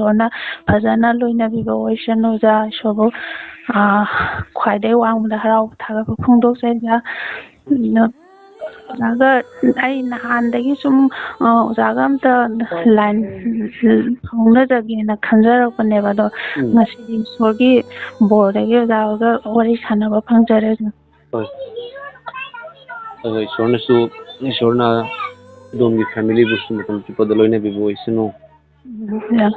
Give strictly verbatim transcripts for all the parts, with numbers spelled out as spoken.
ꯏꯁꯣꯔꯅ ꯐꯖꯅ ꯂꯣꯏꯅꯕꯤꯕ ꯑꯣꯏꯁꯅꯨ ꯑꯣꯖꯥ꯫ ꯏꯁꯣꯔꯕꯨ, ꯑꯥ, ꯈ꯭ꯋꯥꯏꯗꯒꯤ ꯋꯥꯡꯃꯗ ꯍꯔꯥꯎꯕ ꯊꯥꯒꯠꯄ ꯐꯣꯡꯗꯣꯛꯆꯩ ꯑꯣꯖꯥ꯫ ꯑꯗꯣ ꯑꯣꯖꯥꯒ ꯑꯩ ꯅꯍꯥꯟꯗꯒꯤ ꯁꯨꯝ, ꯑꯥ, ꯑꯣꯖꯥꯒ ꯑꯝꯇ ꯂꯥꯏꯟ ꯐꯥꯎꯅꯖꯒꯦꯅ ꯈꯟꯖꯔꯛꯄꯅꯦꯕ꯫ ꯑꯗꯣ ꯎꯝ꯫ ꯉꯁꯤꯗꯤ ꯏꯁꯣꯔꯒꯤ ꯕꯣꯔꯗꯒꯤ ꯑꯣꯖꯥꯒ ꯋꯥꯔꯤ ꯁꯥꯟꯅꯕ ꯐꯪꯖꯔꯦ ꯑꯣꯖꯥ꯫ ꯍꯣꯏ꯫ ꯑꯗꯣ ꯏꯁꯣꯔꯅꯁꯨ, ꯏꯁꯣꯔꯅ ꯑꯗꯣꯝꯒꯤ ꯐꯦꯃꯤꯂꯤꯕꯨꯁꯨ ꯃꯇꯝ ꯆꯨꯞꯄꯗ ꯂꯣꯏꯅꯕꯤꯕ ꯑꯣꯏꯁꯅꯨ꯫ ꯑꯣꯖꯥ,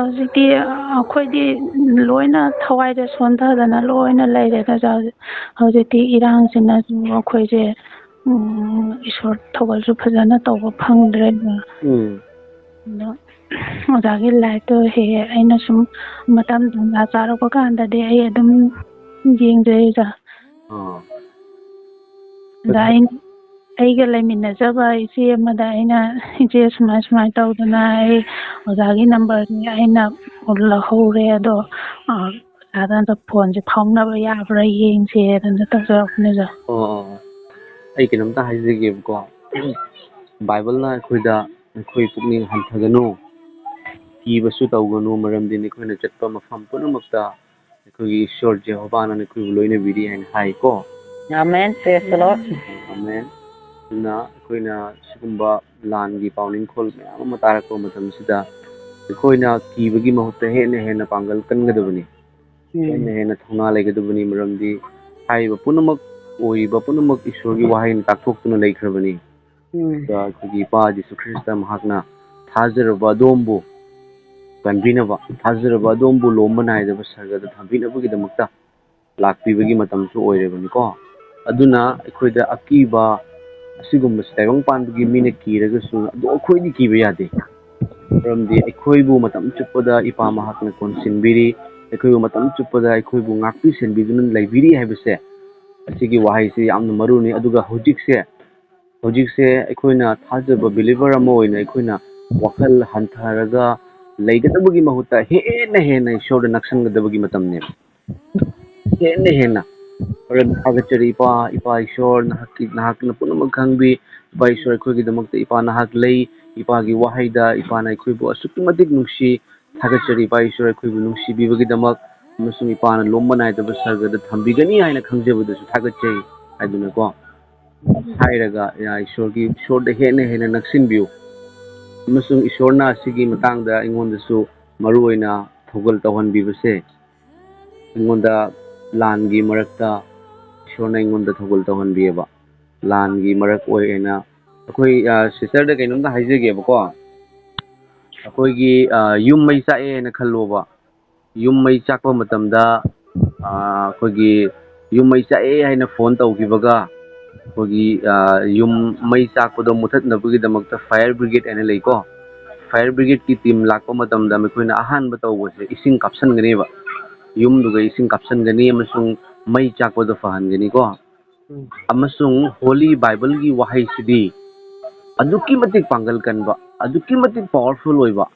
ꯍꯧꯖꯤꯛꯇꯤ ꯑꯩꯈꯣꯏꯗꯤ ꯂꯣꯏꯅ ꯊꯋꯥꯏꯗ ꯁꯣꯟꯊꯗꯅ ꯂꯣꯏꯅ ꯂꯩꯔꯦꯗ ꯑꯣꯖꯥ꯫ ꯍꯧꯖꯤꯛ-, ꯍꯧꯖꯤꯛꯇꯤ ꯏꯔꯥꯡꯁꯤꯅꯁꯨ ꯑꯩꯈꯣꯏꯁꯦ, ꯎꯝ, ꯏꯁꯣꯔ ꯊꯧꯒꯜꯁꯨ ꯐꯖꯅ ꯇꯧꯕ ꯐꯪꯗ꯭ꯔꯦ ꯑꯣꯖꯥ꯫ ꯎꯝ꯫ ꯑꯗꯣ ꯑꯣꯖꯥꯒꯤ ꯂꯥꯏꯐꯇꯣ ꯍꯦꯛ ꯍꯦꯛ ꯑꯩꯅ ꯁꯨꯝ ꯃꯇꯝ ꯇꯟꯖꯥ ꯆꯥꯔꯛꯄ ꯀꯥꯟꯗꯗꯤ ꯑꯩ ꯑꯗꯨꯝ ꯌꯦꯡꯖꯩ ꯑꯣꯖꯥ꯫ ꯑꯥ꯫ ꯑꯣꯖꯥ, ꯑꯩ, ꯑꯩꯒ ꯂꯩꯃꯤꯟꯅꯖꯕ ꯏꯆꯦ ꯑꯃꯗ ꯑꯩꯅ, "ꯏꯆꯦ, ꯁꯨꯃꯥꯏ ꯁꯨꯃꯥꯏ ꯇꯧꯗꯅ ꯑꯩ ꯑꯣꯖꯥꯒꯤ ꯅꯝꯕꯔꯁꯦ ꯑꯩꯅ ꯂꯧꯍꯧꯔꯦ, ꯑꯗꯣ, ꯑ, ꯑꯣꯖꯥꯗ ꯑꯝꯇ ꯐꯣꯟꯁꯦ ꯐꯥꯎꯅꯕ ꯌꯥꯕ꯭ꯔꯥ ꯌꯦꯡꯁꯦꯅ ꯇꯧꯖꯔꯛꯄꯅꯦ ꯑꯣꯖꯥ꯫" ꯑꯣ, ꯑꯣ, ꯑꯣ꯫ ꯑꯩ ꯀꯩꯅꯣꯝꯇ ꯍꯥꯏꯖꯒꯦꯕꯀꯣ꯫ ꯕꯥꯏꯕꯜꯅ ꯑꯩꯈꯣꯏꯗ, "ꯑꯩꯈꯣꯏ ꯄꯨꯛꯅꯤꯡ ꯍꯟꯊꯒꯅꯨ, ꯀꯤꯕꯁꯨ ꯇꯧꯒꯅꯨ, ꯃꯔꯝꯗꯤ ꯅꯈꯣꯏꯅ ꯆꯠꯄ ꯃꯐꯝ ꯄꯨꯝꯅꯃꯛꯇ ꯑꯩꯈꯣꯏꯒꯤ ꯏꯁꯣꯔ ꯖꯦꯍꯣꯚꯥꯅ ꯅꯈꯣꯏꯕꯨ ꯂꯣꯏꯅꯕꯤꯔꯤ" ꯍꯥꯏꯅ ꯍꯥꯏꯀꯣ꯫ Amen. Praise the Lord. Amen. ꯑꯗꯨꯅ ꯑꯩꯈꯣꯏꯅ ꯁꯤꯒꯨꯝꯕ ꯂꯥꯟꯒꯤ ꯄꯥꯎꯅꯤꯡꯈꯣꯜ ꯃꯌꯥꯝ ꯑꯃ ꯇꯥꯔꯛꯄ ꯃꯇꯝꯁꯤꯗ ꯑꯩꯈꯣꯏꯅ ꯀꯤꯕꯒꯤ ꯃꯍꯨꯠꯇ ꯍꯦꯟꯅ ꯍꯦꯟꯅ ꯄꯥꯡꯒꯜ ꯀꯟꯒꯗꯕꯅꯤ꯫ ꯎꯝ꯫ ꯍꯦꯟꯅ ꯍꯦꯟꯅ ꯊꯧꯅꯥ ꯂꯩꯒꯗꯕꯅꯤ, ꯃꯔꯝꯗꯤ ꯍꯥꯏꯔꯤꯕ ꯄꯨꯝꯅꯃꯛ, ꯑꯣꯏꯔꯤꯕ ꯄꯨꯝꯅꯃꯛ ꯏꯁꯣꯔꯒꯤ ꯋꯥꯍꯩꯅ ꯇꯥꯛꯊꯣꯛꯇꯨꯅ ꯂꯩꯈ꯭ꯔꯕꯅꯤ꯫ ꯎꯝ꯫ ꯑꯗꯨꯒ ꯑꯩꯈꯣꯏꯒꯤ ꯏꯄꯥ ꯖꯤꯁꯨ ꯈ꯭ꯔꯤꯁꯇ ꯃꯍꯥꯛꯅ ꯊꯥꯖꯔꯕ ꯑꯗꯣꯝꯕꯨ ꯀꯟꯕꯤꯅꯕ, ꯊꯥꯖꯔꯕ ꯑꯗꯣꯝꯕꯨ ꯂꯣꯝꯕ ꯅꯥꯏꯗꯕ ꯁꯔꯒꯗ ꯊꯝꯕꯤꯅꯕꯒꯤꯗꯃꯛꯇ ꯂꯥꯛꯄꯤꯕꯒꯤ ꯃꯇꯝꯁꯨ ꯑꯣꯏꯔꯕꯅꯤꯀꯣ꯫ ꯑꯗꯨꯅ ꯑꯩꯈꯣꯏꯗ ꯑꯀꯤꯕ ꯑꯁꯤꯒꯨꯝꯕꯁꯤ ꯇꯥꯏꯕꯪ ꯄꯥꯟꯕꯒꯤ ꯃꯤꯅ ꯀꯤꯔꯒꯁꯨ, ꯑꯗꯨ ꯑꯩꯈꯣꯏꯗꯤ ꯀꯤꯕ ꯌꯥꯗꯦ꯫ ꯃꯔꯝꯗꯤ ꯑꯩꯈꯣꯏꯕꯨ ꯃꯇꯝ ꯆꯨꯞꯄꯗ ꯏꯄꯥ ꯃꯍꯥꯛꯅ ꯀꯣꯟꯁꯤꯟꯕꯤꯔꯤ, ꯑꯩꯈꯣꯏꯕꯨ ꯃꯇꯝ ꯆꯨꯞꯄꯗ ꯑꯩꯈꯣꯏꯕꯨ ꯉꯥꯛꯄꯤ ꯁꯦꯟꯕꯤꯗꯨꯅ ꯂꯩꯕꯤꯔꯤ ꯍꯥꯏꯕꯁꯦ, ꯑꯁꯤꯒꯤ ꯋꯥꯍꯩꯁꯤ ꯌꯥꯝꯅ ꯃꯔꯨꯅꯤ꯫ ꯑꯗꯨꯒ ꯍꯧꯖꯤꯛꯁꯦ, ꯍꯧꯖꯤꯛꯁꯦ ꯑꯩꯈꯣꯏꯅ ꯊꯥꯖꯕ ꯕꯤꯂꯤꯚꯔ ꯑꯃ ꯑꯣꯏꯅ ꯑꯩꯈꯣꯏꯅ ꯋꯥꯈꯜ ꯍꯟꯊꯔꯒ ꯂꯩꯒꯗꯕꯒꯤ ꯃꯍꯨꯠꯇ ꯍꯦꯟꯅ ꯍꯦꯟꯅ ꯏꯁꯣꯔꯗ ꯅꯛꯁꯟꯒꯗꯕꯒꯤ ꯃꯇꯝꯅꯦꯕ꯫ ꯍꯦꯟꯅ ꯍꯦꯟꯅ꯫ ꯍꯣꯔꯦꯟ ꯊꯥꯒꯠꯆꯔꯤ ꯏꯄꯥ, ꯏꯄꯥ ꯏꯁꯣꯔ, ꯅꯍꯥꯛꯀꯤ, ꯅꯍꯥꯛꯅ ꯄꯨꯝꯅꯃꯛ ꯈꯪꯕꯤ꯫ ꯏꯄꯥ ꯏꯁꯣꯔ, ꯑꯩꯈꯣꯏꯒꯤꯗꯃꯛꯇ ꯏꯄꯥ ꯅꯍꯥꯛ ꯂꯩ꯫ ꯏꯄꯥꯒꯤ ꯋꯥꯍꯩꯗ ꯏꯄꯥꯅ ꯑꯩꯈꯣꯏꯕꯨ ꯑꯁꯨꯛꯀꯤ ꯃꯇꯤꯛ ꯅꯨꯡꯁꯤ꯫ ꯊꯥꯒꯠꯆꯔꯤ ꯏꯄꯥ ꯏꯁꯣꯔ, ꯑꯩꯈꯣꯏꯕꯨ ꯅꯨꯡꯁꯤꯕꯤꯕꯒꯤꯗꯃꯛ ꯑꯃꯁꯨꯡ ꯏꯄꯥꯅ ꯂꯣꯝꯕ ꯅꯥꯏꯗꯕ ꯁꯔꯒꯗ ꯊꯝꯕꯤꯒꯅꯤ ꯍꯥꯏꯅ ꯈꯪꯖꯕꯗꯁꯨ ꯊꯥꯒꯠꯆꯩ ꯍꯥꯏꯗꯨꯅꯀꯣ ꯍꯥꯏꯔꯒ, ꯌꯥ, ꯏꯁꯣꯔꯒꯤ, ꯏꯁꯣꯔꯗ ꯍꯦꯟꯅ ꯍꯦꯟꯅ ꯅꯛꯁꯤꯟꯕꯤꯌꯨ꯫ ꯑꯃꯁꯨꯡ ꯏꯁꯣꯔꯅ ꯑꯁꯤꯒꯤ ꯃꯇꯥꯡꯗ ꯑꯩꯉꯣꯟꯗꯁꯨ ꯃꯔꯨ ꯑꯣꯏꯅ ꯊꯧꯒꯜ ꯇꯧꯍꯟꯕꯤꯕꯁꯦ, ꯑꯩꯉꯣꯟꯗ ꯂꯥꯟꯒꯤ ꯃꯔꯛꯇ ꯏꯁꯣꯔꯅ ꯑꯩꯉꯣꯟꯗ ꯊꯧꯒꯜ ꯇꯧꯍꯟꯕꯤꯌꯦꯕ꯫ ꯂꯥꯟꯒꯤ ꯃꯔꯛ ꯑꯣꯏ ꯍꯥꯏꯅ ꯑꯩꯈꯣꯏ, ꯑ, ꯁꯤꯁꯇꯔꯗ ꯀꯩꯅꯣꯝꯇ ꯍꯥꯏꯖꯒꯦꯕꯀꯣ꯫ ꯑꯩꯈꯣꯏꯒꯤ, ꯑ, ꯌꯨꯝ ꯃꯩ ꯆꯥꯛꯑꯦ ꯍꯥꯏꯅ ꯈꯜꯂꯣꯕ꯫ ꯌꯨꯝ ꯃꯩ ꯆꯥꯛꯄ ꯃꯇꯝꯗ, ꯑ, ꯑꯩꯈꯣꯏꯒꯤ ꯌꯨꯝ ꯃꯩ ꯆꯥꯛꯑꯦ ꯍꯥꯏꯅ ꯐꯣꯟ ꯇꯧꯈꯤꯕꯒ ꯑꯩꯈꯣꯏꯒꯤ, ꯑ, ꯌꯨꯝ ꯃꯩ ꯆꯥꯛꯄꯗꯣ ꯃꯨꯊꯠꯅꯕꯒꯤꯗꯃꯛꯇ fire brigade ꯍꯥꯏꯅ ꯂꯩꯀꯣ꯫ Fire brigadeꯀꯤ team ꯂꯥꯛꯄ ꯃꯇꯝꯗ ꯃꯈꯣꯏꯅ ꯑꯍꯥꯟꯕ ꯇꯧꯕꯁꯦ ꯏꯁꯤꯡ ꯀꯥꯞꯁꯤꯟꯒꯅꯦꯕ꯫ ꯌꯨꯝꯗꯨꯒ ꯏꯁꯤꯡ ꯀꯥꯞꯁꯤꯟꯒꯅꯤ ꯑꯃꯁꯨꯡ ꯃꯩ ꯆꯥꯛꯄꯗꯣ ꯐꯍꯟꯒꯅꯤꯀꯣ꯫ ꯎꯝ꯫ ꯑꯃꯁꯨꯡ Holy Bibleꯒꯤ ꯋꯥꯍꯩꯁꯤꯗꯤ ꯑꯗꯨꯛꯀꯤ ꯃꯇꯤꯛ ꯄꯥꯡꯒꯜ ꯀꯟꯕ, ꯑꯗꯨꯛꯀꯤ ꯃꯇꯤꯛ powerful ꯑꯣꯏꯕ,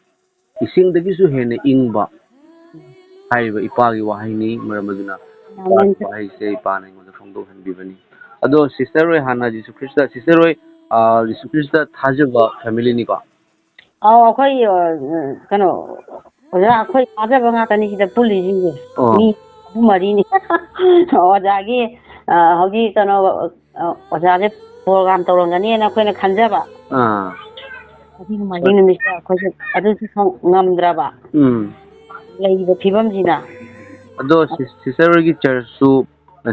ꯏꯁꯤꯡꯗꯒꯤꯁꯨ ꯍꯦꯟꯅ ꯏꯪꯕ ꯍꯥꯏꯔꯤꯕ ꯏꯄꯥꯒꯤ ꯋꯥꯍꯩꯅꯤ꯫ ꯃꯔꯝ ꯑꯗꯨꯅ ꯏꯄꯥꯒꯤ ꯋꯥꯍꯩꯁꯦ ꯏꯄꯥꯅ ꯑꯩꯉꯣꯟꯗ ꯐꯣꯡꯗꯣꯛꯍꯟꯕꯤꯕꯅꯤ꯫ ꯑꯗꯣ ꯁꯤꯁꯇꯔ ꯍꯣꯏ ꯍꯥꯟꯅ ꯖꯤꯁꯨ ꯈ꯭ꯔꯤꯁꯇ, ꯁꯤꯁꯇꯔ ꯍꯣꯏ, ꯑ, ꯖꯤꯁꯨ ꯈ꯭ꯔꯤꯁꯇ ꯊꯥꯖꯕ familyꯅꯤꯀꯣ? ꯑꯧ, ꯑꯩꯈꯣꯏ, ꯑ, ꯀꯩꯅꯣ, ꯑꯣꯖꯥ, ꯑꯩꯈꯣꯏ ꯊꯥꯖꯕ ꯉꯥꯛꯇꯅꯤ ꯁꯤꯗ ꯄꯨꯜꯂꯤꯁꯤꯡꯁꯦ꯫ ꯑꯣ꯫ ꯃꯤ ꯑꯍꯨꯝ ꯃꯔꯤꯅꯤ꯫ ꯑꯣꯖꯥꯒꯤ, ꯑ, ꯍꯧꯖꯤꯛ ꯀꯩꯅꯣ, ꯑ, ꯑꯣꯖꯥꯁꯦ program ꯇꯧꯔꯝꯒꯅꯤꯅ ꯑꯩꯈꯣꯏꯅ ꯈꯟꯖꯕ꯫ ꯑꯥ꯫ ꯑꯗꯨꯒꯤ ꯅꯣꯡꯃꯥꯏꯖꯤꯡ ꯅꯨꯃꯤꯠꯇ ꯑꯩꯈꯣꯏꯁꯨ ꯑꯗꯨꯁꯨ ꯉꯝꯗ꯭ꯔꯕ꯫ ꯎꯝ꯫ ꯂꯩꯔꯤꯕ ꯐꯤꯕꯝꯁꯤꯅ꯫ ꯑꯗꯣ ꯁꯤ-, ꯁꯤꯁꯇꯔ ꯍꯣꯏꯒꯤ churchꯁꯨ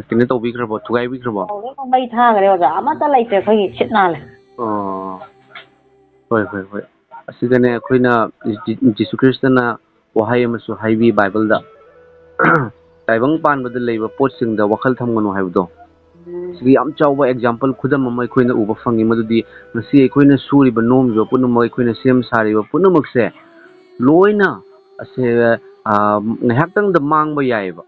ꯀꯩꯅꯣ ꯇꯧꯕꯤꯈ꯭ꯔꯕꯣ, ꯊꯨꯒꯥꯏꯕꯤꯈ꯭ꯔꯕꯣ? ꯇꯧꯔꯦ, ꯃꯩ ꯊꯥꯈ꯭ꯔꯦ ꯑꯣꯖꯥ, ꯑꯃꯠꯇ ꯂꯩꯇ꯭ꯔꯦ ꯑꯩꯈꯣꯏꯒꯤ, ꯁꯤꯠ ꯅꯥꯜꯂꯦ꯫ ꯑꯣ꯫ ꯍꯣꯏ, ꯍꯣꯏ, ꯍꯣꯏ꯫ ꯑꯁꯤꯗꯅꯦ ꯑꯩꯈꯣꯏꯅ ꯖꯤ-, ꯖꯤꯁꯨ ꯈ꯭ꯔꯤꯁꯇꯅ ꯋꯥꯍꯩ ꯑꯃꯁꯨ ꯍꯥꯏꯕꯤ ꯕꯥꯏꯕꯜꯗ, "ꯇꯥꯏꯕꯪ ꯄꯥꯟꯕꯗ ꯂꯩꯕ ꯄꯣꯠꯁꯤꯡꯗ ꯋꯥꯈꯜ ꯊꯝꯒꯅꯨ" ꯍꯥꯏꯕꯗꯣ꯫ ꯎꯝ꯫ ꯁꯤꯒꯤ ꯌꯥꯝ ꯆꯥꯎꯕ example, ꯈꯨꯗꯝ ꯑꯃ ꯑꯩꯈꯣꯏꯅ ꯎꯕ ꯐꯪꯉꯤ, ꯃꯗꯨꯗꯤ ꯉꯁꯤ ꯑꯩꯈꯣꯏꯅ ꯁꯨꯔꯤꯕ ꯅꯣꯝꯃꯤꯕ ꯄꯨꯝꯅꯃꯛ, ꯑꯩꯈꯣꯏꯅ ꯁꯦꯝ ꯁꯥꯔꯤꯕ ꯄꯨꯝꯅꯃꯛꯁꯦ ꯂꯣꯏꯅ ꯑꯁꯦ, ꯑ, ꯉꯥꯏꯍꯥꯛꯇꯪꯗ ꯃꯥꯡꯕ ꯌꯥꯏꯑꯕ꯫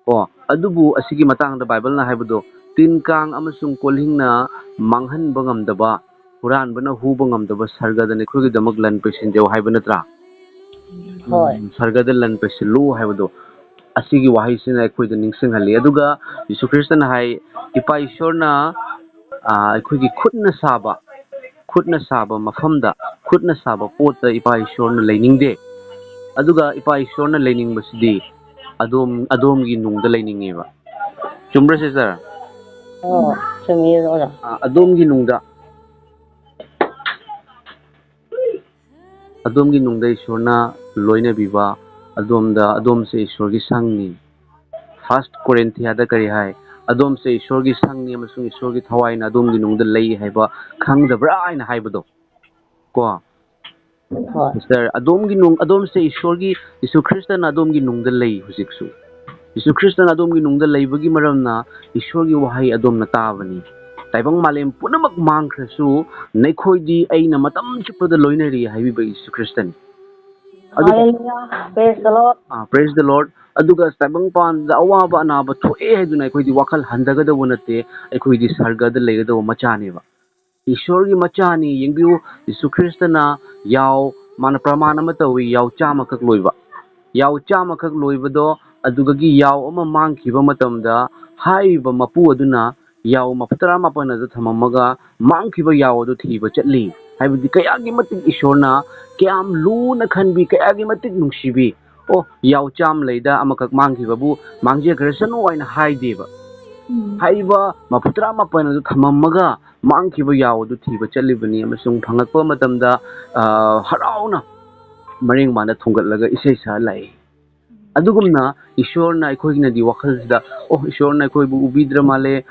ꯀꯣ, ꯑꯗꯨꯕꯨ ꯑꯁꯤꯒꯤ ꯃꯇꯥꯡꯗ ꯕꯥꯏꯕꯜꯅ ꯍꯥꯏꯕꯗꯣ, "ꯇꯤꯟ ꯀꯥꯡ ꯑꯃꯁꯨꯡ ꯀꯣꯜꯍꯤꯡꯅ ꯃꯥꯡꯍꯟꯕ ꯉꯝꯗꯕ, ꯍꯨꯔꯥꯟꯕꯅ ꯍꯨꯕ ꯉꯝꯗꯕ ꯁꯔꯒꯗ ꯅꯈꯣꯏꯒꯤꯗꯃꯛ ꯂꯟ ꯄꯩꯁꯤꯟꯖꯧ" ꯍꯥꯏꯕ ꯅꯠꯇ꯭ꯔꯥ? ꯍꯣꯏ꯫ ꯎꯝ, ꯁꯔꯒꯗ ꯂꯟ ꯄꯩꯁꯤꯜꯂꯨ ꯍꯥꯏꯕꯗꯣ, ꯑꯁꯤꯒꯤ ꯋꯥꯍꯩꯁꯤꯅ ꯑꯩꯈꯣꯏꯗ ꯅꯤꯡꯁꯤꯡꯍꯜꯂꯤ꯫ ꯑꯗꯨꯒ ꯖꯤꯁꯨ ꯈ꯭ꯔꯤꯁꯇꯅ ꯍꯥꯏ, ꯏꯄꯥ ꯏꯁꯣꯔꯅ, ꯑ, ꯑꯩꯈꯣꯏꯒꯤ ꯈꯨꯠꯅ ꯁꯥꯕ, ꯈꯨꯠꯅ ꯁꯥꯕ ꯃꯐꯝꯗ, ꯈꯨꯠꯅ ꯁꯥꯕ ꯄꯣꯠꯇ ꯏꯄꯥ ꯏꯁꯣꯔꯅ ꯂꯩꯅꯤꯡꯗꯦ꯫ ꯑꯗꯨꯒ ꯏꯄꯥ ꯏꯁꯣꯔꯅ ꯂꯩꯅꯤꯡꯕꯁꯤꯗꯤ ꯑꯗꯣꯝ ꯑꯗꯣꯝꯒꯤ ꯅꯨꯡꯗ ꯂꯩꯅꯤꯡꯉꯦꯕ꯫ ꯆꯨꯝꯕ꯭ꯔꯥ, ꯁꯤꯁꯇꯔ? ꯑꯣ, ꯆꯨꯝꯃꯤ ꯑꯣꯖꯥ꯫ ꯑ, ꯑꯗꯣꯝꯒꯤ ꯅꯨꯡꯗ, ꯑꯗꯣꯝꯒꯤ ꯅꯨꯡꯗ ꯏꯁꯣꯔꯅ ꯂꯣꯏꯅꯕꯤꯕ, ꯑꯗꯣꯝꯗ, ꯑꯗꯣꯝꯁꯦ ꯏꯁꯣꯔꯒꯤ ꯁꯪꯅꯤ꯫ ꯐꯥꯔꯁ ꯀꯣꯔꯤꯟꯊꯤꯌꯥꯗ ꯀꯔꯤ ꯍꯥꯏ? "ꯑꯗꯣꯝꯁꯦ ꯏꯁꯣꯔꯒꯤ ꯁꯪꯅꯤ ꯑꯃꯁꯨꯡ ꯏꯁꯣꯔꯒꯤ ꯊꯋꯥꯏꯅ ꯑꯗꯣꯝꯒꯤ ꯅꯨꯡꯗ ꯂꯩ ꯍꯥꯏꯕ ꯈꯪꯗꯕ꯭ꯔꯥ?" ꯍꯥꯏꯅ ꯍꯥꯏꯕꯗꯣ ꯀꯣ꯫ ꯍꯣꯏ꯫ ꯁꯤꯁꯇꯔ, ꯑꯗꯣꯝꯒꯤ ꯅꯨꯡ, ꯑꯗꯣꯝꯁꯦ ꯏꯁꯣꯔꯒꯤ, ꯌꯤꯁꯨ ꯈ꯭ꯔꯤꯁꯇꯅ ꯑꯗꯣꯝꯒꯤ ꯅꯨꯡꯗ ꯂꯩ ꯍꯧꯖꯤꯛꯁꯨ꯫ ꯌꯤꯁꯨ ꯈ꯭ꯔꯤꯁꯇꯅ ꯑꯗꯣꯝꯒꯤ ꯅꯨꯡꯗ ꯂꯩꯕꯒꯤ ꯃꯔꯝꯅ ꯏꯁꯣꯔꯒꯤ ꯋꯥꯍꯩ ꯑꯗꯣꯝꯅ ꯇꯥꯕꯅꯤ꯫ ꯇꯥꯏꯕꯪ ꯃꯥꯂꯦꯝ ꯄꯨꯝꯅꯃꯛ ꯃꯥꯡꯈ꯭ꯔꯁꯨ ꯅꯈꯣꯏꯗꯤ ꯑꯩꯅ ꯃꯇꯝ ꯆꯨꯞꯄꯗ ꯂꯣꯏꯅꯔꯤ ꯍꯥꯏꯕꯤꯕ ꯌꯤꯁꯨ ꯈ꯭ꯔꯤꯁꯇꯅꯤ꯫ ꯑꯗꯨꯒ Hallelujah. Praise the Lord. Ah, praise the Lord꯫ ꯑꯗꯨꯒ ꯇꯥꯏꯕꯪꯄꯥꯟꯗ ꯑꯋꯥꯕ ꯑꯅꯥꯕ ꯊꯣꯛꯑꯦ ꯍꯥꯏꯗꯨꯅ ꯑꯩꯈꯣꯏꯗꯤ ꯋꯥꯈꯜ ꯍꯟꯊꯒꯗꯧꯕ ꯅꯠꯇꯦ, ꯑꯩꯈꯣꯏꯗꯤ ꯁꯔꯒꯗ ꯂꯩꯒꯗꯧꯕ ꯃꯆꯥꯅꯦꯕ꯫ ꯏꯁꯣꯔꯒꯤ ꯃꯆꯥꯅꯤ꯫ ꯌꯦꯡꯕꯤꯌꯨ, ꯌꯤꯁꯨ ꯈ꯭ꯔꯤꯁꯇꯅ ꯌꯥꯎ, ꯃꯥꯅ ꯄ꯭ꯔꯃꯥꯟ ꯑꯃ ꯇꯧꯏ, ꯌꯥꯎ ꯆꯥꯝꯃꯈꯛ ꯂꯣꯏꯕ꯫ ꯌꯥꯎ ꯆꯥꯝꯃꯈꯛ ꯂꯣꯏꯕꯗꯣ, ꯑꯗꯨꯗꯒꯤ ꯌꯥꯎ ꯑꯃ ꯃꯥꯡꯈꯤꯕ ꯃꯇꯝꯗ ꯍꯥꯏꯔꯤꯕ ꯃꯄꯨ ꯑꯗꯨꯅ ꯌꯥꯎ ꯃꯐꯨ ꯇꯔꯥꯃꯥꯄꯟ ꯑꯗꯨ ꯊꯝꯃꯝꯃꯒ ꯃꯥꯡꯈꯤꯕ ꯌꯥꯎ ꯑꯗꯨ ꯊꯤꯕ ꯆꯠꯂꯤ꯫ ꯍꯥꯏꯕꯗꯤ ꯀꯌꯥꯒꯤ ꯃꯇꯤꯛ ꯏꯁꯣꯔꯅ ꯀꯌꯥꯝ ꯂꯨꯅ ꯈꯟꯕꯤ, ꯀꯌꯥꯒꯤ ꯃꯇꯤꯛ ꯅꯨꯡꯁꯤꯕꯤ꯫ "ꯑꯣ, ꯌꯥꯎ ꯆꯥꯝꯃ ꯂꯩꯗ, ꯑꯃꯈꯛ ꯃꯥꯡꯈꯤꯕꯕꯨ ꯃꯥꯡꯖꯈ꯭ꯔꯁꯅꯨ" ꯍꯥꯏꯅ ꯍꯥꯏꯗꯦꯕ꯫ ꯍꯥꯏꯔꯤꯕ ꯃꯐꯨ ꯇꯔꯥꯃꯥꯄꯟ ꯑꯗꯨ ꯊꯝꯃꯝꯃꯒ ꯃꯥꯡꯈꯤꯕ ꯌꯥꯎ ꯑꯗꯨ ꯊꯤꯕ ꯆꯠꯂꯤꯕꯅꯤ ꯑꯃꯁꯨꯡ ꯐꯪꯂꯛꯄ ꯃꯇꯝꯗ, ꯑ, ꯍꯔꯥꯎꯅ ꯃꯔꯦꯡ ꯃꯥꯟꯗ ꯊꯣꯡꯒꯠꯂꯒ ꯏꯁꯩ ꯁꯛꯑ ꯂꯥꯛꯏ꯫ ꯑꯗꯨꯒꯨꯝꯅ ꯏꯁꯣꯔꯅ ꯑꯩꯈꯣꯏꯒꯤꯅꯗꯤ ꯋꯥꯈꯜꯁꯤꯗ, "ꯑꯣ, ꯏꯁꯣꯔꯅ ꯑꯩꯈꯣꯏꯕꯨ ꯎꯕꯤꯗ꯭ꯔ ꯃꯥꯜꯂꯦ,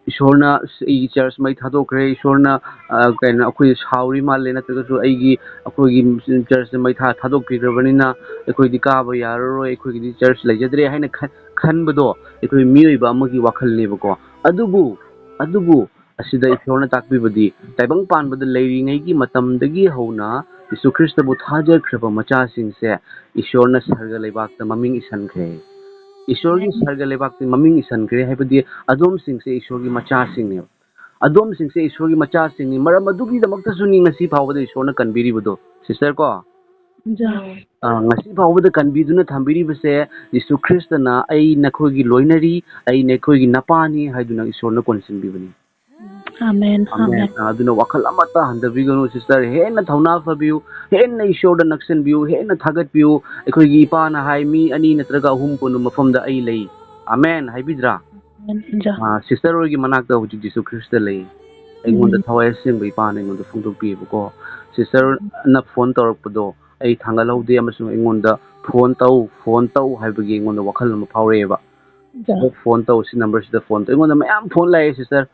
ꯏꯁꯣꯔꯅ ꯑꯩꯒꯤ ꯆꯔꯆ ꯃꯩ ꯊꯥꯗꯣꯛꯈ꯭ꯔꯦ, ꯏꯁꯣꯔꯅ, ꯑ, ꯀꯩꯅꯣ, ꯑꯩꯈꯣꯏ ꯁꯥꯎꯔꯤ ꯃꯥꯜꯂꯦ, ꯅꯠꯇ꯭ꯔꯒꯁꯨ ꯑꯩꯒꯤ, ꯑꯩꯈꯣꯏꯒꯤ ꯆꯔꯆꯁꯦ ꯃꯩ ꯊꯥ-, ꯊꯥꯗꯣꯛꯄꯤꯈ꯭ꯔꯕꯅꯤꯅ ꯑꯩꯈꯣꯏꯗꯤ ꯀꯥꯕ ꯌꯥꯔꯔꯣꯏ, ꯑꯩꯈꯣꯏꯒꯤꯗꯤ ꯆꯔꯆ ꯂꯩꯖꯗ꯭ꯔꯦ" ꯍꯥꯏꯅ ꯈꯟ-, ꯈꯟꯕꯗꯣ ꯑꯩꯈꯣꯏ ꯃꯤꯑꯣꯏꯕ ꯑꯃꯒꯤ ꯋꯥꯈꯜꯅꯦꯕꯀꯣ꯫ ꯑꯗꯨꯕꯨ, ꯑꯗꯨꯕꯨ ꯑꯁꯤꯗ ꯏꯁꯣꯔꯅ ꯇꯥꯛꯄꯤꯕꯗꯤ ꯇꯥꯏꯕꯪ ꯄꯥꯟꯕꯗ ꯂꯩꯔꯤꯉꯩꯒꯤ ꯃꯇꯝꯗꯒꯤ ꯍꯧꯅ ꯌꯤꯁꯨ ꯈ꯭ꯔꯤꯁꯇꯕꯨ ꯊꯥꯖꯈ꯭ꯔꯕ ꯃꯆꯥꯁꯤꯡꯁꯦ ꯏꯁꯣꯔꯅ ꯁꯔꯒ ꯂꯩꯕꯥꯛꯇ ꯃꯃꯤꯡ ꯏꯁꯟꯈ꯭ꯔꯦ꯫ ꯏꯁꯣꯔꯒꯤ ꯁꯔꯒ ꯂꯩꯕꯥꯛꯇ ꯃꯃꯤꯡ ꯏꯁꯟꯈ꯭ꯔꯦ ꯍꯥꯏꯕꯗꯤ ꯑꯗꯣꯝꯁꯤꯡꯁꯦ ꯏꯁꯣꯔꯒꯤ ꯃꯆꯥꯁꯤꯡꯅꯦꯕ꯫ ꯑꯗꯣꯝꯁꯤꯡꯁꯦ ꯏꯁꯣꯔꯒꯤ ꯃꯆꯥꯁꯤꯡꯅꯤ꯫ ꯃꯔꯝ ꯑꯗꯨꯒꯤꯗꯃꯛꯇꯁꯨꯅꯤ ꯉꯁꯤ ꯐꯥꯎꯕꯗ ꯏꯁꯣꯔꯅ ꯀꯟꯕꯤꯔꯤꯕꯗꯣ, ꯁꯤꯁꯇꯔ ꯀꯣ꯫ ꯑ, ꯉꯁꯤ ꯐꯥꯎꯕꯗ ꯀꯟꯕꯤꯗꯨꯅ ꯊꯝꯕꯤꯔꯤꯕꯁꯦ ꯌꯤꯁꯨ ꯈ꯭ꯔꯤꯁꯇꯅ "ꯑꯩ ꯅꯈꯣꯏꯒꯤ ꯂꯣꯏꯅꯔꯤ, ꯑꯩ ꯅꯈꯣꯏꯒꯤ ꯅꯄꯥꯅꯤ" ꯍꯥꯏꯗꯨꯅ ꯏꯁꯣꯔꯅ ꯀꯣꯟꯁꯤꯟꯕꯤꯕꯅꯤ꯫ Amen, amen. ꯑꯃꯦꯟ꯫ ꯑ, ꯑꯗꯨꯅ ꯋꯥꯈꯜ ꯑꯃꯠꯇ ꯍꯟꯊꯕꯤꯒꯅꯨ, sister꯫ ꯍꯦꯟꯅ ꯊꯧꯅꯥ ꯐꯕꯤꯌꯨ, ꯍꯦꯟꯅ ꯏꯁꯣꯔꯗ ꯅꯛꯁꯟꯕꯤꯌꯨ, ꯍꯦꯟꯅ ꯊꯥꯒꯠꯄꯤꯌꯨ꯫ ꯑꯩꯈꯣꯏꯒꯤ ꯏꯄꯥꯅ ꯍꯥꯏ, "ꯃꯤ ꯑꯅꯤ ꯅꯠꯇ꯭ꯔꯒ ꯑꯍꯨꯝ ꯄꯨꯟꯕ ꯃꯐꯝꯗ ꯑꯩ ꯂꯩ"꯫ ꯑꯃꯦꯟ ꯍꯥꯏꯕꯤꯗ꯭ꯔꯥ? ꯑꯃꯦꯟ, ꯑꯣꯖꯥ꯫ ꯑ, sister ꯍꯣꯏꯒꯤ ꯃꯅꯥꯛꯇ ꯍꯧꯖꯤꯛ ꯖꯤꯁꯨ ꯈ꯭ꯔꯤꯁꯇ ꯂꯩ꯫ ꯑꯩꯉꯣꯟꯗ ꯎꯝ꯫ ꯊꯋꯥꯏ ꯑꯁꯦꯡꯕ ꯏꯄꯥꯅ ꯑꯩꯉꯣꯟꯗ ꯐꯣꯡꯗꯣꯛꯄꯤꯌꯦꯕꯀꯣ꯫ Sisterꯅ phone ꯇꯧꯔꯛꯄꯗꯣ ꯑꯩ ꯊꯥꯡꯒꯠꯍꯧꯗꯦ, ꯑꯃꯁꯨꯡ ꯑꯩꯉꯣꯟꯗ "Phone ꯇꯧ, phone ꯇꯧ" ꯍꯥꯏꯕꯒꯤ ꯑꯩꯉꯣꯟꯗ ꯋꯥꯈꯜ ꯑꯃ ꯐꯥꯎꯔꯛꯑꯦꯕ꯫ ꯑꯣꯖꯥ꯫ ꯑꯗꯣ "Phone ꯇꯧ, ꯁꯤ numberꯁꯤꯗ phone ꯇꯧ"꯫ ꯑꯩꯉꯣꯟꯗ ꯃꯌꯥꯝ phone ꯂꯥꯛꯑꯦ, sister꯫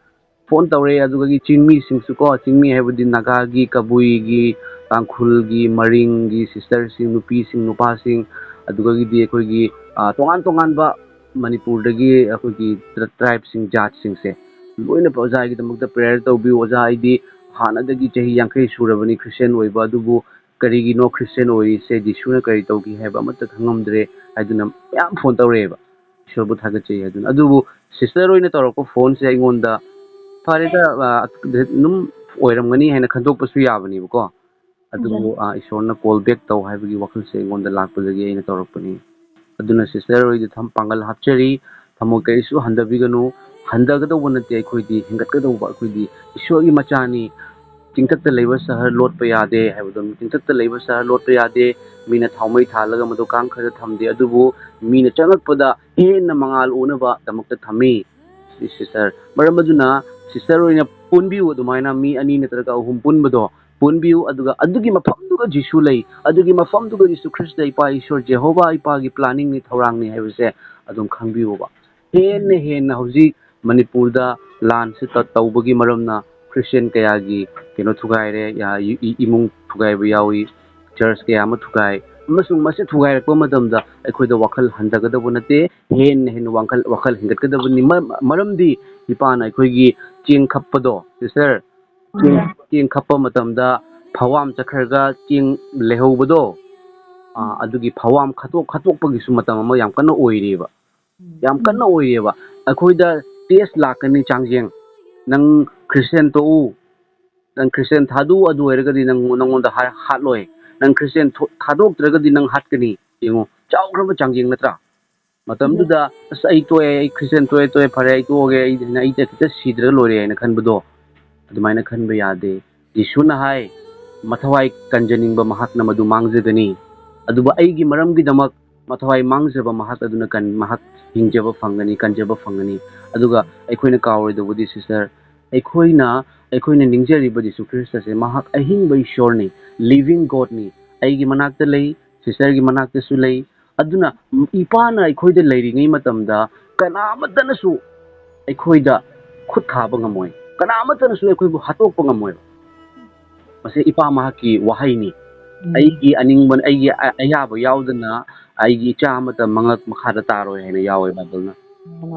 Phone ꯇꯧꯔꯛꯑꯦ, ꯑꯗꯨꯗꯒꯤ ꯆꯤꯡꯃꯤꯁꯤꯡꯁꯨ ꯀꯣ, ꯆꯤꯡꯃꯤ ꯍꯥꯏꯕꯗꯤ ꯅꯥꯒꯥꯒꯤ, ꯀꯕꯨꯏꯒꯤ, ꯇꯥꯡꯈꯨꯜꯒꯤ, ꯃꯔꯤꯡꯒꯤ sisterꯁꯤꯡ, ꯅꯨꯄꯤꯁꯤꯡ, ꯅꯨꯄꯥꯁꯤꯡ, ꯑꯗꯨꯗꯒꯤꯗꯤ ꯑꯩꯈꯣꯏꯒꯤ, ꯑ, ꯇꯣꯉꯥꯟ ꯇꯣꯉꯥꯟꯕ ꯃꯅꯤꯄꯨꯔꯗꯒꯤ ꯑꯩꯈꯣꯏꯒꯤ ꯇ꯭ꯔ-, tribeꯁꯤꯡ, ꯖꯥꯠꯁꯤꯡꯁꯦ ꯂꯣꯏꯅ "ꯑꯣꯖꯥ, ꯑꯩꯒꯤꯗꯃꯛꯇ prayer ꯇꯧꯕꯤꯌꯨ꯫ ꯑꯣꯖꯥ, ꯑꯩꯗꯤ ꯍꯥꯟꯅꯗꯒꯤ ꯆꯍꯤ ꯌꯥꯡꯈꯩ ꯁꯨꯔꯕꯅꯤ Christian ꯑꯣꯏꯕ, ꯑꯗꯨꯕꯨ ꯀꯔꯤꯒꯤꯅꯣ Christian ꯑꯣꯏꯔꯤꯁꯦ? ꯖꯤꯁꯨꯅ ꯀꯔꯤ ꯇꯧꯈꯤ ꯍꯥꯏꯕ ꯑꯃꯠꯇ ꯈꯪꯉꯝꯗ꯭ꯔꯦ" ꯍꯥꯏꯗꯨꯅ ꯃꯌꯥꯝ phone ꯇꯧꯔꯛꯑꯦꯕ꯫ ꯏꯁꯣꯔꯕꯨ ꯊꯥꯒꯠꯆꯩ ꯍꯥꯏꯗꯨꯅ꯫ ꯑꯗꯨꯕꯨ sister ꯍꯣꯏꯅ ꯇꯧꯔꯛꯄ phoneꯁꯦ ꯑꯩꯉꯣꯟꯗ, ꯐꯔꯦꯗ, ꯑ, ꯑꯗꯨꯝ ꯑꯣꯏꯔꯝꯒꯅꯤ ꯍꯥꯏꯅ ꯈꯟꯗꯣꯛꯄꯁꯨ ꯌꯥꯕꯅꯦꯕꯀꯣ꯫ ꯑꯗꯨꯕꯨ, ꯎꯝ꯫ ꯑ, ꯏꯁꯣꯔꯅ call back ꯇꯧ ꯍꯥꯏꯕꯒꯤ ꯋꯥꯈꯜꯁꯦ ꯑꯩꯉꯣꯟꯗ ꯂꯥꯛꯄꯗꯒꯤ ꯑꯩꯅ ꯇꯧꯔꯛꯄꯅꯤ꯫ ꯑꯗꯨꯅ sister ꯍꯣꯏꯗ ꯊꯝ-, ꯄꯥꯡꯒꯜ ꯍꯥꯞꯆꯔꯤ꯫ ꯊꯃꯣꯏ ꯀꯔꯤꯁꯨ ꯍꯟꯊꯕꯤꯒꯅꯨ꯫ ꯍꯟꯊꯒꯗꯧꯕ ꯅꯠꯇꯦ, ꯑꯩꯈꯣꯏꯗꯤ ꯍꯦꯟꯒꯠꯀꯗꯧꯕ, ꯑꯩꯈꯣꯏꯗꯤ ꯏꯁꯣꯔꯒꯤ ꯃꯆꯥꯅꯤ꯫ "ꯆꯤꯡꯊꯛꯇ ꯂꯩꯕ ꯁꯍꯔ ꯂꯣꯠꯄ ꯌꯥꯗꯦ" ꯍꯥꯏꯕꯗꯣ, ꯆꯤꯡꯊꯛꯇ ꯂꯩꯕ ꯁꯍꯔ ꯂꯣꯠꯄ ꯌꯥꯗꯦ꯫ ꯃꯤꯅ ꯊꯥꯎꯃꯩ ꯊꯥꯜꯂꯒ ꯃꯗꯨ ꯀꯥꯡꯈꯗ ꯊꯝꯗꯦ, ꯑꯗꯨꯕꯨ ꯃꯤꯅ ꯆꯪꯂꯛꯄꯗ ꯍꯦꯟꯅ ꯃꯉꯥꯜ ꯎꯅꯕꯗꯃꯛꯇ ꯊꯝꯃꯤ꯫ ꯁꯤ sister, ꯃꯔꯝ ꯑꯗꯨꯅ sister ꯍꯣꯏꯅ ꯄꯨꯟꯕꯤꯌꯨ, ꯑꯗꯨꯃꯥꯏꯅ ꯃꯤ ꯑꯅꯤ ꯅꯠꯇ꯭ꯔꯒ ꯑꯍꯨꯝ ꯄꯨꯟꯕꯗꯣ ꯄꯨꯟꯕꯤꯌꯨ, ꯑꯗꯨꯒ ꯑꯗꯨꯒꯤ ꯃꯐꯝꯗꯨꯒ ꯖꯤꯁꯨ ꯂꯩ, ꯑꯗꯨꯒꯤ ꯃꯐꯝꯗꯨꯒ ꯖꯤꯁꯨ ꯈ꯭ꯔꯤꯁꯇ ꯏꯄꯥ ꯏꯁꯣꯔ ꯖꯦꯍꯣꯚꯥ ꯏꯄꯥꯒꯤ planningꯅꯤ, ꯊꯧꯔꯥꯡꯅꯤ ꯍꯥꯏꯕꯁꯦ ꯑꯗꯨꯝ ꯈꯪꯕꯤꯌꯣꯕ꯫ ꯍꯦꯟꯅ ꯍꯦꯟꯅ ꯍꯧꯖꯤꯛ ꯃꯅꯤꯄꯨꯔꯗ ꯂꯥꯟꯁꯤ ꯇ-, ꯇꯧꯕꯒꯤ ꯃꯔꯝꯅ Christian ꯀꯌꯥꯒꯤ ꯀꯩꯅꯣ ꯊꯨꯒꯥꯏꯔꯦ, ꯌꯥ-, ꯏ-, ꯏ-, ꯏꯃꯨꯡ ꯊꯨꯒꯥꯏꯕ ꯌꯥꯎꯏ, church ꯀꯌꯥ ꯑꯃ ꯊꯨꯒꯥꯏ, ꯑꯃꯁꯨꯡ ꯃꯁꯤ ꯊꯨꯒꯥꯏꯔꯛꯄ ꯃꯇꯝꯗ ꯑꯩꯈꯣꯏꯗ ꯋꯥꯈꯜ ꯍꯟꯊꯒꯗꯕ ꯅꯠꯇꯦ, ꯍꯦꯟꯅ ꯍꯦꯟꯅ ꯋꯥꯈꯜ, ꯋꯥꯈꯜ ꯍꯦꯟꯒꯠꯀꯗꯕꯅꯤ꯫ ꯃ-, ꯃꯔꯝꯗꯤ ꯏꯄꯥꯅ ꯑꯩꯈꯣꯏꯒꯤ ꯆꯦꯡ ꯈꯞꯄꯗꯣ, sister, ꯆꯦꯡ, ꯎꯝ꯫ ꯆꯦꯡ ꯈꯞꯄ ꯃꯇꯝꯗ ꯐꯧꯍꯥꯝ ꯆꯠꯈ꯭ꯔꯒ ꯆꯦꯡ ꯂꯩꯍꯧꯕꯗꯣ, ꯑ, ꯎꯝ꯫ ꯑꯗꯨꯒꯤ ꯐꯧꯍꯥꯝ ꯈꯠꯇꯣꯛ-, ꯈꯠꯇꯣꯛꯄꯒꯤꯁꯨ ꯃꯇꯝ ꯑꯃ ꯌꯥꯝ ꯀꯟꯅ ꯑꯣꯏꯔꯤꯑꯕ꯫ ꯎꯝ꯫ ꯌꯥꯝ ꯀꯟꯅ ꯎꯝ꯫ ꯑꯣꯏꯔꯤꯑꯕ꯫ ꯑꯩꯈꯣꯏꯗ test ꯂꯥꯛꯀꯅꯤ, ꯆꯥꯡꯖꯦꯡ꯫ ꯅꯪ Christian ꯇꯣꯛꯎ, ꯅꯪ Christian ꯊꯥꯗꯣꯛꯎ, ꯑꯗꯨ ꯑꯣꯏꯔꯒꯗꯤ ꯅꯪ, ꯅꯪꯉꯣꯟꯗ ꯍꯥ-, ꯍꯥꯠꯂꯣꯏ꯫ ꯅꯪ Christian ꯊꯣ-, ꯊꯥꯗꯣꯛꯇ꯭ꯔꯒꯗꯤ ꯅꯪ ꯍꯥꯠꯀꯅꯤ꯫ ꯌꯦꯡꯉꯨ, ꯆꯥꯎꯈ꯭ꯔꯕ ꯆꯥꯡꯖꯦꯡ ꯅꯠꯇ꯭ꯔꯥ? ꯃꯇꯝꯗꯨꯗ, "ꯑꯁ, ꯑꯩ ꯇꯣꯛꯑꯦ, ꯑꯩ ꯈ꯭ꯔꯤꯁꯇꯤꯌꯥꯟ ꯇꯣꯛꯑꯦ, ꯇꯣꯛꯑꯦ, ꯐꯔꯦ, ꯑꯩ ꯇꯣꯛꯑꯒꯦ, ꯑꯩ, ꯑꯩꯅ ꯈꯤꯇ ꯁꯤꯗ꯭ꯔꯒ ꯂꯣꯏꯔꯦ" ꯍꯥꯏꯅ ꯈꯟꯕꯗꯣ, ꯑꯗꯨꯃꯥꯏꯅ ꯈꯟꯕ ꯌꯥꯗꯦ꯫ ꯖꯤꯁꯨꯅ ꯍꯥꯏ, "ꯃꯊꯧꯋꯥꯏ ꯀꯟꯖꯅꯤꯡꯕ ꯃꯍꯥꯛꯅ ꯃꯗꯨ ꯃꯥꯡꯖꯒꯅꯤ, ꯑꯗꯨꯕꯨ ꯑꯩꯒꯤ ꯃꯔꯝꯒꯤꯗꯃꯛ ꯃꯊꯧꯋꯥꯏ ꯃꯥꯡꯖꯕ ꯃꯍꯥꯛ ꯑꯗꯨꯅ ꯀꯟ-, ꯃꯍꯥꯛ ꯍꯤꯡꯖꯕ ꯐꯪꯒꯅꯤ, ꯀꯟꯖꯕ ꯐꯪꯒꯅꯤ"꯫ ꯑꯗꯨꯒ ꯑꯩꯈꯣꯏꯅ ꯀꯥꯎꯔꯣꯏꯗꯧꯕꯗꯤ, ꯁꯤꯁꯇꯔ, ꯑꯩꯈꯣꯏꯅ, ꯑꯩꯈꯣꯏꯅ ꯅꯤꯡꯖꯔꯤꯕ ꯖꯤꯁꯨ ꯈ꯭ꯔꯤꯁꯇꯁꯦ, ꯃꯍꯥꯛ ꯑꯍꯤꯡꯕ ꯏꯁꯣꯔꯅꯤ, living Godꯅꯤ꯫ ꯑꯩꯒꯤ ꯃꯅꯥꯛꯇ ꯂꯩ, ꯁꯤꯁꯇꯔꯒꯤ ꯃꯅꯥꯛꯇꯁꯨ ꯂꯩ꯫ ꯑꯗꯨꯅ ꯏꯄꯥꯅ ꯑꯩꯈꯣꯏꯗ ꯂꯩꯔꯤꯉꯩ ꯃꯇꯝꯗ ꯀꯅꯥ ꯑꯃꯠꯇꯅꯁꯨ ꯑꯩꯈꯣꯏꯗ ꯈꯨꯠ ꯊꯥꯕ ꯉꯝꯃꯣꯏ, ꯀꯅꯥ ꯑꯃꯠꯇꯅꯁꯨ ꯑꯩꯈꯣꯏꯕꯨ ꯍꯥꯠꯇꯣꯛꯄ ꯉꯝꯃꯣꯏꯕ꯫ ꯃꯁꯤ ꯏꯄꯥ ꯃꯍꯥꯛꯀꯤ ꯋꯥꯍꯩꯅꯤ꯫ "ꯑꯩꯒꯤ ꯑꯅꯤꯡꯕ, ꯑꯩꯒꯤ ꯑ-, ꯑꯌꯥꯕ ꯌꯥꯎꯗꯅ ꯑꯩꯒꯤ ꯏꯆꯥ ꯑꯃꯠꯇ ꯃꯉꯛ ꯃꯈꯥꯗ ꯇꯥꯔꯣꯏ" ꯍꯥꯏꯅ ꯌꯥꯎꯋꯦ ꯕꯥꯏꯕꯜꯅ꯫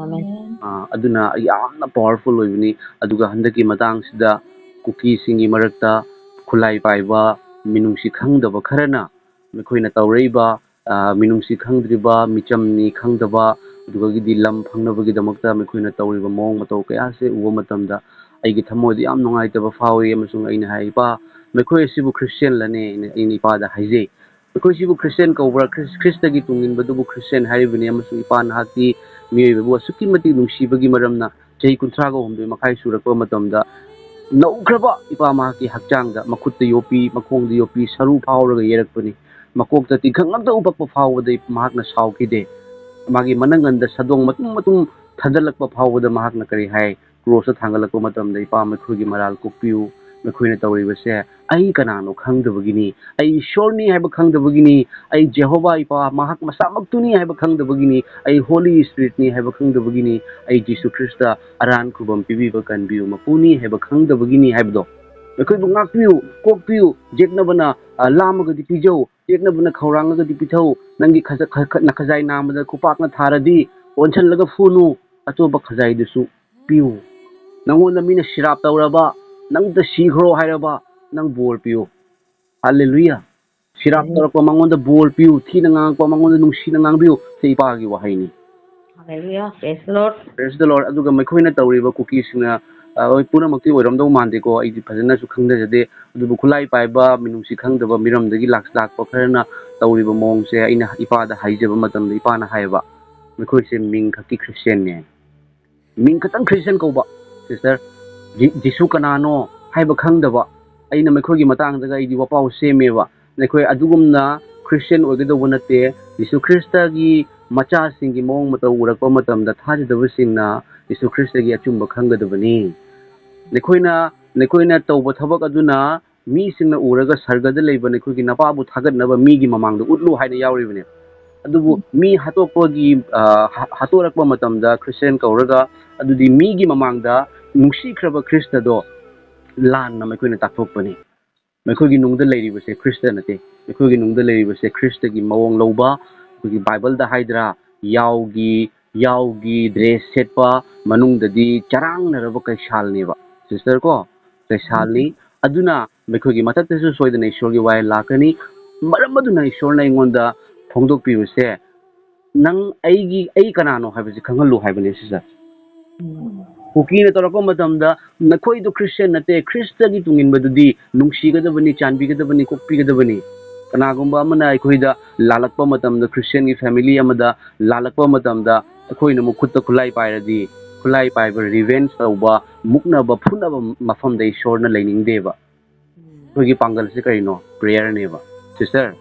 ꯑꯥ, ꯑꯗꯨꯅ ꯌꯥꯝꯅ powerful ꯑꯣꯏꯕꯅꯤ꯫ ꯑꯗꯨꯒ ꯍꯟꯗꯛꯀꯤ ꯃꯇꯥꯡꯁꯤꯗ ꯀꯨꯀꯤꯁꯤꯡꯒꯤ ꯃꯔꯛꯇ ꯈꯨꯠꯂꯥꯏ ꯄꯥꯏꯕ, ꯃꯤꯅꯨꯡꯁꯤ ꯈꯪꯗꯕ ꯈꯔꯅ ꯃꯈꯣꯏꯅ ꯇꯧꯔꯛꯏꯕ, ꯑ, ꯃꯤꯅꯨꯡꯁꯤ ꯈꯪꯗ꯭ꯔꯤꯕ, ꯃꯤꯆꯝꯅꯤ ꯈꯪꯗꯕ, ꯑꯗꯨꯗꯒꯤꯗꯤ ꯂꯝ ꯐꯪꯅꯕꯒꯤꯗꯃꯛꯇ ꯃꯈꯣꯏꯅ ꯇꯧꯔꯤꯕ ꯃꯑꯣꯡ ꯃꯇꯧ ꯀꯌꯥꯁꯦ ꯎꯕ ꯃꯇꯝꯗ ꯑꯩꯒꯤ ꯊꯃꯣꯏꯗ ꯌꯥꯝ ꯅꯨꯡꯉꯥꯏꯇꯕ ꯐꯥꯎꯏ꯫ ꯑꯃꯁꯨꯡ ꯑꯩꯅ ꯍꯥꯏ, "ꯏꯄꯥ, ꯃꯈꯣꯏ ꯑꯁꯤꯕꯨ ꯈ꯭ꯔꯤꯁꯇꯤꯌꯥꯟꯂꯅꯦ?" ꯑꯩꯅ, ꯑꯩꯅ ꯏꯄꯥꯗ ꯍꯥꯏꯖꯩ꯫ "ꯃꯈꯣꯏꯁꯤꯕꯨ ꯈ꯭ꯔꯤꯁꯇꯤꯌꯥꯟ ꯀꯧꯕ꯭ꯔꯥ? ꯈ꯭ꯔꯤꯁ-, ꯈ꯭ꯔꯤꯁꯇꯒꯤ ꯇꯨꯡ ꯏꯟꯕꯗꯨꯕꯨ ꯈ꯭ꯔꯤꯁꯇꯤꯌꯥꯟ ꯍꯥꯏꯔꯤꯕꯅꯤ"꯫ ꯑꯃꯁꯨꯡ ꯏꯄꯥ, ꯅꯍꯥꯛꯇꯤ ꯃꯤꯑꯣꯏꯕꯕꯨ ꯑꯁꯨꯛꯀꯤ ꯃꯇꯤꯛ ꯅꯨꯡꯁꯤꯕꯒꯤ ꯃꯔꯝꯅ ꯆꯍꯤ ꯀꯨꯟꯊ꯭ꯔꯥꯒ ꯍꯨꯝꯗꯣꯏ ꯃꯈꯥꯏ ꯁꯨꯔꯛꯄ ꯃꯇꯝꯗ ꯅꯧꯈ꯭ꯔꯕ ꯏꯄꯥ ꯃꯍꯥꯛꯀꯤ ꯍꯛꯆꯥꯡꯗ, ꯃꯈꯨꯠꯇ ꯌꯣꯠꯄꯤ, ꯃꯈꯣꯡꯗ ꯌꯣꯠꯄꯤ, ꯁꯔꯨ ꯐꯥꯎꯔꯒ ꯌꯩꯔꯛꯄꯅꯤ꯫ ꯃꯀꯣꯛꯇ ꯇꯤꯡꯈꯪ ꯑꯃꯇ ꯎꯄꯛꯄ ꯐꯥꯎꯕꯗ ꯃꯍꯥꯛꯅ ꯁꯥꯎꯈꯤꯗꯦ꯫ ꯃꯥꯒꯤ ꯃꯅꯪꯒꯟꯗ ꯁꯥꯗꯣꯡ ꯃꯇꯨꯝ ꯃꯇꯨꯝ ꯊꯥꯗꯠꯂꯛꯄ ꯐꯥꯎꯕꯗ ꯃꯍꯥꯛꯅ ꯀꯔꯤ ꯍꯥꯏ? ꯀ꯭ꯔꯣꯁꯇ ꯊꯥꯡꯒꯠꯂꯛꯄ ꯃꯇꯝꯗ, "ꯏꯄꯥ, ꯃꯈꯣꯏꯒꯤ ꯃꯔꯥꯜ ꯀꯣꯛꯄꯤꯌꯨ, ꯃꯈꯣꯏꯅ ꯇꯧꯔꯤꯕꯁꯦ ꯑꯩ ꯀꯅꯥꯅꯣ ꯈꯪꯗꯕꯒꯤꯅꯤ, ꯑꯩ ꯏꯁꯣꯔꯅꯤ ꯍꯥꯏꯕ ꯈꯪꯗꯕꯒꯤꯅꯤ, ꯑꯩ ꯖꯦꯍꯣꯚꯥ ꯏꯄꯥ ꯃꯍꯥꯛ ꯃꯁꯥꯃꯛꯇꯨꯅꯤ ꯍꯥꯏꯕ ꯈꯪꯗꯕꯒꯤꯅꯤ, ꯑꯩ ꯍꯣꯂꯤ ꯏꯁꯄꯤꯔꯤꯠꯅꯤ ꯍꯥꯏꯕ ꯈꯪꯗꯕꯒꯤꯅꯤ, ꯑꯩ ꯖꯤꯁꯨ ꯈ꯭ꯔꯤꯁꯇ ꯑꯔꯥꯟ ꯈꯨꯕꯝ ꯄꯤꯕꯤꯕ ꯀꯟꯕꯤꯌꯨ ꯃꯄꯨꯅꯤ ꯍꯥꯏꯕ ꯈꯪꯗꯕꯒꯤꯅꯤ" ꯍꯥꯏꯕꯗꯣ꯫ "ꯃꯈꯣꯏꯕꯨ ꯉꯥꯛꯄꯤꯌꯨ, ꯀꯣꯛꯄꯤꯌꯨ, ꯌꯦꯛꯅꯕꯅ, ꯑ, ꯂꯥꯝꯃꯒꯗꯤ ꯄꯤꯖꯧ, ꯌꯦꯛꯅꯕꯅ ꯈꯧꯔꯥꯡꯂꯒꯗꯤ ꯄꯤꯊꯧ, ꯅꯪꯒꯤ ꯈꯖ-, ꯈ-, ꯈ-, ꯅꯈꯖꯥꯏ ꯅꯥꯝꯃꯗ ꯈꯨꯄꯥꯛꯅ ꯊꯥꯔꯗꯤ ꯑꯣꯟꯁꯤꯜꯂꯒ ꯐꯨꯅꯨ, ꯑꯆꯧꯕ ꯈꯖꯥꯏꯗꯨꯁꯨ ꯄꯤꯌꯨ꯫ ꯅꯪꯉꯣꯟꯗ ꯃꯤꯅ ꯁꯤꯔꯥꯞ ꯇꯧꯔꯕ, ꯅꯪꯇ ꯁꯤꯈ꯭ꯔꯣ ꯍꯥꯏꯔꯕ, ꯅꯪ ꯕꯣꯔ ꯄꯤꯌꯨ"꯫ ꯍꯜꯂꯦꯂꯨꯌꯥ꯫ ꯁꯤꯔꯥꯞ ꯇꯧꯔꯛꯄ ꯃꯉꯣꯟꯗ ꯕꯣꯔ ꯄꯤꯌꯨ, ꯊꯤꯅ ꯉꯥꯡꯉꯛꯄ ꯃꯉꯣꯟꯗ ꯅꯨꯡꯁꯤꯅ ꯉꯥꯡꯕꯤꯌꯨ꯫ ꯁꯤ ꯏꯄꯥꯒꯤ ꯋꯥꯍꯩꯅꯤ꯫ Hallelujah. Praise the Lord. Praise the Lord. ꯑꯗꯨꯒ ꯃꯈꯣꯏꯅ ꯇꯧꯔꯤꯕ ꯀꯨꯀꯤꯁꯤꯡꯅ, ꯑ, ꯍꯣꯏ, ꯄꯨꯝꯅꯃꯛꯇꯤ ꯑꯣꯏꯔꯝꯗꯧ ꯃꯥꯟꯗꯦꯀꯣ, ꯑꯩꯗꯤ ꯐꯖꯅꯁꯨ ꯈꯪꯖꯗꯦ꯫ ꯑꯗꯨꯕꯨ ꯈꯨꯠꯂꯥꯏ ꯄꯥꯏꯕ, ꯃꯤꯅꯨꯡꯁꯤ ꯈꯪꯗꯕ ꯃꯤꯔꯝꯗꯒꯤ ꯂꯥꯛ-, ꯂꯥꯛꯄ ꯈꯔꯅ ꯇꯧꯔꯤꯕ ꯃꯑꯣꯡꯁꯦ ꯑꯩꯅ ꯏꯄꯥꯗ ꯍꯥꯏꯖꯕ ꯃꯇꯝꯗ ꯏꯄꯥꯅ ꯍꯥꯏꯌꯦꯕ, ꯃꯈꯣꯏꯁꯦ ꯃꯤꯡ ꯈꯛꯀꯤ ꯈ꯭ꯔꯤꯁꯇꯤꯌꯥꯟꯅꯦ꯫ ꯃꯤꯡ ꯈꯛꯇꯪ ꯈ꯭ꯔꯤꯁꯇꯤꯌꯥꯟ ꯀꯧꯕ, ꯁꯤꯁꯇꯔ꯫ ꯖꯤ-, ꯖꯤꯁꯨ ꯀꯅꯥꯅꯣ ꯍꯥꯏꯕ ꯈꯪꯗꯕ꯫ ꯑꯩꯅ ꯃꯈꯣꯏꯒꯤ ꯃꯇꯥꯡꯗꯒ ꯑꯩꯗꯤ ꯋꯥꯄꯥꯎ ꯁꯦꯝꯃꯦꯕ꯫ ꯅꯈꯣꯏ ꯑꯗꯨꯒꯨꯝꯅ ꯈ꯭ꯔꯤꯁꯇꯤꯌꯥꯟ ꯑꯣꯏꯒꯗꯧꯕ ꯅꯠꯇꯦ꯫ ꯖꯤꯁꯨ ꯈ꯭ꯔꯤꯁꯇꯒꯤ ꯃꯆꯥꯁꯤꯡꯒꯤ ꯃꯑꯣꯡ ꯃꯇꯧ ꯎꯔꯛꯄ ꯃꯇꯝꯗ ꯊꯥꯖꯗꯕꯁꯤꯡꯅ ꯖꯤꯁꯨ ꯈ꯭ꯔꯤꯁꯇꯒꯤ ꯑꯆꯨꯝꯕ ꯈꯪꯒꯗꯕꯅꯤ꯫ ꯅꯈꯣꯏꯅ, ꯅꯈꯣꯏꯅ ꯇꯧꯕ ꯊꯕꯛ ꯑꯗꯨꯅ ꯃꯤꯁꯤꯡꯅ ꯎꯔꯒ ꯁꯔꯒꯗ ꯂꯩꯕ ꯅꯈꯣꯏꯒꯤ ꯅꯄꯥꯕꯨ ꯊꯥꯒꯠꯅꯕ ꯃꯤꯒꯤ ꯃꯃꯥꯡꯗ ꯎꯠꯂꯨ ꯍꯥꯏꯅ ꯌꯥꯎꯔꯤꯕꯅꯦ꯫ ꯑꯗꯨꯕꯨ ꯃꯤ ꯍꯥꯠꯇꯣꯛꯄꯒꯤ, ꯑ, ꯍꯥ-, ꯍꯥꯠꯇꯣꯔꯛꯄ ꯃꯇꯝꯗ ꯈ꯭ꯔꯤꯁꯇꯤꯌꯥꯟ ꯀꯧꯔꯒ, ꯑꯗꯨꯗꯤ ꯃꯤꯒꯤ ꯃꯃꯥꯡꯗ ꯅꯨꯡꯁꯤꯈ꯭ꯔꯕ ꯈ꯭ꯔꯤꯁꯇꯗꯣ ꯂꯥꯟꯅ ꯃꯈꯣꯏꯅ ꯇꯥꯛꯊꯣꯛꯄꯅꯤ꯫ ꯃꯈꯣꯏꯒꯤ ꯅꯨꯡꯗ ꯂꯩꯔꯤꯕꯁꯦ ꯈ꯭ꯔꯤꯁꯇ ꯅꯠꯇꯦ꯫ ꯃꯈꯣꯏꯒꯤ ꯅꯨꯡꯗ ꯂꯩꯔꯤꯕꯁꯦ ꯈ꯭ꯔꯤꯁꯇꯒꯤ ꯃꯑꯣꯡ ꯂꯧꯕ, ꯑꯩꯈꯣꯏꯒꯤ ꯕꯥꯏꯕꯜꯗ ꯍꯥꯏꯗ꯭ꯔꯥ, ꯌꯥꯎꯒꯤ, ꯌꯥꯎꯒꯤ ꯗ꯭ꯔꯦꯁ ꯁꯦꯠꯄ, ꯃꯅꯨꯡꯗꯗꯤ ꯆꯔꯥꯡꯅꯔꯕ ꯀꯩꯁꯥꯜꯅꯦꯕ, ꯁꯤꯁꯇꯔ ꯀꯣ, ꯀꯩꯁꯥꯜꯅꯤ꯫ ꯑꯗꯨꯅ ꯃꯈꯣꯏꯒꯤ ꯃꯊꯛꯇꯁꯨ ꯁꯣꯏꯗꯅ ꯏꯁꯣꯔꯒꯤ ꯋꯥꯍꯩ ꯂꯥꯛꯀꯅꯤ꯫ ꯃꯔꯝ ꯑꯗꯨꯅ ꯏꯁꯣꯔꯅ ꯑꯩꯉꯣꯟꯗ ꯐꯣꯡꯗꯣꯛꯄꯤꯕꯁꯦ, ꯅꯪ ꯑꯩꯒꯤ, ꯑꯩ ꯀꯅꯥꯅꯣ ꯍꯥꯏꯕꯁꯤ ꯈꯪꯍꯜꯂꯨ ꯍꯥꯏꯕꯅꯦ, ꯁꯤꯁꯇꯔ꯫ ꯀꯨꯀꯤꯅ ꯇꯧꯔꯛꯄ ꯃꯇꯝꯗ, "ꯅꯈꯣꯏꯗꯣ ꯈ꯭ꯔꯤꯁꯇꯤꯌꯥꯟ ꯅꯠꯇꯦ, ꯈ꯭ꯔꯤꯁꯇꯒꯤ ꯇꯨꯡ ꯏꯟꯕꯗꯨꯗꯤ ꯅꯨꯡꯁꯤꯒꯗꯕꯅꯤ, ꯆꯥꯟꯕꯤꯒꯗꯕꯅꯤ, ꯀꯣꯛꯄꯤꯒꯗꯕꯅꯤ"꯫ ꯀꯅꯥꯒꯨꯝꯕ ꯑꯃꯅ ꯑꯩꯈꯣꯏꯗ ꯂꯥꯜꯂꯛꯄ ꯃꯇꯝꯗ, ꯈ꯭ꯔꯤꯁꯇꯤꯌꯥꯟꯒꯤ ꯐꯦꯃꯤꯂꯤ ꯑꯃꯗ ꯂꯥꯜꯂꯛꯄ ꯃꯇꯝꯗ, ꯑꯩꯈꯣꯏꯅ ꯑꯃꯨꯛ ꯈꯨꯠꯇ ꯈꯨꯠꯂꯥꯏ ꯄꯥꯏꯔꯗꯤ, ꯈꯨꯠꯂꯥꯏ ꯄꯥꯏꯕ, ꯔꯤꯚꯦꯟꯖ ꯇꯧꯕ, ꯃꯨꯛꯅꯕ, ꯐꯨꯅꯕ ꯃꯐꯝꯗ ꯏꯁꯣꯔꯅ ꯂꯩꯅꯤꯡꯗꯦꯕ꯫ ꯑꯩꯈꯣꯏꯒꯤ ꯄꯥꯡꯒꯜꯁꯦ ꯀꯔꯤꯅꯣ? ꯄ꯭ꯔꯦꯌꯔꯅꯦꯕ, ꯁꯤꯁꯇꯔ꯫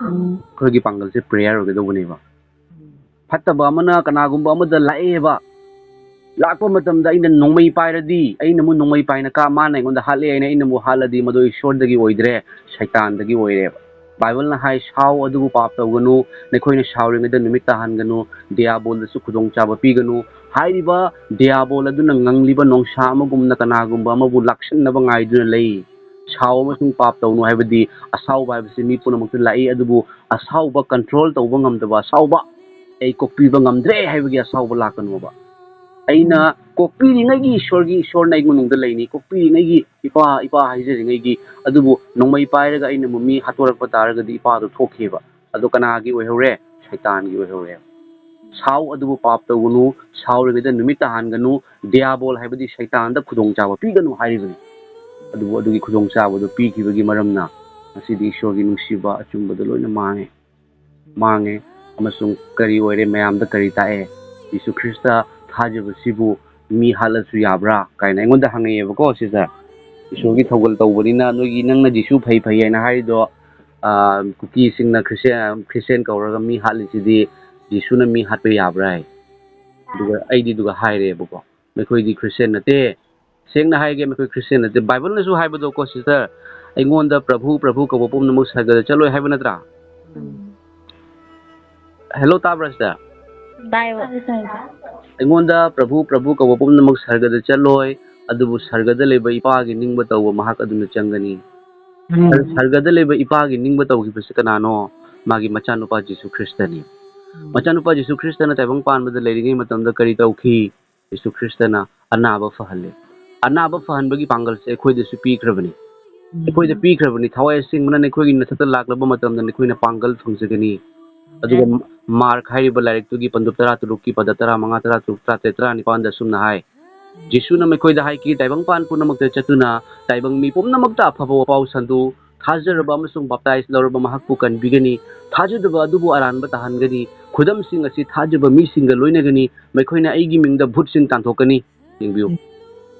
ꯑꯩꯈꯣꯏꯒꯤ ꯄꯥꯡꯒꯜꯁꯦ ꯄ꯭ꯔꯦꯌꯔ ꯑꯣꯏꯒꯗꯧꯕꯅꯦꯕ꯫ ꯐꯠꯇꯕ ꯑꯃꯅ ꯀꯅꯥꯒꯨꯝꯕ ꯑꯃꯗ ꯂꯥꯛꯑꯦꯕ, ꯂꯥꯛꯄ ꯃꯇꯝꯗ ꯑꯩꯅ ꯅꯣꯡꯃꯩ ꯄꯥꯏꯔꯗꯤ, ꯑꯩꯅ ꯑꯃꯨꯛ ꯅꯣꯡꯃꯩ ꯄꯥꯏꯅ ꯀꯥ-, ꯃꯥꯅ ꯑꯩꯉꯣꯟꯗ ꯍꯥꯠꯂꯦ ꯍꯥꯏꯅ ꯑꯩꯅ ꯑꯃꯨꯛ ꯍꯥꯠꯂꯗꯤ, ꯃꯗꯨ ꯏꯁꯣꯔꯗꯒꯤ ꯑꯣꯏꯗ꯭ꯔꯦ, ꯁꯩꯇꯥꯟꯗꯒꯤ ꯑꯣꯏꯔꯦꯕ꯫ ꯕꯥꯏꯕꯜꯅ ꯍꯥꯏ, "ꯁꯥꯎ ꯑꯗꯨꯕꯨ ꯄꯥꯞ ꯇꯧꯒꯅꯨ, ꯅꯈꯣꯏꯅ ꯁꯥꯎꯔꯤꯉꯩꯗ ꯅꯨꯃꯤꯠ ꯇꯥꯍꯟꯒꯅꯨ, ꯗꯤꯌꯥꯕꯣꯜꯗꯁꯨ ꯈꯨꯗꯣꯡꯆꯥꯕ ꯄꯤꯒꯅꯨ"꯫ ꯍꯥꯏꯔꯤꯕ ꯗꯤꯌꯥꯕꯣꯜ ꯑꯗꯨꯅ ꯉꯪꯂꯤꯕ ꯅꯣꯡꯁꯥ ꯑꯃꯒꯨꯝꯅ ꯀꯅꯥꯒꯨꯝꯕ ꯑꯃꯕꯨ ꯂꯥꯛꯁꯤꯟꯅꯕ ꯉꯥꯏꯗꯨꯅ ꯂꯩ꯫ "ꯁꯥꯎ ꯑꯃꯁꯨꯡ ꯄꯥꯞ ꯇꯧꯅꯨ" ꯍꯥꯏꯕꯗꯤ ꯑꯁꯥꯎꯕ ꯍꯥꯏꯕꯁꯤ ꯃꯤ ꯄꯨꯝꯅꯃꯛꯇ ꯂꯥꯛꯏ, ꯑꯗꯨꯕꯨ ꯑꯁꯥꯎꯕ ꯀꯟꯇ꯭ꯔꯣꯜ ꯇꯧꯕ ꯉꯝꯗꯕ ꯑꯁꯥꯎꯕ, "ꯑꯩ ꯀꯣꯛꯄꯤꯕ ꯉꯝꯗ꯭ꯔꯦ" ꯍꯥꯏꯕꯒꯤ ꯑꯁꯥꯎꯕ ꯂꯥꯛꯀꯅꯣꯕ꯫ ꯑꯩꯅ ꯀꯣꯛꯄꯤꯔꯤꯉꯩꯒꯤ ꯏꯁꯣꯔꯒꯤ, ꯏꯁꯣꯔꯅ ꯑꯩ ꯃꯅꯨꯡꯗ ꯂꯩꯅꯤ, ꯀꯣꯛꯄꯤꯔꯤꯉꯩꯒꯤ ꯏꯄꯥ, ꯏꯄꯥ ꯍꯥꯏꯖꯔꯤꯉꯩꯒꯤ꯫ ꯑꯗꯨꯕꯨ ꯅꯣꯡꯃꯩ ꯄꯥꯏꯔꯒ ꯑꯩꯅ ꯃꯤ ꯍꯥꯠꯇꯣꯔꯛꯄ ꯇꯥꯔꯒꯗꯤ ꯏꯄꯥꯗꯣ ꯊꯣꯛꯈꯤꯕ꯫ ꯑꯗꯣ ꯀꯅꯥꯒꯤ ꯑꯣꯏꯍꯧꯔꯦ? ꯁꯩꯇꯥꯟꯒꯤ ꯑꯣꯏꯍꯧꯔꯦ꯫ "ꯁꯥꯎ ꯑꯗꯨꯕꯨ ꯄꯥꯞ ꯇꯧꯒꯅꯨ, ꯁꯥꯎꯔꯤꯉꯩꯗ ꯅꯨꯃꯤꯠ ꯇꯥꯍꯟꯒꯅꯨ"꯫ ꯗꯤꯌꯥꯕꯣꯜ ꯍꯥꯏꯕꯗꯤ ꯁꯩꯇꯥꯟꯗ ꯈꯨꯗꯣꯡꯆꯥꯕ ꯄꯤꯒꯅꯨ ꯍꯥꯏꯔꯤꯕꯅꯤ꯫ ꯑꯗꯨꯕꯨ ꯑꯗꯨꯒꯤ ꯈꯨꯗꯣꯡꯆꯥꯕꯗꯨ ꯄꯤꯈꯤꯕꯒꯤ ꯃꯔꯝꯅ ꯉꯁꯤꯗꯤ ꯏꯁꯣꯔꯒꯤ ꯅꯨꯡꯁꯤꯕ ꯑꯆꯨꯝꯕꯗ ꯂꯣꯏꯅ ꯃꯥꯡꯉꯦ, ꯃꯥꯡꯉꯦ꯫ ꯑꯃꯁꯨꯡ ꯀꯔꯤ ꯑꯣꯏꯔꯦ, ꯃꯌꯥꯝꯗ ꯀꯔꯤ ꯇꯥꯛꯑꯦ? ꯖꯤꯁꯨ ꯈ꯭ꯔꯤꯁꯇ ꯊꯥꯖꯕꯁꯤꯕꯨ ꯃꯤ ꯍꯥꯠꯂꯁꯨ ꯌꯥꯕ꯭ꯔꯥ ꯀꯥꯏꯅ ꯑꯩꯉꯣꯟꯗ ꯍꯪꯉꯛꯑꯦꯕꯀꯣ꯫ ꯁꯤꯁꯇꯔ, ꯏꯁꯣꯔꯒꯤ ꯊꯧꯒꯜ ꯇꯧꯕꯅꯤꯅ ꯅꯣꯏꯒꯤ, ꯅꯪꯅ ꯖꯤꯁꯨ ꯐꯩ ꯐꯩ ꯍꯥꯏꯅ ꯍꯥꯏꯔꯤꯗꯣ, ꯑ, ꯀꯨꯀꯤꯁꯤꯡꯅ ꯈ꯭ꯔꯤꯁꯇꯤꯌꯥꯟ, ꯈ꯭ꯔꯤꯁꯇꯤꯌꯥꯟ ꯀꯧꯔꯒ ꯃꯤ ꯍꯥꯠꯂꯤꯁꯤꯗꯤ ꯖꯤꯁꯨꯅ ꯃꯤ ꯍꯥꯠꯄ ꯌꯥꯕ꯭ꯔꯥ ꯍꯥꯏ꯫ ꯑꯗꯨꯒ ꯑꯩꯗꯤ ꯑꯗꯨꯒ ꯍꯥꯏꯔꯦꯕꯀꯣ, ꯃꯈꯣꯏꯗꯤ ꯈ꯭ꯔꯤꯁꯇꯤꯌꯥꯟ ꯅꯠꯇꯦ꯫ ꯁꯦꯡꯅ ꯍꯥꯏꯒꯦ, ꯃꯈꯣꯏ ꯈ꯭ꯔꯤꯁꯇꯤꯌꯥꯟ ꯅꯠꯇꯦ꯫ ꯕꯥꯏꯕꯜꯅꯁꯨ ꯍꯥꯏꯕꯗꯣꯀꯣ ꯁꯤꯁꯇꯔ, "ꯑꯩꯉꯣꯟꯗ ꯄ꯭ꯔꯚꯨ, ꯄ꯭ꯔꯚꯨ ꯀꯧꯕ ꯄꯨꯝꯅꯃꯛ ꯁꯔꯒꯗ ꯆꯠꯂꯣꯏ" ꯍꯥꯏꯕ ꯅꯠꯇ꯭ꯔꯥ? ꯍꯦꯜꯂꯣ, ꯇꯥꯕ꯭ꯔꯥ ꯁꯤꯁꯇꯔ? ꯇꯥꯏꯌꯦꯕ꯫ "ꯑꯩꯉꯣꯟꯗ ꯄ꯭ꯔꯚꯨ, ꯄ꯭ꯔꯚꯨ ꯀꯧꯕ ꯄꯨꯝꯅꯃꯛ ꯁꯔꯒꯗ ꯆꯠꯂꯣꯏ, ꯑꯗꯨꯕꯨ ꯁꯔꯒꯗ ꯂꯩꯕ ꯏꯄꯥꯒꯤ ꯅꯤꯡꯕ ꯇꯧꯕ ꯃꯍꯥꯛ ꯑꯗꯨꯅ ꯆꯪꯒꯅꯤ"꯫ ꯁꯔꯒꯗ ꯂꯩꯕ ꯏꯄꯥꯒꯤ ꯅꯤꯡꯕ ꯇꯧꯈꯤꯕꯁꯤ ꯀꯅꯥꯅꯣ? ꯃꯥꯒꯤ ꯃꯆꯥꯅꯨꯄꯥ ꯖꯤꯁꯨ ꯈ꯭ꯔꯤꯁꯇꯅꯤ꯫ ꯃꯆꯥꯅꯨꯄꯥ ꯖꯤꯁꯨ ꯈ꯭ꯔꯤꯁꯇꯅ ꯇꯥꯏꯕꯪ ꯄꯥꯟꯕꯗ ꯂꯩꯔꯤꯉꯩ ꯃꯇꯝꯗ ꯀꯔꯤ ꯇꯧꯈꯤ? ꯖꯤꯁꯨ ꯈ꯭ꯔꯤꯁꯇꯅ ꯑꯅꯥꯕ ꯐꯍꯜꯂꯦ꯫ ꯑꯅꯥꯕ ꯐꯍꯟꯕꯒꯤ ꯄꯥꯡꯒꯜꯁꯦ ꯑꯩꯈꯣꯏꯗꯁꯨ ꯄꯤꯈ꯭ꯔꯕꯅꯤ꯫ ꯑꯩꯈꯣꯏꯗ ꯄꯤꯈ꯭ꯔꯕꯅꯤ꯫ "ꯊꯋꯥꯏ ꯑꯁꯦꯡꯕꯅ ꯅꯈꯣꯏꯒꯤ ꯅꯊꯛꯇ ꯂꯥꯛꯂꯕ ꯃꯇꯝꯗ ꯅꯈꯣꯏꯅ ꯄꯥꯡꯒꯜ ꯐꯪꯖꯒꯅꯤ"꯫ ꯑꯗꯨꯒ ꯃꯥꯔꯛ ꯍꯥꯏꯔꯤꯕ ꯂꯥꯏꯔꯤꯛꯇꯨꯒꯤ ꯄꯟꯗꯨꯞ ꯇꯔꯥ ꯇꯔꯨꯛꯀꯤ ꯄꯗ ꯇꯔꯥ ꯃꯉꯥ, ꯇꯔꯥ ꯇꯔꯨꯛ, ꯇꯔꯥ ꯇꯔꯦꯠ, ꯇꯔꯥ ꯅꯤꯄꯥꯟꯗ ꯑꯁꯨꯝꯅ ꯍꯥꯏ, "ꯖꯤꯁꯨꯅ ꯃꯈꯣꯏꯗ ꯍꯥꯏꯈꯤ, ꯇꯥꯏꯕꯪꯄꯥꯟ ꯄꯨꯝꯅꯃꯛꯇ ꯆꯠꯇꯨꯅ ꯇꯥꯏꯕꯪ ꯃꯤ ꯄꯨꯝꯅꯃꯛꯇ ꯑꯐꯕ ꯋꯥꯄꯥꯎ ꯁꯟꯗꯣꯛꯎ꯫ ꯊꯥꯖꯔꯕ ꯑꯃꯁꯨꯡ ꯕꯥꯞꯇꯥꯏꯖ ꯂꯧꯔꯕ ꯃꯍꯥꯛꯄꯨ ꯀꯟꯕꯤꯒꯅꯤ꯫ ꯊꯥꯖꯗꯕ ꯑꯗꯨꯕꯨ ꯑꯔꯥꯟꯕ ꯇꯥꯍꯟꯒꯅꯤ꯫ ꯈꯨꯗꯝꯁꯤꯡ ꯑꯁꯤ ꯊꯥꯖꯕ ꯃꯤꯁꯤꯡꯒ ꯂꯣꯏꯅꯒꯅꯤ꯫ ꯃꯈꯣꯏꯅ ꯑꯩꯒꯤ ꯃꯤꯡꯗ ꯚꯨꯠꯁꯤꯡ ꯇꯥꯟꯊꯣꯛꯀꯅꯤ"꯫ ꯌꯦꯡꯕꯤꯌꯨ꯫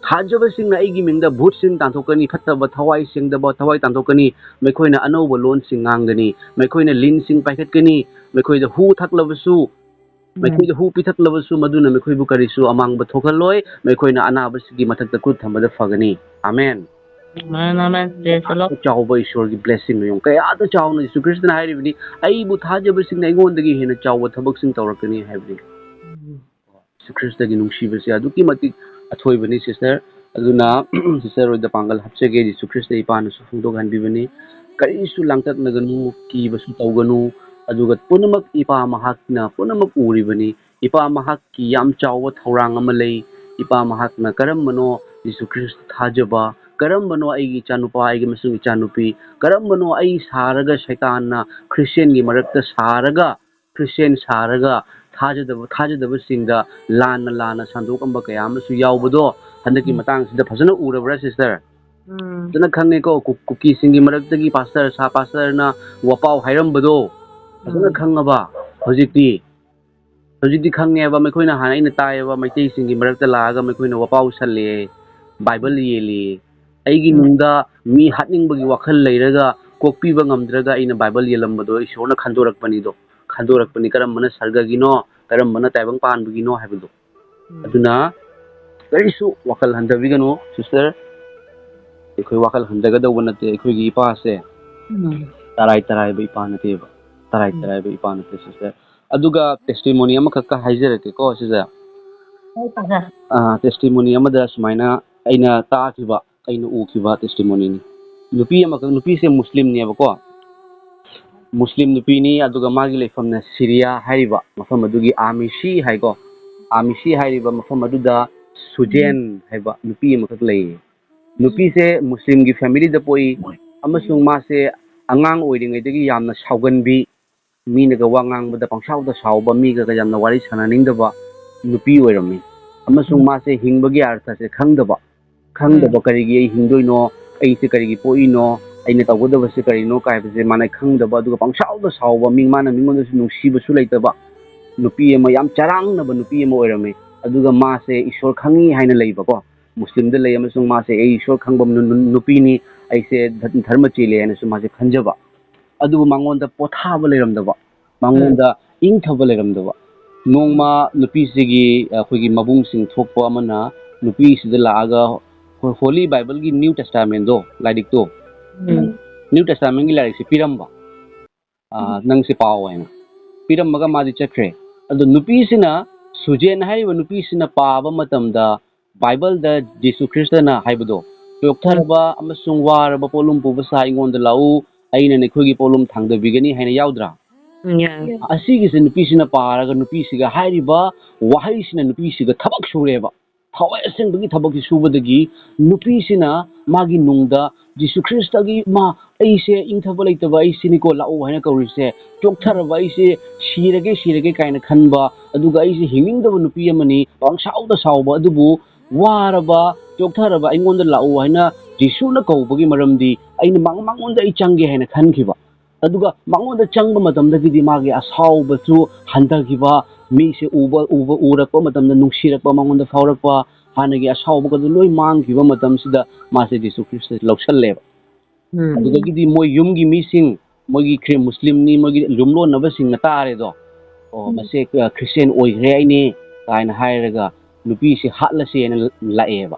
"ꯊꯥꯖꯕꯁꯤꯡꯅ ꯑꯩꯒꯤ ꯃꯤꯡꯗ ꯚꯨꯠꯁꯤꯡ ꯇꯥꯟꯊꯣꯛꯀꯅꯤ, ꯐꯠꯇꯕ ꯊꯋꯥꯏ ꯁꯦꯡꯗꯕ ꯊꯋꯥꯏ ꯇꯥꯟꯊꯣꯛꯀꯅꯤ, ꯃꯈꯣꯏꯅ ꯑꯅꯧꯕ ꯂꯣꯟꯁꯤꯡ ꯉꯥꯡꯒꯅꯤ, ꯃꯈꯣꯏꯅ ꯂꯤꯟꯁꯤꯡ ꯄꯥꯏꯈꯠꯀꯅꯤ, ꯃꯈꯣꯏꯗ ꯍꯨ ꯊꯛꯂꯕꯁꯨ, ꯃꯈꯣꯏꯗ ꯍꯨ ꯄꯤꯊꯛꯂꯕꯁꯨ ꯃꯗꯨꯅ ꯃꯈꯣꯏꯕꯨ ꯀꯔꯤꯁꯨ ꯑꯃꯥꯡꯕ ꯊꯣꯛꯍꯜꯂꯣꯏ, ꯃꯈꯣꯏꯅ ꯑꯅꯥꯕꯁꯤꯒꯤ ꯃꯊꯛꯇ ꯈꯨꯠ ꯊꯝꯕꯗ ꯐꯒꯅꯤ"꯫ Amen. Amen, amen. Praise the Lord. ꯆꯥꯎꯕ ꯏꯁꯣꯔꯒꯤ ꯕ꯭ꯂꯦꯁꯤꯡ ꯃꯌꯨꯝ ꯀꯌꯥꯗ ꯆꯥꯎꯅ ꯖꯤꯁꯨ ꯈ꯭ꯔꯤꯁꯇꯅ ꯍꯥꯏꯔꯤꯕꯅꯤ, "ꯑꯩꯕꯨ ꯊꯥꯖꯕꯁꯤꯡꯅ ꯑꯩꯉꯣꯟꯗꯒꯤ ꯍꯦꯟꯅ ꯆꯥꯎꯕ ꯊꯕꯛꯁꯤꯡ ꯇꯧꯔꯛꯀꯅꯤ" ꯍꯥꯏꯕꯅꯤ꯫ ꯖꯤꯁꯨ ꯈ꯭ꯔꯤꯁꯇꯒꯤ ꯅꯨꯡꯁꯤꯕꯁꯦ ꯑꯗꯨꯛꯀꯤ ꯃꯇꯤꯛ ꯑꯊꯣꯏꯕꯅꯤ ꯁꯤꯁꯇꯔ꯫ ꯑꯗꯨꯅ ꯁꯤꯁꯇꯔ ꯍꯣꯏꯗ ꯄꯥꯡꯒꯜ ꯍꯥꯞꯆꯒꯦ, ꯖꯤꯁꯨ ꯈ꯭ꯔꯤꯁꯇ ꯏꯄꯥꯅꯁꯨ ꯐꯣꯡꯗꯣꯛꯍꯟꯕꯤꯕꯅꯤ꯫ ꯀꯔꯤꯁꯨ ꯂꯥꯡꯇꯛꯅꯒꯅꯨ, ꯀꯤꯕꯁꯨ ꯇꯧꯒꯅꯨ, ꯑꯗꯨꯒ ꯄꯨꯝꯅꯃꯛ ꯏꯄꯥ ꯃꯍꯥꯛꯅ ꯄꯨꯝꯅꯃꯛ ꯎꯔꯤꯕꯅꯤ꯫ ꯏꯄꯥ ꯃꯍꯥꯛꯀꯤ ꯌꯥꯝ ꯆꯥꯎꯕ ꯊꯧꯔꯥꯡ ꯑꯃ ꯂꯩ꯫ ꯏꯄꯥ ꯃꯍꯥꯛꯅ ꯀꯔꯝꯕꯅꯣ ꯖꯤꯁꯨ ꯈ꯭ꯔꯤꯁꯇ ꯊꯥꯖꯕ, ꯀꯔꯝꯕꯅꯣ ꯑꯩꯒꯤ ꯏꯆꯥꯅꯨꯄꯥ, ꯑꯩꯒꯤ ꯃꯁꯨꯡ ꯏꯆꯥꯅꯨꯄꯤ, ꯀꯔꯝꯕꯅꯣ ꯑꯩ ꯁꯥꯔꯒ ꯁꯩꯇꯥꯟꯅ ꯈ꯭ꯔꯤꯁꯇꯤꯌꯥꯟꯒꯤ ꯃꯔꯛꯇ ꯁꯥꯔꯒ, ꯈ꯭ꯔꯤꯁꯇꯤꯌꯥꯟ ꯁꯥꯔꯒ ꯊꯥꯖꯗꯕ, ꯊꯥꯖꯗꯕꯁꯤꯡꯗ ꯂꯥꯟꯅ ꯂꯥꯟꯅ ꯁꯟꯗꯣꯛꯑꯝꯕ ꯀꯌꯥ ꯑꯃꯁꯨ ꯌꯥꯎꯕꯗꯣ ꯍꯟꯗꯛꯀꯤ ꯎꯝ꯫ ꯃꯇꯥꯡꯁꯤꯗ ꯐꯖꯅ ꯎꯔꯕ꯭ꯔꯥ ꯁꯤꯁꯇꯔ? ꯎꯝ꯫ ꯐꯖꯅ ꯈꯪꯉꯦꯀꯣ, ꯀꯨ-, ꯀꯨꯀꯤꯁꯤꯡꯒꯤ ꯃꯔꯛꯇꯒꯤ ꯄꯥꯁꯇꯔ, ꯁꯥ ꯄꯥꯁꯇꯔꯅ ꯋꯥꯄꯥꯎ ꯍꯥꯏꯔꯝꯕꯗꯣ ꯐꯖꯅ ꯎꯝ꯫ ꯈꯪꯉꯕ? ꯍꯧꯖꯤꯛꯇꯤ, ꯍꯧꯖꯤꯛꯇꯤ ꯈꯪꯉꯦꯕ, ꯃꯈꯣꯏꯅ ꯍꯥꯟꯅ ꯑꯩꯅ ꯇꯥꯏꯌꯦꯕ, ꯃꯩꯇꯩꯁꯤꯡꯒꯤ ꯃꯔꯛꯇ ꯂꯥꯛꯑꯒ ꯃꯈꯣꯏꯅ ꯋꯥꯄꯥꯎ ꯁꯜꯂꯦ, ꯕꯥꯏꯕꯜ ꯌꯦꯜꯂꯤ꯫ ꯑꯩꯒꯤ ꯅꯨꯡꯗ ꯃꯤ ꯍꯥꯠꯅꯤꯡꯕꯒꯤ ꯋꯥꯈꯜ ꯂꯩꯔꯒ ꯀꯣꯛꯄꯤꯕ ꯉꯝꯗ꯭ꯔꯒ ꯑꯩꯅ ꯕꯥꯏꯕꯜ ꯌꯦꯜꯂꯝꯕꯗꯣ ꯏꯁꯣꯔꯅ ꯈꯟꯗꯣꯔꯛꯄꯅꯤꯗꯣ, ꯈꯟꯗꯣꯔꯛꯄꯅꯤ꯫ ꯀꯔꯝꯕꯅ ꯁꯔꯒꯒꯤꯅꯣ, ꯀꯔꯝꯕꯅ ꯇꯥꯏꯕꯪ ꯄꯥꯟꯕꯒꯤꯅꯣ ꯍꯥꯏꯕꯗꯣ꯫ ꯑꯗꯨꯅ ꯀꯔꯤꯁꯨ ꯋꯥꯈꯜ ꯍꯟꯊꯕꯤꯒꯅꯨ, ꯁꯤꯁꯇꯔ꯫ ꯑꯩꯈꯣꯏ ꯋꯥꯈꯜ ꯍꯟꯊꯒꯗꯧꯕ ꯅꯠꯇꯦ꯫ ꯑꯩꯈꯣꯏꯒꯤ ꯏꯄꯥꯁꯦ ꯎꯝ꯫ ꯇꯔꯥꯏ ꯇꯔꯥꯏꯕ ꯏꯄꯥ ꯅꯠꯇꯦꯕ꯫ ꯇꯔꯥꯏ ꯎꯝ꯫ ꯇꯔꯥꯏꯕ ꯏꯄꯥ ꯅꯠꯇꯦ, ꯁꯤꯁꯇꯔ꯫ ꯑꯗꯨꯒ ꯇꯦꯁꯇꯤꯃꯣꯅꯤ ꯑꯃꯈꯛꯀ ꯍꯥꯏꯖꯔꯛꯀꯦꯀꯣ, ꯁꯤꯁꯇꯔ꯫ ꯍꯣꯏ, ꯄꯥꯁꯇꯔ꯫ ꯑꯥ, ꯇꯦꯁꯇꯤꯃꯣꯅꯤ ꯑꯃꯗ ꯁꯨꯃꯥꯏꯅ ꯑꯩꯅ ꯇꯥꯈꯤꯕ, ꯑꯩꯅ ꯎꯈꯤꯕ ꯇꯦꯁꯇꯤꯃꯣꯅꯤꯅꯤ꯫ ꯅꯨꯄꯤ ꯑꯃꯈꯛ, ꯅꯨꯄꯤꯁꯦ ꯃꯨꯁꯂꯤꯝꯅꯦꯕꯀꯣ꯫ ꯃꯨꯁꯂꯤꯝ ꯅꯨꯄꯤꯅꯤ, ꯑꯗꯨꯒ ꯃꯥꯒꯤ ꯂꯩꯐꯝꯅ ꯁꯤꯔꯤꯌꯥ ꯍꯥꯏꯔꯤꯕ ꯃꯐꯝ ꯑꯗꯨꯒꯤ ꯑꯥꯃꯤꯁꯤ ꯍꯥꯏꯀꯣ꯫ ꯑꯥꯃꯤꯁꯤ ꯍꯥꯏꯔꯤꯕ ꯃꯐꯝ ꯑꯗꯨꯗ ꯁꯨꯖꯦꯟ ꯍꯥꯏꯕ ꯅꯨꯄꯤ ꯑꯃꯈꯛ ꯂꯩꯌꯦ꯫ ꯅꯨꯄꯤꯁꯦ ꯃꯨꯁꯂꯤꯝꯒꯤ ꯐꯦꯃꯤꯂꯤꯗ ꯄꯣꯛꯏ, ꯑꯃꯁꯨꯡ ꯃꯥꯁꯦ ꯑꯉꯥꯡ ꯑꯣꯏꯔꯤꯉꯩꯗꯒꯤ ꯌꯥꯝꯅ ꯁꯥꯎꯒꯟꯕꯤ, ꯃꯤꯅꯒ ꯋꯥ ꯉꯥꯡꯕꯗ ꯄꯪꯁꯥꯎꯗ ꯁꯥꯎꯕ, ꯃꯤꯒ ꯌꯥꯝꯅ ꯋꯥꯔꯤ ꯁꯥꯟꯅꯅꯤꯡꯗꯕ ꯅꯨꯄꯤ ꯑꯣꯏꯔꯝꯃꯤ꯫ ꯑꯃꯁꯨꯡ ꯃꯥꯁꯦ ꯍꯤꯡꯕꯒꯤ ꯑꯔꯊꯁꯦ ꯈꯪꯗꯕ, ꯈꯪꯗꯕ, ꯎꯝ꯫ ꯀꯔꯤꯒꯤ ꯑꯩ ꯍꯤꯡꯗꯣꯏꯅꯣ, ꯑꯩꯁꯦ ꯀꯔꯤꯒꯤ ꯄꯣꯛꯏꯅꯣ, ꯑꯩꯅ ꯇꯧꯒꯗꯕꯁꯦ ꯀꯔꯤꯅꯣ ꯀꯥꯏꯕꯁꯦ ꯃꯥꯅ ꯈꯪꯗꯕ, ꯑꯗꯨꯒ ꯄꯪꯁꯥꯎꯗ ꯁꯥꯎꯕ, ꯃꯤ, ꯃꯥꯅ ꯃꯤꯉꯣꯟꯗꯁꯨ ꯅꯨꯡꯁꯤꯕꯁꯨ ꯂꯩꯇꯕ ꯅꯨꯄꯤ ꯑꯃ, ꯌꯥꯝ ꯆꯔꯥꯡꯅꯕ ꯅꯨꯄꯤ ꯑꯃ ꯑꯣꯏꯔꯝꯃꯤ꯫ ꯑꯗꯨꯒ ꯃꯥꯁꯦ ꯏꯁꯣꯔ ꯈꯪꯉꯤ ꯍꯥꯏꯅ ꯂꯩꯕꯀꯣ, ꯃꯨꯁꯂꯤꯝꯗ ꯂꯩ, ꯑꯃꯁꯨꯡ ꯃꯥꯁꯦ ꯑꯩ ꯏꯁꯣꯔ ꯈꯪꯕ ꯅꯨ-, ꯅꯨ-, ꯅꯨꯄꯤꯅꯤ, ꯑꯩꯁꯦ ꯙ-, ꯙꯔꯃ ꯆꯦꯜꯂꯦ ꯍꯥꯏꯅꯁꯨ ꯃꯥꯁꯦ ꯈꯟꯖꯕ꯫ ꯑꯗꯨꯕꯨ ꯃꯉꯣꯟꯗ ꯄꯣꯊꯥꯕ ꯂꯩꯔꯝꯗꯕ, ꯃꯉꯣꯟꯗ ꯏꯪꯊꯕ ꯂꯩꯔꯝꯗꯕ꯫ ꯅꯣꯡꯃ ꯅꯨꯄꯤꯁꯤꯒꯤ, ꯑꯩꯈꯣꯏꯒꯤ ꯃꯕꯨꯡꯁꯤꯡ ꯊꯣꯛꯄ ꯑꯃꯅ ꯅꯨꯄꯤꯁꯤꯗ ꯂꯥꯛꯑꯒ ꯍꯣ-, ꯍꯣꯂꯤ ꯕꯥꯏꯕꯜꯒꯤ ꯅ꯭ꯌꯨ ꯇꯦꯁꯇꯥꯃꯦꯟꯗꯣ, ꯂꯥꯏꯔꯤꯛꯇꯣ, ꯎꯝ꯫ ꯅ꯭ꯌꯨ ꯇꯦꯁꯇꯥꯃꯦꯟꯒꯤ ꯂꯥꯏꯔꯤꯛꯁꯦ ꯄꯤꯔꯝꯕ꯫ ꯑꯥ, "ꯅꯪꯁꯦ ꯄꯥꯎ" ꯍꯥꯏꯅ ꯄꯤꯔꯝꯃꯒ ꯃꯥꯗꯤ ꯆꯠꯈ꯭ꯔꯦ꯫ ꯑꯗꯣ ꯅꯨꯄꯤꯁꯤꯅ, ꯁꯨꯖꯦꯟ ꯍꯥꯏꯔꯤꯕ ꯅꯨꯄꯤꯁꯤꯅ ꯄꯥꯕ ꯃꯇꯝꯗ ꯕꯥꯏꯕꯜꯗ ꯖꯤꯁꯨ ꯈ꯭ꯔꯤꯁꯇꯅ ꯍꯥꯏꯕꯗꯣ, "ꯆꯣꯛꯊꯔꯕ ꯑꯃꯁꯨꯡ ꯋꯥꯔꯕ ꯄꯣꯠꯂꯨꯝ ꯄꯨꯕ ꯁꯥ ꯑꯩꯉꯣꯟꯗ ꯂꯥꯛꯎ, ꯑꯩꯅ ꯅꯈꯣꯏꯒꯤ ꯄꯣꯠꯂꯨꯝ ꯊꯥꯡꯗꯕꯤꯒꯅꯤ" ꯍꯥꯏꯅ ꯌꯥꯎꯗ꯭ꯔꯥ? ꯎꯝ, ꯌꯥꯏ꯫ ꯑꯁꯤꯒꯤꯁꯦ ꯅꯨꯄꯤꯁꯤꯅ ꯄꯥꯔꯒ ꯅꯨꯄꯤꯁꯤꯒ ꯍꯥꯏꯔꯤꯕ ꯋꯥꯍꯩꯁꯤꯅ ꯅꯨꯄꯤꯁꯤꯒ ꯊꯕꯛ ꯁꯨꯔꯦꯕ꯫ ꯊꯋꯥꯏ ꯑꯁꯦꯡꯕꯒꯤ ꯊꯕꯛꯁꯤ ꯁꯨꯕꯗꯒꯤ ꯅꯨꯄꯤꯁꯤꯅ ꯃꯥꯒꯤ ꯅꯨꯡꯗ ꯖꯤꯁꯨ ꯈ꯭ꯔꯤꯁꯇꯒꯤ, "ꯃꯥ, ꯑꯩꯁꯦ ꯏꯪꯊꯕ ꯂꯩꯇꯕ ꯑꯩꯁꯤꯅꯤꯀꯣ, ꯂꯥꯛꯎ" ꯍꯥꯏꯅ ꯀꯧꯔꯤꯁꯦ, ꯆꯣꯛꯊꯔꯕ ꯑꯩꯁꯦ ꯁꯤꯔꯒꯦ, ꯁꯤꯔꯒꯦ ꯀꯥꯏꯅ ꯈꯟꯕ, ꯑꯗꯨꯒ ꯑꯩꯁꯦ ꯍꯤꯡꯅꯤꯡꯗꯕ ꯅꯨꯄꯤ ꯑꯃꯅꯤ, ꯄꯪꯁꯥꯎꯗ ꯁꯥꯎꯕ, ꯑꯗꯨꯕꯨ ꯋꯥꯔꯕ, ꯆꯣꯛꯊꯔꯕ ꯑꯩꯉꯣꯟꯗ ꯂꯥꯛꯎ ꯍꯥꯏꯅ ꯖꯤꯁꯨꯅ ꯀꯧꯕꯒꯤ ꯃꯔꯝꯗꯤ ꯑꯩꯅ ꯃꯉ-, ꯃꯉꯣꯟꯗ ꯑꯩ ꯆꯪꯒꯦ ꯍꯥꯏꯅ ꯈꯟꯈꯤꯕ꯫ ꯑꯗꯨꯒ ꯃꯉꯣꯟꯗ ꯆꯪꯕ ꯃꯇꯝꯗꯒꯤꯗꯤ ꯃꯥꯒꯤ ꯑꯁꯥꯎꯕꯁꯨ ꯍꯟꯊꯈꯤꯕ, ꯃꯤꯁꯦ ꯎꯕ ꯎꯕ ꯎꯔꯛꯄ ꯃꯇꯝꯗ ꯅꯨꯡꯁꯤꯔꯛꯄ ꯃꯉꯣꯟꯗ ꯐꯥꯎꯔꯛꯄ, ꯍꯥꯟꯅꯒꯤ ꯑꯁꯥꯎꯕꯒꯗꯨ ꯂꯣꯏ ꯃꯥꯡꯈꯤꯕ ꯃꯇꯝꯁꯤꯗ ꯃꯥꯁꯦ ꯖꯤꯁꯨ ꯈ꯭ꯔꯤꯁꯇ ꯂꯧꯁꯜꯂꯦꯕ꯫ ꯎꯝ꯫ ꯑꯗꯨꯗꯒꯤꯗꯤ ꯃꯣꯏ ꯌꯨꯝꯒꯤ ꯃꯤꯁꯤꯡ, ꯃꯣꯏꯒꯤ ꯈ꯭ꯔꯤ-, ꯃꯨꯁꯂꯤꯝꯅꯤ, ꯃꯣꯏꯒꯤ ꯌꯨꯝꯂꯣꯟꯅꯕꯁꯤꯡꯅ ꯇꯥꯔꯦꯗꯣ, "ꯑꯣ, ꯎꯝ꯫ ꯃꯁꯦ, ꯑ, ꯈ꯭ꯔꯤꯁꯇꯦꯟ ꯑꯣꯏꯈ꯭ꯔꯦ ꯍꯥꯏꯅꯦ" ꯀꯥꯏꯅ ꯍꯥꯏꯔꯒ ꯅꯨꯄꯤꯁꯤ ꯍꯥꯠꯂꯁꯦꯅ ꯂꯥꯛꯑꯦꯕ꯫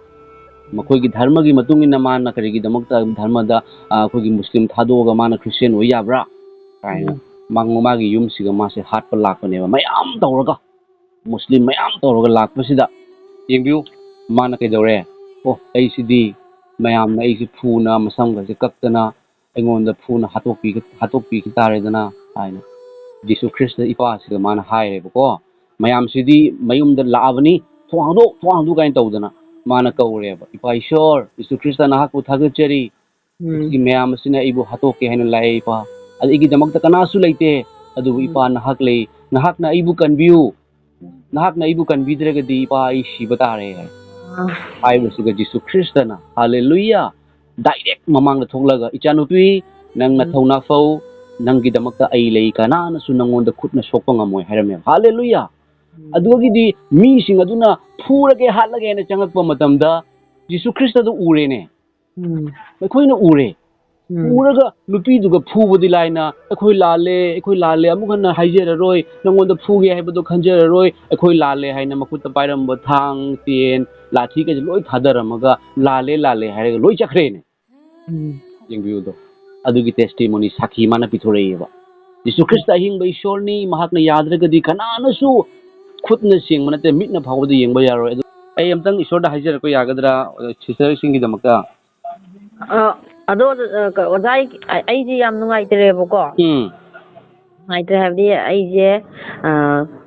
ꯃꯈꯣꯏꯒꯤ ꯙꯔꯃꯒꯤ ꯃꯇꯨꯡ ꯏꯟꯅ ꯃꯥꯅ ꯀꯔꯤꯒꯤꯗꯃꯛꯇ ꯙꯔꯃꯗ, ꯑ, ꯑꯩꯈꯣꯏꯒꯤ ꯃꯨꯁꯂꯤꯝ ꯊꯥꯗꯣꯛꯑꯒ ꯃꯥꯅ ꯈ꯭ꯔꯤꯁꯇꯦꯟ ꯑꯣꯏ ꯌꯥꯕ꯭ꯔꯥ ꯀꯥꯏꯅ ꯎꯝ꯫ ꯃꯥ-, ꯃꯥꯒꯤ ꯌꯨꯝꯁꯤꯒ ꯃꯥꯁꯦ ꯍꯥꯠꯄ ꯂꯥꯛꯄꯅꯦꯕ, ꯃꯌꯥꯝ ꯇꯧꯔꯒ, ꯃꯨꯁꯂꯤꯝ ꯃꯌꯥꯝ ꯇꯧꯔꯒ ꯂꯥꯛꯄꯁꯤꯗ꯫ ꯌꯦꯡꯕꯤꯌꯨ, ꯃꯥꯅ ꯀꯩꯗꯧꯔꯦ? "ꯑꯣ, ꯑꯩꯁꯤꯗꯤ ꯃꯌꯥꯝꯅ ꯑꯩꯁꯤ ꯐꯨꯅ, ꯃꯁꯝꯒꯁꯦ ꯀꯛꯇꯅ, ꯑꯩꯉꯣꯟꯗ ꯐꯨꯅ ꯍꯥꯠꯇꯣꯛꯄꯤ-, ꯍꯥꯠꯇꯣꯛꯄꯤꯈꯤ ꯇꯥꯔꯦꯗꯅ" ꯍꯥꯏꯅ ꯖꯤꯁꯨ ꯈ꯭ꯔꯤꯁꯇ ꯏꯄꯥꯁꯤꯒ ꯃꯥꯅ ꯍꯥꯏꯔꯦꯕꯀꯣ꯫ ꯃꯌꯥꯝꯁꯤꯗꯤ ꯃꯌꯨꯝꯗ ꯂꯥꯛꯑꯕꯅꯤ, "ꯊꯣꯡ ꯍꯥꯡꯗꯣꯛ, ꯊꯣꯡ ꯍꯥꯡꯗꯣꯛ" ꯀꯥꯏꯅ ꯇꯧꯗꯅ ꯃꯥꯅ ꯀꯧꯔꯦꯕ, "ꯏꯄꯥ ꯏꯁꯣꯔ, ꯖꯤꯁꯨ ꯈ꯭ꯔꯤꯁꯇ, ꯅꯍꯥꯛꯄꯨ ꯊꯥꯒꯠꯆꯔꯤ꯫ ꯎꯝ꯫ ꯁꯤ ꯃꯌꯥꯝ ꯑꯁꯤꯅ ꯑꯩꯕꯨ ꯍꯥꯠꯇꯣꯛꯀꯦ ꯍꯥꯏꯅ ꯂꯥꯛꯑꯦ, ꯏꯄꯥ꯫ ꯑꯗ ꯑꯩꯒꯤꯗꯃꯛꯇ ꯀꯅꯥꯁꯨ ꯂꯩꯇꯦ, ꯑꯗꯨꯕꯨ ꯎꯝ꯫ ꯏꯄꯥ ꯅꯍꯥꯛ ꯂꯩ꯫ ꯅꯍꯥꯛꯅ ꯑꯩꯕꯨ ꯀꯟꯕꯤꯌꯨ꯫ ꯅꯍꯥꯛꯅ ꯑꯩꯕꯨ ꯀꯟꯕꯤꯗ꯭ꯔꯒꯗꯤ, ꯏꯄꯥ, ꯑꯩ ꯁꯤꯕ ꯇꯥꯔꯦ" ꯍꯥꯏ꯫ ꯑꯥ꯫ ꯍꯥꯏꯕꯁꯤꯗ ꯖꯤꯁꯨ ꯈ꯭ꯔꯤꯁꯇꯅ, ꯍꯥꯂꯦꯂꯨꯌꯥ, ꯗꯥꯏꯔꯦꯛ ꯃꯃꯥꯡꯗ ꯊꯣꯛꯂꯒ, "ꯏꯆꯥꯅꯨꯄꯤ, ꯅꯪ ꯎꯝ꯫ ꯅꯊꯧꯅꯥ ꯐꯧ, ꯅꯪꯒꯤꯗꯃꯛꯇ ꯑꯩ ꯂꯩ, ꯀꯅꯥꯅꯁꯨ ꯅꯪꯉꯣꯟꯗ ꯈꯨꯠꯅ ꯁꯣꯛꯄ ꯉꯝꯃꯣꯏ" ꯍꯥꯏꯔꯝꯃꯦꯕ꯫ ꯍꯥꯂꯦꯂꯨꯌꯥ! ꯎꯝ꯫ ꯑꯗꯨꯗꯒꯤꯗꯤ ꯃꯤꯁꯤꯡ ꯑꯗꯨꯅ ꯐꯨꯔꯒꯦ, ꯍꯥꯠꯂꯒꯦ ꯍꯥꯏꯅ ꯆꯪꯉꯛꯄ ꯃꯇꯝꯗ ꯖꯤꯁꯨ ꯈ꯭ꯔꯤꯁꯇꯗꯨ ꯎꯔꯦꯅꯦ꯫ ꯎꯝ꯫ ꯑꯩꯈꯣꯏꯅ ꯎꯔꯦ꯫ ꯎꯝ꯫ ꯎꯔꯒ ꯅꯨꯄꯤꯗꯨꯒ ꯐꯨꯕꯗꯤ ꯂꯥꯏꯅ, "ꯑꯩꯈꯣꯏ ꯂꯥꯜꯂꯦ, ꯑꯩꯈꯣꯏ ꯂꯥꯜꯂꯦ, ꯑꯃꯨꯛ ꯍꯟꯅ ꯍꯥꯏꯖꯔꯔꯣꯏ, ꯅꯪꯉꯣꯟꯗ ꯐꯨꯒꯦ ꯍꯥꯏꯕꯗꯣ ꯈꯟꯖꯔꯔꯣꯏ, ꯑꯩꯈꯣꯏ ꯂꯥꯜꯂꯦ" ꯍꯥꯏꯅ ꯃꯈꯨꯠꯇ ꯄꯥꯏꯔꯝꯕ ꯊꯥꯡ, ꯇꯦꯟ, ꯂꯥꯊꯤꯒꯁꯦ ꯂꯣꯏ ꯊꯥꯗꯔꯝꯃꯒ, "ꯂꯥꯜꯂꯦ, ꯂꯥꯜꯂꯦ" ꯍꯥꯏꯔꯒ ꯂꯣꯏ ꯆꯠꯈ꯭ꯔꯦꯅꯦ꯫ ꯎꯝ꯫ ꯌꯦꯡꯕꯤꯌꯨꯗꯣ꯫ ꯑꯗꯨꯒꯤ testimony, ꯁꯥꯈꯤ ꯃꯥꯅ ꯄꯤꯊꯣꯔꯛꯏꯑꯕ꯫ ꯖꯤꯁꯨ ꯈ꯭ꯔꯤꯁꯇ ꯑꯍꯤꯡꯕ ꯏꯁꯣꯔꯅꯤ, ꯃꯍꯥꯛꯅ ꯌꯥꯗ꯭ꯔꯒꯗꯤ ꯀꯅꯥꯅꯁꯨ ꯈꯨꯠꯅ ꯁꯦꯡꯕ ꯅꯠꯇꯦ, ꯃꯤꯠꯅ ꯐꯥꯎꯕꯗ ꯌꯦꯡꯕ ꯌꯥꯔꯣꯏ꯫ ꯑꯗꯨ ꯑꯩ ꯑꯝꯇꯪ ꯏꯁꯣꯔꯗ ꯍꯥꯏꯖꯔꯛꯄ ꯌꯥꯒꯗ꯭ꯔꯥ, sisterꯁꯤꯡꯒꯤꯗꯃꯛꯇ? ꯑ, ꯑꯗꯣ, ꯑ, ꯀ-, ꯑꯣꯖꯥ, ꯑꯩ, ꯑ, ꯑꯩꯁꯦ ꯌꯥꯝ ꯅꯨꯡꯉꯥꯏꯇ꯭ꯔꯦꯕꯀꯣ꯫ ꯎꯝ꯫ ꯅꯨꯡꯉꯥꯏꯇ꯭ꯔꯦ ꯍꯥꯏꯕꯗꯤ ꯑꯩꯁꯦ, ꯑ,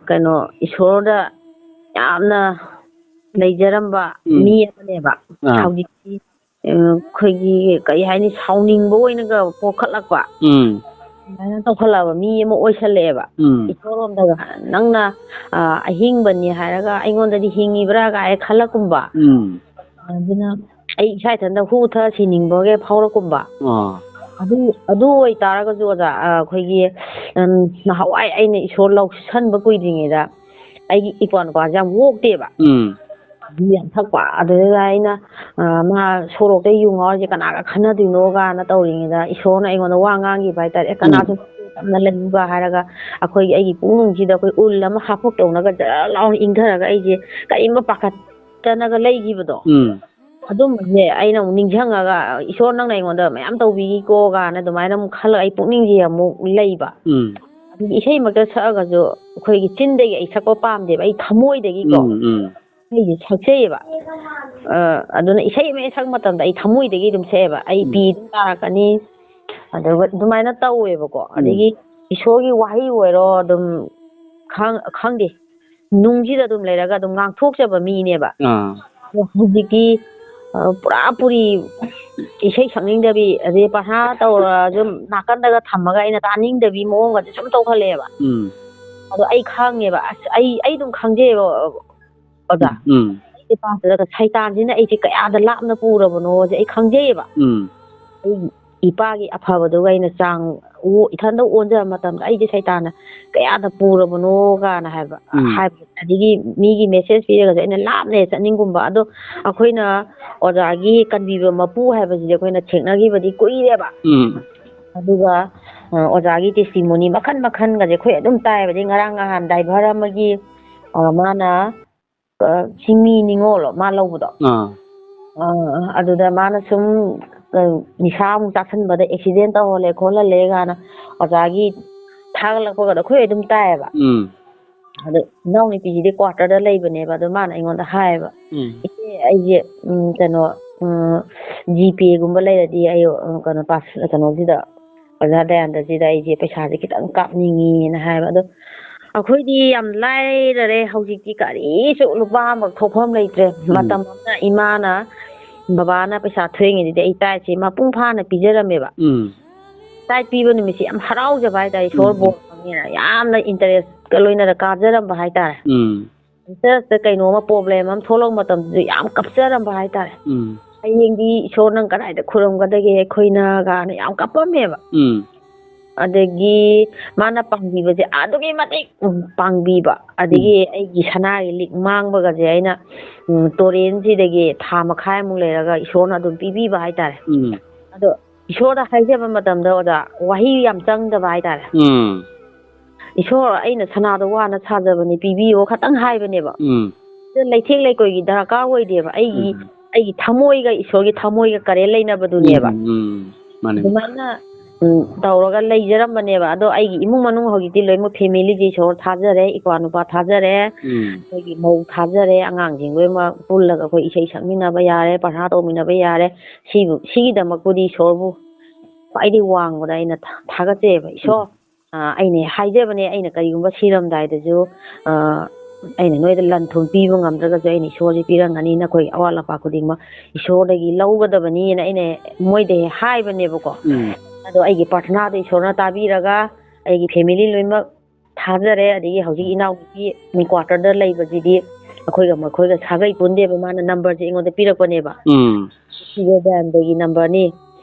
ꯀꯩꯅꯣ, ꯏꯁꯣꯔꯗ ꯌꯥꯝꯅ ꯂꯩꯖꯔꯝꯕ ꯎꯝ꯫ ꯃꯤ ꯑꯃꯅꯦꯕ꯫ ꯑꯥ꯫ ꯍꯧꯖꯤꯛꯇꯤ, ꯑ, ꯑꯩꯈꯣꯏꯒꯤ, ꯀꯔꯤ ꯍꯥꯏꯅꯤ, ꯁꯥꯎꯅꯤꯡꯕ ꯑꯣꯏꯅꯒ ꯄꯣꯛꯈꯠꯂꯛꯄ꯫ ꯎꯝ꯫ ꯑꯗꯨꯃꯥꯏꯅ ꯇꯧꯈꯠꯂꯛꯑꯕ ꯃꯤ ꯑꯃ ꯑꯣꯏꯁꯜꯂꯛꯑꯦꯕ꯫ ꯎꯝ꯫ ꯏꯁꯣꯔꯔꯣꯝꯗꯒ ꯅꯪꯅ, ꯑ, ꯑꯍꯤꯡꯕꯅꯤ ꯍꯥꯏꯔꯒ ꯑꯩꯉꯣꯟꯗꯗꯤ ꯍꯤꯡꯉꯤꯕ꯭ꯔꯥ ꯀꯥꯏ ꯈꯜꯂꯛꯀꯨꯝꯕ꯫ ꯎꯝ꯫ ꯑꯗꯨꯅ ꯑꯩ ꯏꯁꯥ ꯏꯊꯟꯇ ꯍꯨ ꯊꯛꯑ ꯁꯤꯅꯤꯡꯕꯒ ꯐꯥꯎꯔꯛꯀꯨꯝꯕ꯫ ꯑꯥ꯫ ꯑꯗꯨ ꯑꯗꯨ ꯑꯣꯏꯇꯥꯔꯒꯁꯨ ꯑꯣꯖꯥ, ꯑ, ꯑꯩꯈꯣꯏꯒꯤ, ꯎꯝ, ꯅꯍꯥꯟꯋꯥꯏ ꯑꯩꯅ ꯏꯁꯣꯔ ꯂꯧꯁꯟꯕ ꯀꯨꯏꯗ꯭ꯔꯤꯉꯩꯗ ꯑꯩꯒꯤ ꯏꯄ꯭ꯋꯥ ꯅꯨꯄꯥꯁꯦ ꯌꯥꯝ ꯑꯣꯛꯇꯦꯕ꯫ ꯎꯝ꯫ ꯌꯨ ꯌꯥꯝ ꯊꯛꯄ꯫ ꯑꯗꯨꯗ ꯑꯩꯅ, ꯑ, ꯃꯥ ꯁꯣꯔꯣꯛꯇ ꯌꯨ ꯉꯥꯎꯔꯤꯁꯦ ꯀꯅꯥꯒ ꯈꯟꯅꯗꯣꯏꯅꯣ ꯀꯥꯏꯅ ꯇꯧꯔꯤꯉꯩꯗ ꯏꯁꯣꯔꯅ ꯑꯩꯉꯣꯟꯗ ꯋꯥ ꯉꯥꯡꯈꯤꯕ ꯍꯥꯏꯇꯥꯔꯦ꯫ "ꯑꯦ, ꯀꯅꯥꯁꯨ ꯇꯞꯅ ꯂꯩꯌꯨꯒ" ꯍꯥꯏꯔꯒ ꯑꯩꯈꯣꯏꯒꯤ, ꯑꯩꯒꯤ ꯄꯨꯛꯅꯤꯡꯁꯤꯗ ꯑꯩꯈꯣꯏ ꯎꯜ ꯑꯃ ꯍꯥꯞꯄꯛꯇꯧꯅꯒ ꯖꯔ ꯂꯥꯎꯅ ꯏꯪꯊꯔꯒ ꯑꯩꯁꯦ ꯀꯔꯤꯝꯕ ꯄꯥꯈꯠꯇꯅꯒ ꯂꯩꯈꯤꯕꯗꯣ꯫ ꯎꯝ꯫ ꯑꯗꯨꯝꯕꯁꯦ ꯑꯩꯅ ꯑꯃꯨꯛ ꯅꯤꯡꯁꯤꯡꯉꯒ, "ꯏꯁꯣꯔ, ꯅꯪꯅ ꯑꯩꯉꯣꯟꯗ ꯃꯌꯥꯝ ꯇꯧꯕꯤꯀꯣ" ꯀꯥꯏꯅ ꯑꯗꯨꯃꯥꯏꯅ ꯑꯃꯨꯛ ꯈꯜꯂꯒ ꯑꯩ ꯄꯨꯛꯅꯤꯡꯁꯦ ꯑꯃꯨꯛ ꯂꯩꯕ꯫ ꯎꯝ꯫ ꯑꯗꯒꯤ ꯏꯁꯩꯃꯛꯇ ꯁꯛꯑꯒꯁꯨ ꯑꯩꯈꯣꯏꯒꯤ ꯆꯤꯟꯗꯒꯤ ꯑꯩ ꯁꯛꯄ ꯄꯥꯝꯗꯦꯕ, ꯑꯩ ꯊꯃꯣꯏꯗꯒꯤꯀꯣ ꯎꯝ, ꯎꯝ꯫ ꯏꯁꯩꯁꯦ ꯁꯛꯆꯩꯌꯦꯕ꯫ ꯑ, ꯑꯗꯨꯅ ꯏꯁꯩ ꯑꯃ ꯍꯦꯛ ꯁꯛꯄ ꯃꯇꯝꯗ ꯑꯩ ꯊꯃꯣꯏꯗꯒꯤ ꯑꯗꯨꯝ ꯁꯛꯑꯦꯕ, ꯑꯩ ꯎꯝ꯫ ꯄꯤ ꯑꯗꯨꯝ ꯇꯥꯔꯛꯀꯅꯤ꯫ ꯑꯗꯨꯒ ꯑꯗꯨꯃꯥꯏꯅ ꯇꯧꯋꯦꯕꯀꯣ꯫ ꯎꯝ꯫ ꯑꯗꯒꯤ ꯏꯁꯣꯔꯒꯤ ꯋꯥꯍꯩ ꯑꯣꯏꯔꯣ, ꯑꯗꯨꯝ ꯈꯪ-, ꯈꯪꯗꯦ, ꯅꯨꯡꯁꯤꯗ ꯑꯗꯨꯝ ꯂꯩꯔꯒ ꯑꯗꯨꯝ ꯉꯥꯡꯊꯣꯛꯆꯕ ꯃꯤꯅꯦꯕ꯫ ꯑꯥ꯫ ꯑꯗꯣ ꯍꯧꯖꯤꯛꯇꯤ, ꯑ, ꯄꯨꯔꯥ ꯄꯨꯔꯤ ꯏꯁꯩ ꯁꯛꯅꯤꯡꯗꯕꯤ, ꯑꯗꯩ ꯄꯔꯊꯅꯥ ꯇꯧꯔꯁꯨ ꯅꯥꯀꯟꯗꯒ ꯊꯝꯃꯒ ꯑꯩꯅ ꯇꯥꯅꯤꯡꯗꯕꯤ ꯃꯑꯣꯡꯒꯁꯦ ꯁꯨꯝ ꯇꯧꯈꯠꯂꯛꯑꯦꯕ꯫ ꯎꯝ꯫ ꯑꯗꯣ ꯑꯩ ꯈꯪꯉꯦꯕ, ꯑꯁ, ꯑꯩ, ꯑꯩ ꯑꯗꯨꯝ ꯈꯪꯖꯩꯌꯦꯕ, ꯑꯣꯖꯥ꯫ ꯎꯝ꯫ ꯑꯩ ꯄꯥꯁꯇꯔꯒ ꯁꯩꯇꯥꯟꯁꯤꯅ ꯑꯩꯁꯦ ꯀꯌꯥꯗ ꯂꯥꯞꯅ ꯄꯨꯔꯕꯅꯣꯁꯦ ꯑꯩ ꯈꯪꯖꯩꯌꯦꯕ꯫ ꯎꯝ꯫ ꯑꯩ ꯏꯄꯥꯒꯤ ꯑꯐꯕꯗꯨꯒ ꯑꯩꯅ ꯆꯥꯡ ꯑꯣ-, ꯏꯊꯟꯗ ꯑꯣꯟꯖꯕ ꯃꯇꯝꯗ ꯑꯩꯁꯦ ꯁꯩꯇꯥꯟꯅ ꯀꯌꯥꯗ ꯄꯨꯔꯕꯅꯣ ꯀꯥꯏꯅ ꯍꯥꯏꯕ, ꯎꯝ꯫ ꯍꯥꯏꯕ, ꯑꯗꯒꯤ ꯃꯤꯒꯤ message ꯄꯤꯔꯒꯁꯨ ꯑꯩꯅ ꯂꯥꯞꯅ ꯆꯠꯅꯤꯡꯒꯨꯝꯕ꯫ ꯑꯗꯣ ꯑꯩꯈꯣꯏꯅ ꯑꯣꯖꯥꯒꯤ ꯀꯟꯕꯤꯕ ꯃꯄꯨ ꯍꯥꯏꯕꯁꯤꯗꯤ ꯑꯩꯈꯣꯏꯅ ꯊꯦꯡꯅꯈꯤꯕꯗꯤ ꯀꯨꯏꯔꯦꯕ꯫ ꯎꯝ꯫ ꯑꯗꯨꯒ, ꯑ, ꯑꯣꯖꯥꯒꯤ testimony ꯃꯈꯟ ꯃꯈꯟꯒꯁꯦ ꯑꯩꯈꯣꯏ ꯑꯗꯨꯝ ꯇꯥꯏꯌꯦꯕ꯫ ꯑꯗꯩ ꯉꯔꯥꯡ ꯅꯍꯥꯟ driver ꯑꯃꯒꯤ, ꯑ, ꯃꯥꯅ, ꯑ, ꯆꯤꯡꯃꯤ ꯅꯤꯉꯣꯜꯂꯣ ꯃꯥ ꯂꯧꯕꯗꯣ? ꯑꯥ꯫ ꯑ, ꯑꯗꯨꯗ ꯃꯥꯅ ꯁꯨꯝ, ꯑ, ꯅꯤꯁꯥ ꯑꯃꯨꯛ ꯆꯥꯁꯟꯕꯗ accident ꯇꯧꯍꯜꯂꯦ ꯈꯣꯠꯍꯜꯂꯦ ꯀꯥꯏꯅ ꯑꯣꯖꯥꯒꯤ ꯊꯥꯒꯠꯂꯛꯄꯒꯗꯣ ꯑꯩꯈꯣꯏ ꯑꯗꯨꯝ ꯇꯥꯏꯌꯦꯕ꯫ ꯎꯝ꯫ ꯑꯗꯣ ꯏꯅꯥꯎꯅꯨꯄꯤꯁꯤꯗꯤ quarter ꯗ ꯂꯩꯕꯅꯦꯕ, ꯑꯗꯣ ꯃꯥꯅ ꯑꯩꯉꯣꯟꯗ ꯍꯥꯏꯌꯦꯕ, ꯎꯝ꯫ "ꯏꯆꯦ, ꯑꯩꯁꯦ, ꯎꯝ, ꯀꯩꯅꯣ, ꯎꯝ, GPay ꯒꯨꯝꯕ ꯂꯩꯔꯗꯤ ꯑꯩ, ꯎꯝ, ꯀꯩꯅꯣ, ꯄꯥꯁ-, ꯀꯩꯅꯣꯁꯤꯗ, ꯑꯣꯖꯥ ꯗꯌꯥꯅꯟꯗꯁꯤꯗ ꯑꯩꯁꯦ ꯄꯩꯁꯥꯁꯦ ꯈꯤꯇꯪ ꯀꯥꯞꯅꯤꯡꯉꯤꯅ" ꯍꯥꯏꯕ꯫ ꯑꯗꯣ ꯑꯩꯈꯣꯏꯗꯤ ꯌꯥꯝ ꯂꯥꯏꯔꯔꯦ ꯍꯧꯖꯤꯛꯇꯤ, ꯀꯔꯤꯁꯨ ꯂꯨꯄꯥ ꯑꯃ ꯊꯣꯛꯐꯝ ꯂꯩꯇ꯭ꯔꯦ꯫ ꯎꯝ꯫ ꯃꯇꯝ ꯑꯃꯅ ꯏꯃꯥꯅ, ꯕꯕꯥꯅ ꯄꯩꯁꯥ ꯊꯣꯛꯏꯉꯩꯗꯗꯤ ꯑꯩ tithe ꯁꯦ ꯃꯄꯨꯡ ꯐꯥꯅ ꯄꯤꯖꯔꯝꯃꯦꯕ꯫ ꯎꯝ꯫ Tithe ꯄꯤꯕ ꯅꯨꯃꯤꯠꯁꯦ ꯌꯥꯝ ꯍꯔꯥꯎꯖꯕ ꯍꯥꯏꯇꯥꯔꯦ, ꯏꯁꯣꯔ ꯎꯝ꯫ ꯕꯣꯔ ꯐꯪꯉꯦꯅ ꯌꯥꯝꯅ interest ꯀ ꯂꯣꯏꯅꯔ ꯀꯥꯖꯔꯝꯕ ꯍꯥꯏꯇꯥꯔꯦ꯫ ꯎꯝ꯫ Church ꯇ ꯀꯩꯅꯣꯝꯃ problem ꯑꯃ ꯊꯣꯛꯂꯛꯄ ꯃꯇꯝꯗꯁꯨ ꯌꯥꯝ ꯀꯞꯆꯔꯝꯕ ꯍꯥꯏꯇꯥꯔꯦ꯫ ꯎꯝ꯫ ꯍꯌꯦꯡꯗꯤ ꯏꯁꯣꯔ ꯅꯪ ꯀꯗꯥꯏꯗ ꯈꯨꯔꯨꯝꯒꯗꯒꯦ ꯑꯩꯈꯣꯏꯅ?" ꯀꯥꯏꯅ ꯌꯥꯝ ꯀꯞꯄꯝꯃꯦꯕ꯫ ꯎꯝ꯫ ꯑꯗꯒꯤ ꯃꯥꯅ ꯄꯥꯡꯕꯤꯕꯁꯦ ꯑꯗꯨꯛꯀꯤ ꯃꯇꯤꯛ, ꯎꯝ, ꯄꯥꯡꯕꯤꯕ꯫ ꯑꯗꯒꯤ ꯑꯩꯒꯤ ꯁꯅꯥꯒꯤ ꯂꯤꯛ ꯃꯥꯡꯕꯒꯁꯦ ꯑꯩꯅ, ꯎꯝ, ꯇꯨꯔꯦꯟꯁꯤꯗꯒꯤ ꯊꯥ ꯃꯈꯥꯏꯃꯨꯛ ꯂꯩꯔꯒ ꯏꯁꯣꯔꯅ ꯑꯗꯨꯝ ꯄꯤꯕꯤꯕ ꯍꯥꯏꯇꯥꯔꯦ꯫ ꯎꯝ꯫ ꯑꯗꯣ ꯏꯁꯣꯔꯗ ꯍꯥꯏꯖꯕ ꯃꯇꯝꯗ, ꯑꯣꯖꯥ, ꯋꯥꯍꯩ ꯌꯥꯝ ꯆꯪꯗꯕ ꯍꯥꯏꯇꯥꯔꯦ꯫ ꯎꯝ꯫ "ꯏꯁꯣꯔ, ꯑꯩꯅ ꯁꯅꯥꯗꯣ ꯋꯥꯅ ꯁꯥꯖꯕꯅꯤ, ꯄꯤꯕꯤꯌꯣ" ꯈꯇꯪ ꯍꯥꯏꯕꯅꯦꯕ꯫ ꯎꯝ꯫ ꯑꯗ ꯂꯩꯊꯦꯛ ꯂꯩꯀꯣꯏꯒꯤ ꯗꯔꯀꯥꯔ ꯑꯣꯏꯗꯦꯕ꯫ ꯑꯩꯒꯤ, ꯎꯝ꯫ ꯑꯩꯒꯤ ꯊꯃꯣꯏꯒ ꯏꯁꯣꯔꯒꯤ ꯊꯃꯣꯏꯒ ꯀꯔꯦꯟ ꯂꯩꯅꯕꯗꯨꯅꯦꯕ꯫ ꯎꯝ, ꯎꯝ, ꯃꯥꯅꯦ꯫ ꯑꯗꯨꯃꯥꯏꯅ, ꯎꯝ, ꯇꯧꯔꯒ ꯂꯩꯖꯔꯝꯕꯅꯦꯕ꯫ ꯑꯗꯣ ꯑꯩꯒꯤ ꯏꯃꯨꯡ ꯃꯅꯨꯡ ꯍꯧꯖꯤꯛꯇꯤ ꯂꯣꯏꯅꯃꯛ, ꯐꯦꯃꯤꯂꯤꯁꯦ ꯏꯁꯣꯔ ꯊꯥꯖꯔꯦ, ꯏꯄ꯭ꯋꯥ ꯅꯨꯄꯥ ꯊꯥꯖꯔꯦ, ꯎꯝ꯫ ꯑꯩꯈꯣꯏꯒꯤ ꯃꯧ ꯊꯥꯖꯔꯦ, ꯑꯉꯥꯡꯁꯤꯡ ꯂꯣꯏꯅꯃꯛ ꯄꯨꯜꯂꯒ ꯑꯩꯈꯣꯏ ꯏꯁꯩ ꯁꯛꯃꯤꯟꯅꯕ ꯌꯥꯔꯦ, ꯄ꯭ꯔꯊꯅꯥ ꯇꯧꯃꯤꯟꯅꯕ ꯌꯥꯔꯦ꯫ ꯁꯤꯕꯨ, ꯁꯤꯒꯤꯗꯃꯛꯄꯨꯗꯤ ꯏꯁꯣꯔꯕꯨ ꯈ꯭ꯋꯥꯏꯗꯒꯤ ꯋꯥꯡꯕꯗ ꯑꯩꯅ ꯊꯥ-, ꯊꯥꯒꯠꯆꯩꯑꯕ꯫ "ꯏꯁꯣꯔ, ꯑ, ꯑꯩꯅ ꯍꯥꯏꯖꯕꯅꯦ, ꯑꯩꯅ ꯀꯔꯤꯒꯨꯝꯕ ꯁꯤꯔꯝꯗꯥꯏꯗꯁꯨ, ꯑ, ꯑꯩꯅ ꯅꯣꯏꯗ ꯂꯟ ꯊꯨꯝ ꯄꯤꯕ ꯉꯝꯗ꯭ꯔꯒꯁꯨ ꯑꯩꯅ ꯏꯁꯣꯔꯁꯦ ꯄꯤꯔꯝꯒꯅꯤ, ꯅꯈꯣꯏꯒꯤ ꯑꯋꯥꯠ ꯑꯄꯥ ꯈꯨꯗꯤꯡꯃꯛ ꯏꯁꯣꯔꯗꯒꯤ ꯂꯧꯒꯗꯕꯅꯤꯅ" ꯑꯩꯅ ꯃꯣꯏꯗ ꯍꯦꯛ ꯍꯥꯏꯕꯅꯦꯕꯀꯣ꯫ ꯎꯝ꯫ ꯑꯗꯣ ꯑꯩꯒꯤ ꯄ꯭ꯔꯊꯅꯥꯗꯣ ꯏꯁꯣꯔꯅ ꯇꯥꯕꯤꯔꯒ ꯑꯩꯒꯤ ꯐꯦꯃꯤꯂꯤ ꯂꯣꯏꯅꯃꯛ ꯊꯥꯖꯔꯦ꯫ ꯑꯗꯒꯤ ꯍꯧꯖꯤꯛ ꯏꯅꯥꯎꯅꯨꯄꯤ ꯀ꯭ꯋꯥꯇꯔꯗ ꯂꯩꯕꯁꯤꯗꯤ ꯑꯩꯈꯣꯏꯒ ꯃꯈꯣꯏꯒ ꯁꯥꯒꯩ ꯄꯨꯟꯗꯦꯕ, ꯃꯥꯅ ꯅꯝꯕꯔꯁꯦ ꯑꯩꯉꯣꯟꯗ ꯄꯤꯔꯛꯄꯅꯦꯕ꯫ ꯎꯝ꯫ ꯁꯤꯒ ꯗꯌꯥꯅꯟꯗꯒꯤ ꯅꯝꯕꯔꯅꯤ,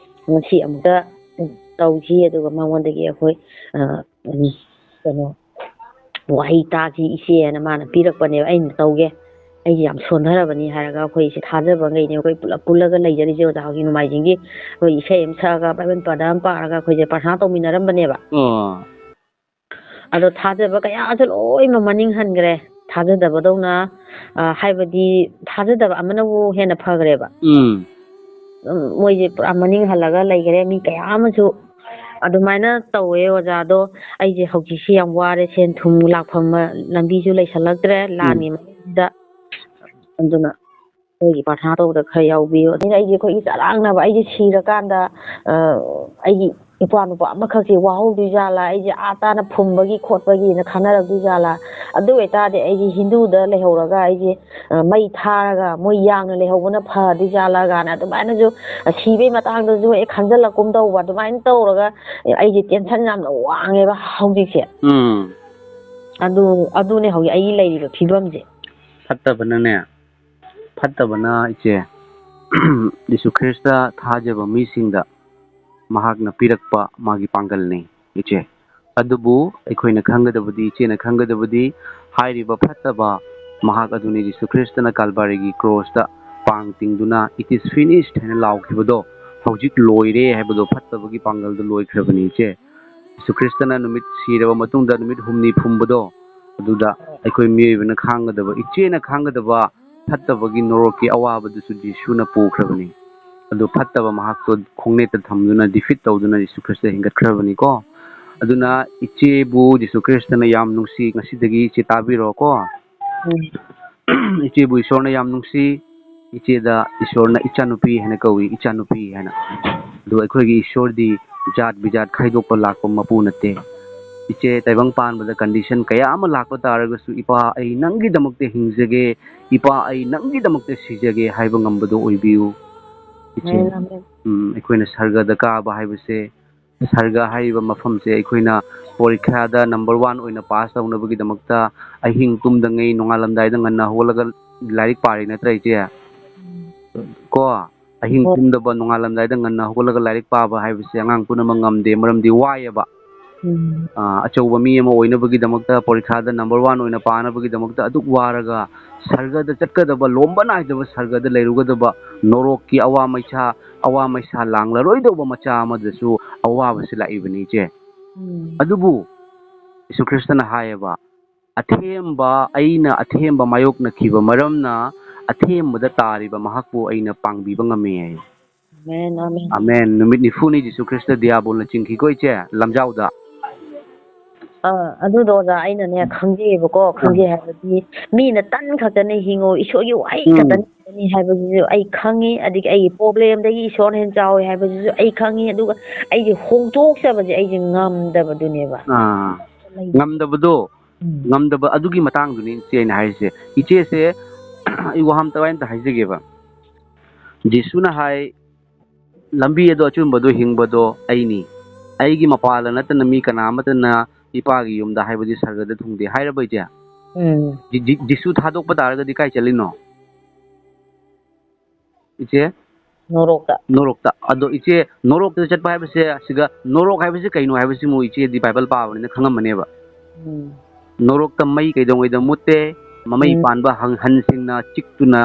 ꯉꯁꯤ ꯑꯃꯨꯛꯇ ꯇꯧꯁꯤ, ꯑꯗꯨꯒ ꯃꯉꯣꯟꯗꯒꯤ ꯑꯩꯈꯣꯏ, ꯑ, ꯎꯝ, ꯀꯩꯅꯣ, ꯋꯥꯍꯩ ꯇꯥꯁꯤ ꯏꯆꯦꯅ ꯃꯥꯅ ꯄꯤꯔꯛꯄꯅꯦꯕ꯫ ꯑꯩꯅ ꯇꯧꯒꯦ, ꯑꯩꯁꯦ ꯌꯥꯝ ꯁꯣꯟꯊꯔꯕꯅꯤ ꯍꯥꯏꯔꯒ ꯑꯩꯈꯣꯏꯁꯦ ꯊꯥꯖꯕꯉꯩꯅꯦ, ꯑꯩꯈꯣꯏ ꯄꯨꯂꯞ ꯄꯨꯜꯂꯒ ꯂꯩꯖꯔꯤꯁꯦ ꯑꯣꯖꯥ꯫ ꯍꯧꯖꯤꯛ ꯅꯣꯡꯃꯥꯏꯖꯤꯡꯒꯤ ꯑꯩꯈꯣꯏ ꯏꯁꯩ ꯑꯃ ꯁꯛꯑꯒ ꯕꯥꯏꯕꯜ ꯄꯗ ꯑꯃ ꯄꯥꯔꯒ ꯑꯩꯈꯣꯏꯁꯦ ꯄ꯭ꯔꯊꯅꯥ ꯇꯧꯃꯤꯟꯅꯔꯝꯕꯅꯦꯕ꯫ ꯑꯣ꯫ ꯑꯗꯣ ꯊꯥꯖꯕ ꯀꯌꯥꯁꯨ ꯂꯣꯏꯅꯃꯛ ꯃꯅꯤꯡ ꯍꯟꯈ꯭ꯔꯦ꯫ ꯊꯥꯖꯗꯕꯗꯧꯅ, ꯑ, ꯍꯥꯏꯕꯗꯤ ꯊꯥꯖꯗꯕ ꯑꯃꯅꯕꯨ ꯍꯦꯟꯅ ꯐꯈ꯭ꯔꯦꯕ꯫ ꯎꯝ꯫ ꯎꯝ, ꯃꯣꯏꯁꯦ ꯄꯨꯔꯥ ꯃꯅꯤꯡ ꯍꯜꯂꯒ ꯂꯩꯈ꯭ꯔꯦ꯫ ꯃꯤ ꯀꯌꯥ ꯑꯃꯁꯨ ꯑꯗꯨꯃꯥꯏꯅ ꯇꯧꯋꯦ ꯑꯣꯖꯥ꯫ ꯑꯗꯣ ꯑꯩꯁꯦ ꯍꯧꯖꯤꯛꯁꯤ ꯌꯥꯝ ꯋꯥꯔꯦ, ꯁꯦꯟ ꯊꯨꯝ ꯂꯥꯛꯐꯝ ꯂꯝꯕꯤꯁꯨ ꯂꯩꯁꯜꯂꯛꯇ꯭ꯔꯦ, ꯎꯝ꯫ ꯂꯥꯟꯒꯤ ꯃꯇꯨꯡꯁꯤꯗ꯫ ꯑꯗꯨꯅ ꯑꯩꯈꯣꯏꯒꯤ ꯄ꯭ꯔꯊꯅꯥ ꯇꯧꯕꯗ ꯈꯔ ꯌꯥꯎꯕꯤꯌꯨ꯫ ꯑꯗꯨꯅ ꯑꯩꯁꯦ ꯑꯩꯈꯣꯏꯒꯤ ꯆꯔꯥꯡꯅꯕ, ꯑꯩꯁꯦ ꯁꯤꯔꯀꯥꯟꯗ, ꯑ, ꯑꯩꯒꯤ ꯏꯄ꯭ꯋꯥ ꯅꯨꯄꯥ ꯑꯃꯈꯛꯁꯦ ꯋꯥꯍꯧꯗꯣꯏ ꯖꯥꯠꯂꯥ, ꯑꯩꯁꯦ ꯑꯥ ꯇꯥꯅ ꯐꯨꯝꯕꯒꯤ ꯈꯣꯠꯄꯒꯤꯅ ꯈꯟꯅꯔꯛꯇꯣꯏ ꯖꯥꯠꯂꯥ? ꯑꯗꯨ ꯑꯣꯏꯇꯥꯔꯗꯤ ꯑꯩꯁꯦ ꯍꯤꯟꯗꯨꯗ ꯂꯩꯍꯧꯔꯒ ꯑꯩꯁꯦ, ꯑ, ꯃꯩ ꯊꯥꯔꯒ ꯃꯣꯏ ꯌꯥꯡꯅ ꯂꯩꯍꯧꯕꯅ ꯐꯗꯣꯏ ꯖꯥꯠꯂꯥ ꯀꯥꯏꯅ ꯑꯗꯨꯃꯥꯏꯅꯁꯨ, ꯑ, ꯁꯤꯕꯩ ꯃꯇꯥꯡꯗꯁꯨ ꯍꯦꯛ ꯈꯟꯖꯜꯂꯛꯀꯨꯝ ꯇꯧꯕ꯫ ꯑꯗꯨꯃꯥꯏꯅ ꯇꯧꯔꯒ ꯑꯩꯁꯦ ꯇꯦꯟꯁꯟ ꯌꯥꯝꯅ ꯋꯥꯡꯉꯦꯕ ꯍꯧꯖꯤꯛꯁꯦ꯫ ꯎꯝ꯫ ꯑꯗꯨ, ꯑꯗꯨꯅꯦ ꯍꯧꯖꯤꯛ ꯑꯩꯒꯤ ꯂꯩꯔꯤꯕ ꯐꯤꯕꯝꯁꯦ꯫ ꯐꯠꯇꯕꯅꯅꯦ, ꯐꯠꯇꯕꯅ ꯏꯆꯦ, ꯖꯤꯁꯨ ꯈ꯭ꯔꯤꯁꯇ ꯊꯥꯖꯕ ꯃꯤꯁꯤꯡꯗ ꯃꯍꯥꯛꯅ ꯄꯤꯔꯛꯄ ꯃꯥꯒꯤ ꯄꯥꯡꯒꯜꯅꯤ, ꯏꯆꯦ꯫ ꯑꯗꯨꯕꯨ ꯑꯩꯈꯣꯏꯅ ꯈꯪꯒꯗꯕꯗꯤ, ꯏꯆꯦꯅ ꯈꯪꯒꯗꯕꯗꯤ, ꯍꯥꯏꯔꯤꯕ ꯐꯠꯇꯕ ꯃꯍꯥꯛ ꯑꯗꯨꯅꯤ ꯖꯤꯁꯨ ꯈ꯭ꯔꯤꯁꯇꯅ ꯀꯥꯜꯕꯥꯔꯤꯒꯤ ꯀ꯭ꯔꯣꯁꯇ ꯄꯥꯡ ꯇꯤꯡꯗꯨꯅ "It is finished" ꯍꯥꯏꯅ ꯂꯥꯎꯈꯤꯕꯗꯣ, ꯍꯧꯖꯤꯛ ꯂꯣꯏꯔꯦ ꯍꯥꯏꯕꯗꯣ, ꯐꯠꯇꯕꯒꯤ ꯄꯥꯡꯒꯜꯗꯣ ꯂꯣꯏꯈ꯭ꯔꯕꯅꯤ, ꯏꯆꯦ꯫ ꯖꯤꯁꯨ ꯈ꯭ꯔꯤꯁꯇꯅ ꯅꯨꯃꯤꯠ ꯁꯤꯔꯕ ꯃꯇꯨꯡꯗ ꯅꯨꯃꯤꯠ ꯍꯨꯝꯅꯤ ꯐꯨꯝꯕꯗꯣ, ꯑꯗꯨꯗ ꯑꯩꯈꯣꯏ ꯃꯤꯑꯣꯏꯕꯅ ꯈꯥꯡꯒꯗꯕ, ꯏꯆꯦꯅ ꯈꯥꯡꯒꯗꯕ ꯐꯠꯇꯕꯒꯤ ꯅꯣꯔꯣꯛꯀꯤ ꯑꯋꯥꯕꯗꯨꯁꯨ ꯖꯤꯁꯨꯅ ꯄꯨꯈ꯭ꯔꯕꯅꯤ꯫ ꯑꯗꯨ ꯐꯠꯇꯕ ꯃꯍꯥꯛꯇꯣ ꯈꯣꯡꯅꯦꯠꯇ ꯊꯝꯗꯨꯅ, ꯗꯤꯐꯤꯠ ꯇꯧꯗꯨꯅ ꯖꯤꯁꯨ ꯈ꯭ꯔꯤꯁꯇ ꯍꯦꯟꯒꯠꯈ꯭ꯔꯕꯅꯤꯀꯣ꯫ ꯑꯗꯨꯅ ꯏꯆꯦꯕꯨ ꯖꯤꯁꯨ ꯈ꯭ꯔꯤꯁꯇꯅ ꯌꯥꯝ ꯅꯨꯡꯁꯤ꯫ ꯉꯁꯤꯗꯒꯤ ꯏꯆꯦ ꯇꯥꯕꯤꯔꯣꯀꯣ꯫ ꯎꯝ꯫ ꯏꯆꯦꯕꯨ ꯏꯁꯣꯔꯅ ꯌꯥꯝ ꯅꯨꯡꯁꯤ꯫ ꯏꯆꯦꯗ ꯏꯁꯣꯔꯅ "ꯏꯆꯥꯅꯨꯄꯤ" ꯍꯥꯏꯅ ꯀꯧꯏ, "ꯏꯆꯥꯅꯨꯄꯤ" ꯍꯥꯏꯅ꯫ ꯑꯗꯨ ꯑꯩꯈꯣꯏꯒꯤ ꯏꯁꯣꯔꯗꯤ ꯖꯥꯠ ꯕꯤꯖꯥꯠ ꯈꯥꯏꯗꯣꯛꯄ ꯂꯥꯛꯄ ꯃꯄꯨ ꯅꯠꯇꯦ꯫ ꯏꯆꯦ, ꯇꯥꯏꯕꯪ ꯄꯥꯟꯕꯗ ꯀꯟꯗꯤꯁꯟ ꯀꯌꯥ ꯑꯃ ꯂꯥꯛꯄ ꯇꯥꯔꯒꯁꯨ, "ꯏꯄꯥ, ꯑꯩ ꯅꯪꯒꯤꯗꯃꯛꯇ ꯍꯤꯡꯖꯒꯦ, ꯏꯄꯥ, ꯑꯩ ꯅꯪꯒꯤꯗꯃꯛꯇ ꯁꯤꯖꯒꯦ" ꯍꯥꯏꯕ ꯉꯝꯕꯗꯣ ꯑꯣꯏꯕꯤꯌꯨ, ꯏꯆꯦ꯫ Amen, amen. ꯎꯝ, ꯑꯩꯈꯣꯏꯅ ꯁꯔꯒꯗ ꯀꯥꯕ ꯍꯥꯏꯕꯁꯦ, ꯁꯔꯒ ꯍꯥꯏꯔꯤꯕ ꯃꯐꯝꯁꯦ ꯑꯩꯈꯣꯏꯅ ꯄꯣꯔꯤꯈꯥꯗ ꯅꯝꯕꯔ ꯋꯥꯟ ꯑꯣꯏꯅ ꯄꯥꯁ ꯇꯧꯅꯕꯒꯤꯗꯃꯛꯇ ꯑꯍꯤꯡ ꯇꯨꯝꯗꯉꯩ ꯅꯣꯡꯉꯥꯜꯂꯝꯗꯥꯏꯗ ꯉꯟꯅ ꯍꯧꯒꯠꯂꯒ ꯂꯥꯏꯔꯤꯛ ꯄꯥꯔꯤ ꯅꯠꯇ꯭ꯔꯥ, ꯏꯆꯦ? ꯀꯣ, ꯑꯍꯤꯡ ꯍꯣꯏ꯫ ꯇꯨꯝꯗꯕ, ꯅꯣꯡꯉꯥꯜꯂꯝꯗꯥꯏꯗ ꯉꯟꯅ ꯍꯧꯒꯠꯂꯒ ꯂꯥꯏꯔꯤꯛ ꯄꯥꯕ ꯍꯥꯏꯕꯁꯦ ꯑꯉꯥꯡ ꯄꯨꯝꯅꯃꯛ ꯉꯝꯗꯦ, ꯃꯔꯝꯗꯤ ꯋꯥꯏꯑꯦꯕ꯫ ꯎꯝ꯫ ꯑ, ꯑꯆꯧꯕ ꯃꯤ ꯑꯃ ꯑꯣꯏꯅꯕꯒꯤꯗꯃꯛꯇ, ꯄꯣꯔꯤꯈꯥꯗ ꯅꯝꯕꯔ ꯋꯥꯟ ꯑꯣꯏꯅ ꯄꯥꯅꯕꯒꯤꯗꯃꯛꯇ ꯑꯗꯨꯛ ꯋꯥꯔꯒ, ꯁꯔꯒꯗ ꯆꯠꯀꯗꯕ, ꯂꯣꯝꯕ ꯅꯥꯏꯗꯕ ꯁꯔꯒꯗ ꯂꯩꯔꯨꯒꯗꯕ, ꯅꯣꯔꯣꯛꯀꯤ ꯑꯋꯥ ꯃꯩꯁꯥ, ꯑꯋꯥ ꯃꯩꯁꯥ ꯂꯥꯡꯂꯔꯣꯏꯗꯧꯕ ꯃꯆꯥ ꯑꯃꯗꯁꯨ ꯑꯋꯥꯕꯁꯤ ꯂꯥꯛꯏꯕꯅꯤ, ꯏꯆꯦ꯫ ꯎꯝ꯫ ꯑꯗꯨꯕꯨ ꯌꯤꯁꯨ ꯈ꯭ꯔꯤꯁꯇꯅ ꯍꯥꯏꯌꯦꯕ, "ꯑꯊꯦꯝꯕ, ꯑꯩꯅ ꯑꯊꯦꯝꯕ ꯃꯥꯌꯣꯛꯅꯈꯤꯕ ꯃꯔꯝꯅ, ꯑꯊꯦꯝꯕꯗ ꯇꯥꯔꯤꯕ ꯃꯍꯥꯛꯄꯨ ꯑꯩꯅ ꯄꯥꯡꯕꯤꯕ ꯉꯝꯃꯤ" ꯍꯥꯏ꯫ Amen, amen. ꯑꯃꯦꯟ꯫ ꯅꯨꯃꯤꯠ ꯅꯤꯐꯨꯅꯤ ꯖꯤꯁꯨ ꯈ꯭ꯔꯤꯁꯇ ꯗꯤꯌꯥꯕꯣꯜꯅ ꯆꯤꯡꯈꯤꯀꯣ, ꯏꯆꯦ, ꯂꯝꯖꯥꯎꯗ꯫ ꯑꯥ, ꯑꯗꯨꯗꯣ ꯑꯣꯖꯥ, ꯑꯩꯅꯅꯦ ꯈꯪꯖꯩꯌꯦꯕꯀꯣ, ꯈꯪꯖꯩ ꯍꯥꯏꯕꯗꯤ ꯃꯤꯅ ꯇꯟ ꯈꯛꯇꯅ ꯍꯤꯡꯉꯣ, ꯏꯁꯣꯔꯒꯤ ꯋꯥꯍꯩ ꯎꯝ꯫ ꯈꯛꯇꯅ ꯍꯤꯡꯒꯅꯤ ꯍꯥꯏꯕꯁꯤꯁꯨ ꯑꯩ ꯈꯪꯉꯤ, ꯑꯗꯒꯤ ꯑꯩꯒꯤ ꯄ꯭ꯔꯣꯕ꯭ꯂꯦꯝꯗꯒꯤ ꯏꯁꯣꯔꯅ ꯍꯦꯟꯅ ꯆꯥꯎꯋꯤ ꯍꯥꯏꯕꯁꯤꯁꯨ ꯑꯩ ꯈꯪꯉꯤ, ꯑꯗꯨꯒ ꯑꯩꯁꯦ ꯍꯣꯡꯗꯣꯛꯆꯕꯁꯦ ꯑꯩꯁꯦ ꯉꯝꯗꯕꯗꯨꯅꯦꯕ꯫ ꯑꯥ, ꯂꯩ-, ꯉꯝꯗꯕꯗꯣ, ꯎꯝ꯫ ꯉꯝꯗꯕ ꯑꯗꯨꯒꯤ ꯃꯇꯥꯡꯗꯨꯅꯤ ꯏꯆꯦ ꯑꯩꯅ ꯍꯥꯏꯔꯤꯁꯦ꯫ ꯏꯆꯦꯁꯦ, ꯑꯩ ꯋꯥꯍꯪ ꯑꯝꯇ ꯍꯥꯏꯖꯒꯦꯕ꯫ ꯖꯤꯁꯨꯅ ꯍꯥꯏ, "ꯂꯝꯕꯤ ꯑꯗꯣ, ꯑꯆꯨꯝꯕꯗꯣ, ꯍꯤꯡꯕꯗꯣ ꯑꯩꯅꯤ꯫ ꯑꯩꯒꯤ ꯃꯄꯥꯗ ꯅꯠꯇꯅ ꯃꯤ ꯀꯅꯥ ꯑꯃꯠꯇꯅ ꯏꯄꯥꯒꯤ ꯌꯨꯝꯗ, ꯍꯥꯏꯕꯗꯤ ꯁꯔꯒꯗ, ꯊꯨꯡꯗꯦ" ꯍꯥꯏꯔꯕ ꯏꯆꯦ? ꯎꯝ꯫ ꯖꯤ-, ꯖꯤ-, ꯖꯤꯁꯨ ꯊꯥꯗꯣꯛꯄ ꯇꯥꯔꯒꯗꯤ ꯀꯥꯏ ꯆꯠꯂꯤꯅꯣ? ꯏꯆꯦ? ꯅꯣꯔꯣꯛꯇ꯫ ꯅꯣꯔꯣꯛꯇ꯫ ꯑꯗꯣ ꯏꯆꯦ, ꯅꯣꯔꯣꯛꯇ ꯆꯠꯄ ꯍꯥꯏꯕꯁꯦ, ꯁꯤꯒ ꯅꯣꯔꯣꯛ ꯍꯥꯏꯕꯁꯤ ꯀꯩꯅꯣ ꯍꯥꯏꯕꯁꯤꯃꯨ ꯏꯆꯦꯗꯤ ꯕꯥꯏꯕꯜ ꯄꯥꯕꯅꯤꯅ ꯈꯪꯉꯝꯃꯅꯦꯕ꯫ ꯎꯝ꯫ ꯅꯣꯔꯣꯛꯇ ꯃꯩ ꯀꯩꯗꯧꯉꯩꯗ ꯃꯨꯠꯇꯦ, ꯃꯃꯩ ꯎꯝ꯫ ꯄꯥꯟꯕ ꯍꯪ-, ꯍꯟꯁꯤꯡꯅ ꯆꯤꯛꯇꯨꯅ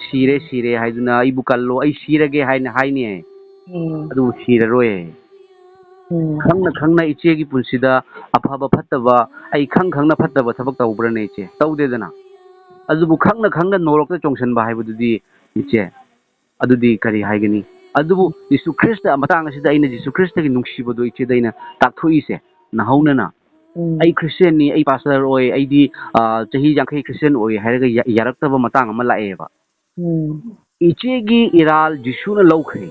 "ꯁꯤꯔꯦ, ꯁꯤꯔꯦ" ꯍꯥꯏꯗꯨꯅ "ꯑꯩꯕꯨ ꯀꯜꯂꯣ, ꯑꯩ ꯁꯤꯔꯒꯦ" ꯍꯥꯏꯅ ꯍꯥꯏꯅꯤ꯫ ꯎꯝ꯫ ꯑꯗꯨꯕꯨ ꯁꯤꯔꯔꯣꯏ꯫ ꯎꯝ꯫ ꯈꯪꯅ ꯈꯪꯅ ꯏꯆꯦꯒꯤ ꯄꯨꯟꯁꯤꯗ ꯑꯐꯕ ꯐꯠꯇꯕ, ꯑꯩ ꯈꯪ ꯈꯪꯅ ꯐꯠꯇꯕ ꯊꯕꯛ ꯇꯧꯕ꯭ꯔꯅꯦ ꯏꯆꯦ? ꯇꯧꯗꯦꯗꯅ꯫ ꯑꯗꯨꯕꯨ ꯈꯪꯅ ꯈꯪꯅ ꯅꯣꯔꯣꯛꯇ ꯆꯣꯡꯁꯤꯟꯕ ꯍꯥꯏꯕꯗꯨꯗꯤ ꯏꯆꯦ, ꯑꯗꯨꯗꯤ ꯀꯔꯤ ꯍꯥꯏꯒꯅꯤ? ꯑꯗꯨꯕꯨ ꯖꯤꯁꯨ ꯈ꯭ꯔꯤꯁꯇ ꯃꯇꯥꯡ ꯑꯁꯤꯗ ꯑꯩꯅ ꯖꯤꯁꯨ ꯈ꯭ꯔꯤꯁꯇꯒꯤ ꯅꯨꯡꯁꯤꯕꯗꯣ ꯏꯆꯦꯗ ꯑꯩꯅ ꯇꯥꯛꯊꯣꯛꯏꯁꯦ, ꯅꯍꯧꯅꯅ꯫ ꯎꯝ꯫ ꯑꯩ ꯈ꯭ꯔꯤꯁꯇꯤꯌꯥꯟꯅꯤ, ꯑꯩ ꯄꯥꯁꯇꯔ ꯑꯣꯏ, ꯑꯩꯗꯤ, ꯑ, ꯆꯍꯤ ꯌꯥꯡꯈꯩ ꯈ꯭ꯔꯤꯁꯇꯤꯌꯥꯟ ꯑꯣꯏ ꯍꯥꯏꯔꯒ ꯌꯥ-, ꯌꯥꯔꯛꯇꯕ ꯃꯇꯥꯡ ꯑꯃ ꯂꯥꯛꯑꯦꯕ꯫ ꯎꯝ꯫ ꯏꯆꯦꯒꯤ ꯏꯔꯥꯜ ꯖꯤꯁꯨꯅ ꯂꯧꯈ꯭ꯔꯦ꯫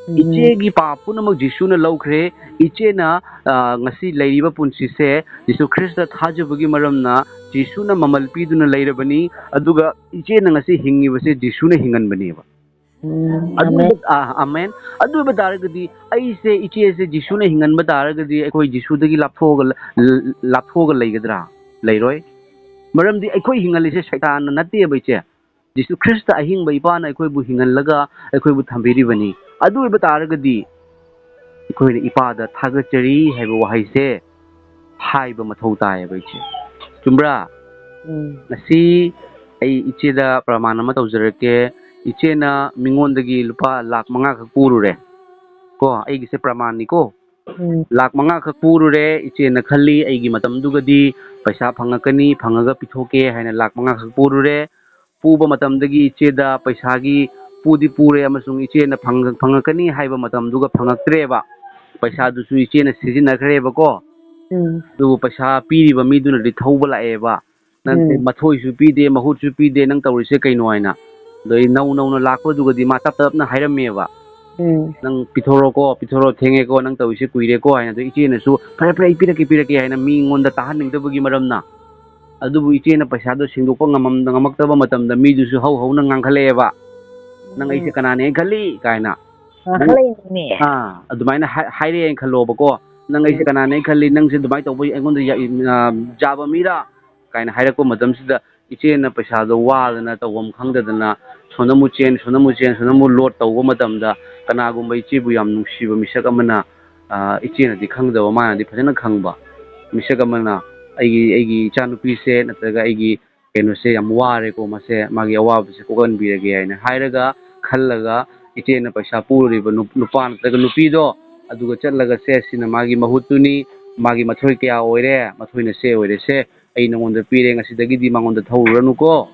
ꯎꯝ꯫ ꯏꯆꯦꯒꯤ ꯄꯥꯞ ꯄꯨꯝꯅꯃꯛ ꯖꯤꯁꯨꯅ ꯂꯧꯈ꯭ꯔꯦ꯫ ꯏꯆꯦꯅ, ꯑ, ꯉꯁꯤ ꯂꯩꯔꯤꯕ ꯄꯨꯟꯁꯤꯁꯦ ꯖꯤꯁꯨ ꯈ꯭ꯔꯤꯁꯇ ꯊꯥꯖꯕꯒꯤ ꯃꯔꯝꯅ ꯖꯤꯁꯨꯅ ꯃꯃꯜ ꯄꯤꯗꯨꯅ ꯂꯩꯔꯕꯅꯤ꯫ ꯑꯗꯨꯒ ꯏꯆꯦꯅ ꯉꯁꯤ ꯍꯤꯡꯉꯤꯕꯁꯦ ꯖꯤꯁꯨꯅ ꯍꯤꯡꯍꯟꯕꯅꯦꯕ꯫ ꯎꯝ, ꯑꯗꯨ ꯑꯃꯦꯟ꯫ ꯑꯣꯏꯕ-, ꯑ, ꯑꯃꯦꯟ꯫ ꯑꯗꯨ ꯑꯣꯏꯕ ꯇꯥꯔꯒꯗꯤ ꯑꯩꯁꯦ, ꯏꯆꯦꯁꯦ ꯖꯤꯁꯨꯅ ꯍꯤꯡꯍꯟꯕ ꯇꯥꯔꯒꯗꯤ ꯑꯩꯈꯣꯏ ꯖꯤꯁꯨꯗꯒꯤ ꯂꯥꯞꯊꯣꯛꯑꯒ ꯂ-, ꯂ-, ꯂꯥꯞꯊꯣꯛꯑꯒ ꯂꯩꯒꯗ꯭ꯔꯥ? ꯂꯩꯔꯣꯏ꯫ ꯃꯔꯝꯗꯤ ꯑꯩꯈꯣꯏ ꯍꯤꯡꯍꯜꯂꯤꯁꯦ ꯁꯩꯇꯥꯟꯅ ꯅꯠꯇꯦꯕ, ꯏꯆꯦ꯫ ꯖꯤꯁꯨ ꯈ꯭ꯔꯤꯁꯇ ꯑꯍꯤꯡꯕ ꯏꯄꯥꯅ ꯑꯩꯈꯣꯏꯕꯨ ꯍꯤꯡꯍꯜꯂꯒ ꯑꯩꯈꯣꯏꯕꯨ ꯊꯝꯕꯤꯔꯤꯕꯅꯤ꯫ ꯑꯗꯨ ꯑꯣꯏꯕ ꯇꯥꯔꯒꯗꯤ ꯑꯩꯈꯣꯏꯅ ꯏꯄꯥꯗ ꯊꯥꯒꯠꯆꯔꯤ ꯍꯥꯏꯕ ꯋꯥꯍꯩꯁꯦ ꯍꯥꯏꯕ ꯃꯊꯧ ꯇꯥꯏꯌꯦꯕ, ꯏꯆꯦ꯫ ꯆꯨꯝꯕ꯭ꯔꯥ? ꯎꯝ꯫ ꯉꯁꯤ ꯑꯩ ꯏꯆꯦꯗ ꯄ꯭ꯔꯃꯥꯟ ꯑꯃ ꯇꯧꯖꯔꯛꯀꯦ꯫ ꯏꯆꯦꯅ ꯃꯤꯉꯣꯟꯗꯒꯤ ꯂꯨꯄꯥ ꯂꯥꯈ ꯃꯉꯥ ꯈꯛ ꯄꯨꯔꯨꯔꯦ꯫ ꯀꯣ, ꯑꯩꯒꯤꯁꯦ ꯄ꯭ꯔꯃꯥꯟꯅꯤꯀꯣ꯫ ꯎꯝ꯫ ꯂꯥꯈ ꯃꯉꯥ ꯈꯛ ꯄꯨꯔꯨꯔꯦ, ꯏꯆꯦꯅ ꯈꯜꯂꯤ ꯑꯩꯒꯤ ꯃꯇꯝꯗꯨꯒꯗꯤ ꯄꯩꯁꯥ ꯐꯪꯉꯛꯀꯅꯤ, ꯐꯪꯉꯒ ꯄꯤꯊꯣꯛꯀꯦ ꯍꯥꯏꯅ ꯂꯥꯈ ꯃꯉꯥ ꯈꯛ ꯄꯨꯔꯨꯔꯦ꯫ ꯄꯨꯕ ꯃꯇꯝꯗꯒꯤ ꯏꯆꯦꯗ ꯄꯩꯁꯥꯒꯤ ꯄꯨꯗꯤ ꯄꯨꯔꯦ ꯑꯃꯁꯨꯡ ꯏꯆꯦꯅ ꯐꯪ-, ꯐꯪꯉꯛꯀꯅꯤ ꯍꯥꯏꯕ ꯃꯇꯝꯗꯨꯒ ꯐꯪꯉꯛꯇ꯭ꯔꯦꯕ꯫ ꯄꯩꯁꯥꯗꯨꯁꯨ ꯏꯆꯦꯅ ꯁꯤꯖꯤꯟꯅꯈ꯭ꯔꯦꯕꯀꯣ꯫ ꯎꯝ꯫ ꯑꯗꯨꯕꯨ ꯄꯩꯁꯥ ꯄꯤꯔꯤꯕ ꯃꯤꯗꯨꯅꯗꯤ ꯊꯧꯕ ꯂꯥꯛꯑꯦꯕ꯫ "ꯅꯪꯁꯦ ꯎꯝ꯫ ꯃꯊꯣꯏꯁꯨ ꯄꯤꯗꯦ, ꯃꯍꯨꯠꯁꯨ ꯄꯤꯗꯦ, ꯅꯪ ꯇꯧꯔꯤꯁꯦ ꯀꯩꯅꯣ?" ꯍꯥꯏꯅ꯫ ꯑꯗꯩ ꯅꯧ ꯅꯧꯅ ꯂꯥꯛꯄꯗꯨꯒꯗꯤ ꯃꯥ ꯇꯞ ꯇꯞꯅ ꯍꯥꯏꯔꯝꯃꯦꯕ꯫ ꯎꯝ꯫ "ꯅꯪ ꯄꯤꯊꯣꯔꯛꯑꯣꯀꯣ, ꯄꯤꯊꯣꯔꯛꯑꯣ, ꯊꯦꯡꯉꯦꯀꯣ, ꯅꯪ ꯇꯧꯔꯤꯁꯦ ꯀꯨꯏꯔꯦꯀꯣ" ꯍꯥꯏꯅ꯫ ꯑꯗꯣ ꯏꯆꯦꯅꯁꯨ "ꯐꯔꯦ, ꯐꯔꯦ, ꯑꯩ ꯄꯤꯔꯛꯀꯦ, ꯄꯤꯔꯛꯀꯦ" ꯍꯥꯏꯅ ꯃꯤꯉꯣꯟꯗ ꯇꯥꯍꯟꯅꯤꯡꯗꯕꯒꯤ ꯃꯔꯝꯅ꯫ ꯑꯗꯨꯕꯨ ꯏꯆꯦꯅ ꯄꯩꯁꯥꯗꯣ ꯁꯦꯡꯗꯣꯛꯄ ꯉꯝꯃꯝ-, ꯉꯝꯃꯛꯇꯕ ꯃꯇꯝꯗ ꯃꯤꯗꯨꯁꯨ ꯍꯧ ꯍꯧꯅ ꯉꯥꯡꯈꯠꯂꯛꯑꯦꯕ, "ꯅꯪ ꯑꯩꯁꯦ ꯎꯝ꯫ ꯀꯅꯥꯅꯦ ꯈꯜꯂꯤ?" ꯀꯥꯏꯅ꯫ ꯉꯥꯡꯈꯠꯂꯛꯏꯅꯦ꯫ ꯑꯥ, ꯑꯗꯨꯃꯥꯏꯅ ꯍꯥꯏ-, ꯍꯥꯏꯔꯛꯑꯦꯅ ꯈꯜꯂꯣꯕꯀꯣ꯫ "ꯅꯪ ꯑꯩꯁꯦ ꯎꯝ꯫ ꯀꯅꯥꯅꯦ ꯈꯜꯂꯤ? ꯅꯪꯁꯦ ꯑꯗꯨꯃꯥꯏꯅ ꯇꯧꯕ ꯑꯩꯉꯣꯟꯗ ꯌꯥ-, ꯑ, ꯌꯥꯕ ꯃꯤꯔꯥ?" ꯀꯥꯏꯅ ꯍꯥꯏꯔꯛꯄ ꯃꯇꯝꯁꯤꯗ ꯏꯆꯦꯅ ꯄꯩꯁꯥꯗꯣ ꯋꯥꯗꯅ ꯇꯧꯐꯝ ꯈꯪꯗꯗꯅ ꯁꯣꯝꯗ ꯑꯃꯨꯛ ꯆꯦꯟ, ꯁꯣꯝꯗ ꯑꯃꯨꯛ ꯆꯦꯟ, ꯁꯣꯝꯗ ꯑꯃꯨꯛ ꯂꯣꯗ ꯇꯧꯕ ꯃꯇꯝꯗ ꯀꯅꯥꯒꯨꯝꯕ ꯏꯆꯦꯕꯨ ꯌꯥꯝ ꯅꯨꯡꯁꯤꯕ ꯃꯤꯁꯛ ꯑꯃꯅ, ꯑ, ꯏꯆꯦꯅꯗꯤ ꯈꯪꯗꯕ, ꯃꯥꯅꯗꯤ ꯐꯖꯅ ꯈꯪꯕ ꯃꯤꯁꯛ ꯑꯃꯅ ꯑꯩꯒꯤ, ꯑꯩꯒꯤ ꯏꯆꯥꯅꯨꯄꯤꯁꯦ ꯅꯠꯇ꯭ꯔꯒ ꯑꯩꯒꯤ ꯀꯩꯅꯣꯁꯦ ꯌꯥꯝ ꯋꯥꯔꯦꯀꯣ, ꯃꯁꯦ ꯃꯥꯒꯤ ꯑꯋꯥꯕꯁꯦ ꯀꯣꯛꯍꯟꯕꯤꯔꯒꯦ ꯍꯥꯏꯅ ꯍꯥꯏꯔꯒ, ꯈꯜꯂꯒ, ꯏꯆꯦꯅ ꯄꯩꯁꯥ ꯄꯨꯔꯤꯕ ꯅꯨ-, ꯅꯨꯄꯥ ꯅꯠꯇ꯭ꯔꯒ ꯅꯨꯄꯤꯗꯣ, ꯑꯗꯨꯒ ꯆꯠꯂꯒ, "ꯁꯦ, ꯁꯤꯅ ꯃꯥꯒꯤ ꯃꯍꯨꯠꯇꯨꯅꯤ, ꯃꯥꯒꯤ ꯃꯊꯣꯏ ꯀꯌꯥ ꯑꯣꯏꯔꯦ, ꯃꯊꯣꯏꯅ ꯁꯦ ꯑꯣꯏꯔꯦ, ꯁꯦ, ꯑꯩ ꯅꯉꯣꯟꯗ ꯄꯤꯔꯦ, ꯉꯁꯤꯗꯒꯤꯗꯤ ꯃꯉꯣꯟꯗ ꯊꯧꯔꯨꯔꯅꯨꯀꯣ"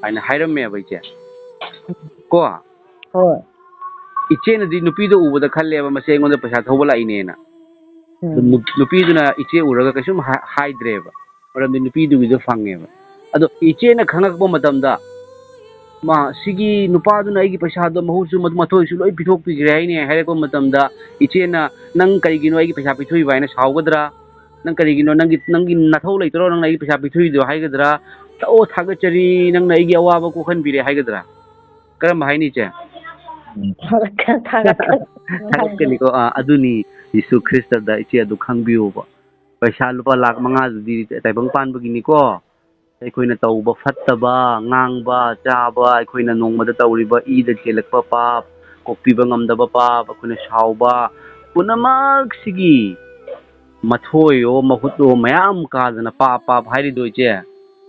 ꯍꯥꯏꯅ ꯍꯥꯏꯔꯝꯃꯦꯕ ꯏꯆꯦ꯫ ꯀꯣ? ꯍꯣꯏ꯫ ꯏꯆꯦꯅꯗꯤ ꯅꯨꯄꯤꯗꯣ ꯎꯕꯗ ꯈꯜꯂꯦꯕ, "ꯃꯁꯤ ꯑꯩꯉꯣꯟꯗ ꯄꯩꯁꯥ ꯊꯧꯕ ꯂꯥꯛꯏꯅꯦꯅ"꯫ ꯑꯗꯨ ꯎꯝ꯫ ꯅꯨ-, ꯅꯨꯄꯤꯗꯨꯅ ꯏꯆꯦ ꯎꯔꯒ ꯀꯩꯁꯨꯝ ꯍꯥ-, ꯍꯥꯏꯗ꯭ꯔꯦꯕ, ꯃꯔꯝꯗꯤ ꯅꯨꯄꯤꯗꯨꯒꯤꯗꯣ ꯐꯪꯉꯦꯕ꯫ ꯑꯗꯣ ꯏꯆꯦꯅ ꯈꯪꯉꯛꯄ ꯃꯇꯝꯗ, "ꯃꯥ, ꯁꯤꯒꯤ ꯅꯨꯄꯥꯗꯨꯅ ꯑꯩꯒꯤ ꯄꯩꯁꯥꯗꯣ ꯃꯍꯨꯠꯁꯨ ꯃ-, ꯃꯊꯣꯏꯁꯨ ꯂꯣꯏ ꯄꯤꯊꯣꯛꯄꯤꯈ꯭ꯔꯦ ꯍꯥꯏꯅꯦ" ꯍꯥꯏꯔꯛꯄ ꯃꯇꯝꯗ, ꯏꯆꯦꯅ, "ꯅꯪ ꯀꯔꯤꯒꯤꯅꯣ ꯑꯩꯒꯤ ꯄꯩꯁꯥ ꯄꯤꯊꯣꯛꯏꯕ?" ꯍꯥꯏꯅ ꯁꯥꯎꯒꯗ꯭ꯔꯥ? "ꯅꯪ ꯀꯔꯤꯒꯤꯅꯣ, ꯅꯪꯒꯤ, ꯅꯪꯒꯤ ꯅꯊꯧ ꯂꯩꯇ꯭ꯔꯣ ꯅꯪꯅ ꯑꯩꯒꯤ ꯄꯩꯁꯥ ꯄꯤꯊꯣꯛꯏꯗꯣ?" ꯍꯥꯏꯒꯗ꯭ꯔꯥ? "ꯑꯣ, ꯊꯥꯒꯠꯆꯔꯤ, ꯅꯪꯅ ꯑꯩꯒꯤ ꯑꯋꯥꯕ ꯀꯣꯛꯍꯟꯕꯤꯔꯦ" ꯍꯥꯏꯒꯗ꯭ꯔꯥ? ꯀꯔꯝꯕ ꯍꯥꯏꯅꯤ, ꯏꯆꯦ? ꯊꯥꯒꯠꯀꯅꯤ꯫ ꯊꯥꯒꯠꯀꯅꯤꯀꯣ꯫ ꯑꯥ, ꯑꯗꯨꯅꯤ, ꯖꯤꯁꯨ ꯈ꯭ꯔꯤꯁꯇꯗ ꯏꯆꯦ ꯑꯗꯨ ꯈꯪꯕꯤꯌꯣꯕ꯫ ꯄꯩꯁꯥ ꯂꯨꯄꯥ ꯂꯥꯈ ꯃꯉꯥꯗꯨꯗꯤ ꯇꯥꯏꯕꯪ ꯄꯥꯟꯕꯒꯤꯅꯤꯀꯣ꯫ ꯑꯩꯈꯣꯏꯅ ꯇꯧꯕ ꯐꯠꯇꯕ, ꯉꯥꯡꯕ, ꯆꯥꯕ, ꯑꯩꯈꯣꯏꯅ ꯅꯣꯡꯃꯗ ꯇꯧꯔꯤꯕ ꯏꯗ ꯆꯦꯜꯂꯛꯄ ꯄꯥꯞ, ꯀꯣꯛꯄꯤꯕ ꯉꯝꯗꯕ ꯄꯥꯞ, ꯑꯩꯈꯣꯏꯅ ꯁꯥꯎꯕ, ꯄꯨꯝꯅꯃꯛꯁꯤꯒꯤ ꯃꯊꯣꯏꯌꯣ, ꯃꯍꯨꯠꯂꯣ, ꯃꯌꯥꯝ ꯀꯥꯗꯅ ꯄꯥꯞ, ꯄꯥꯞ ꯍꯥꯏꯔꯤꯗꯣ ꯏꯆꯦ꯫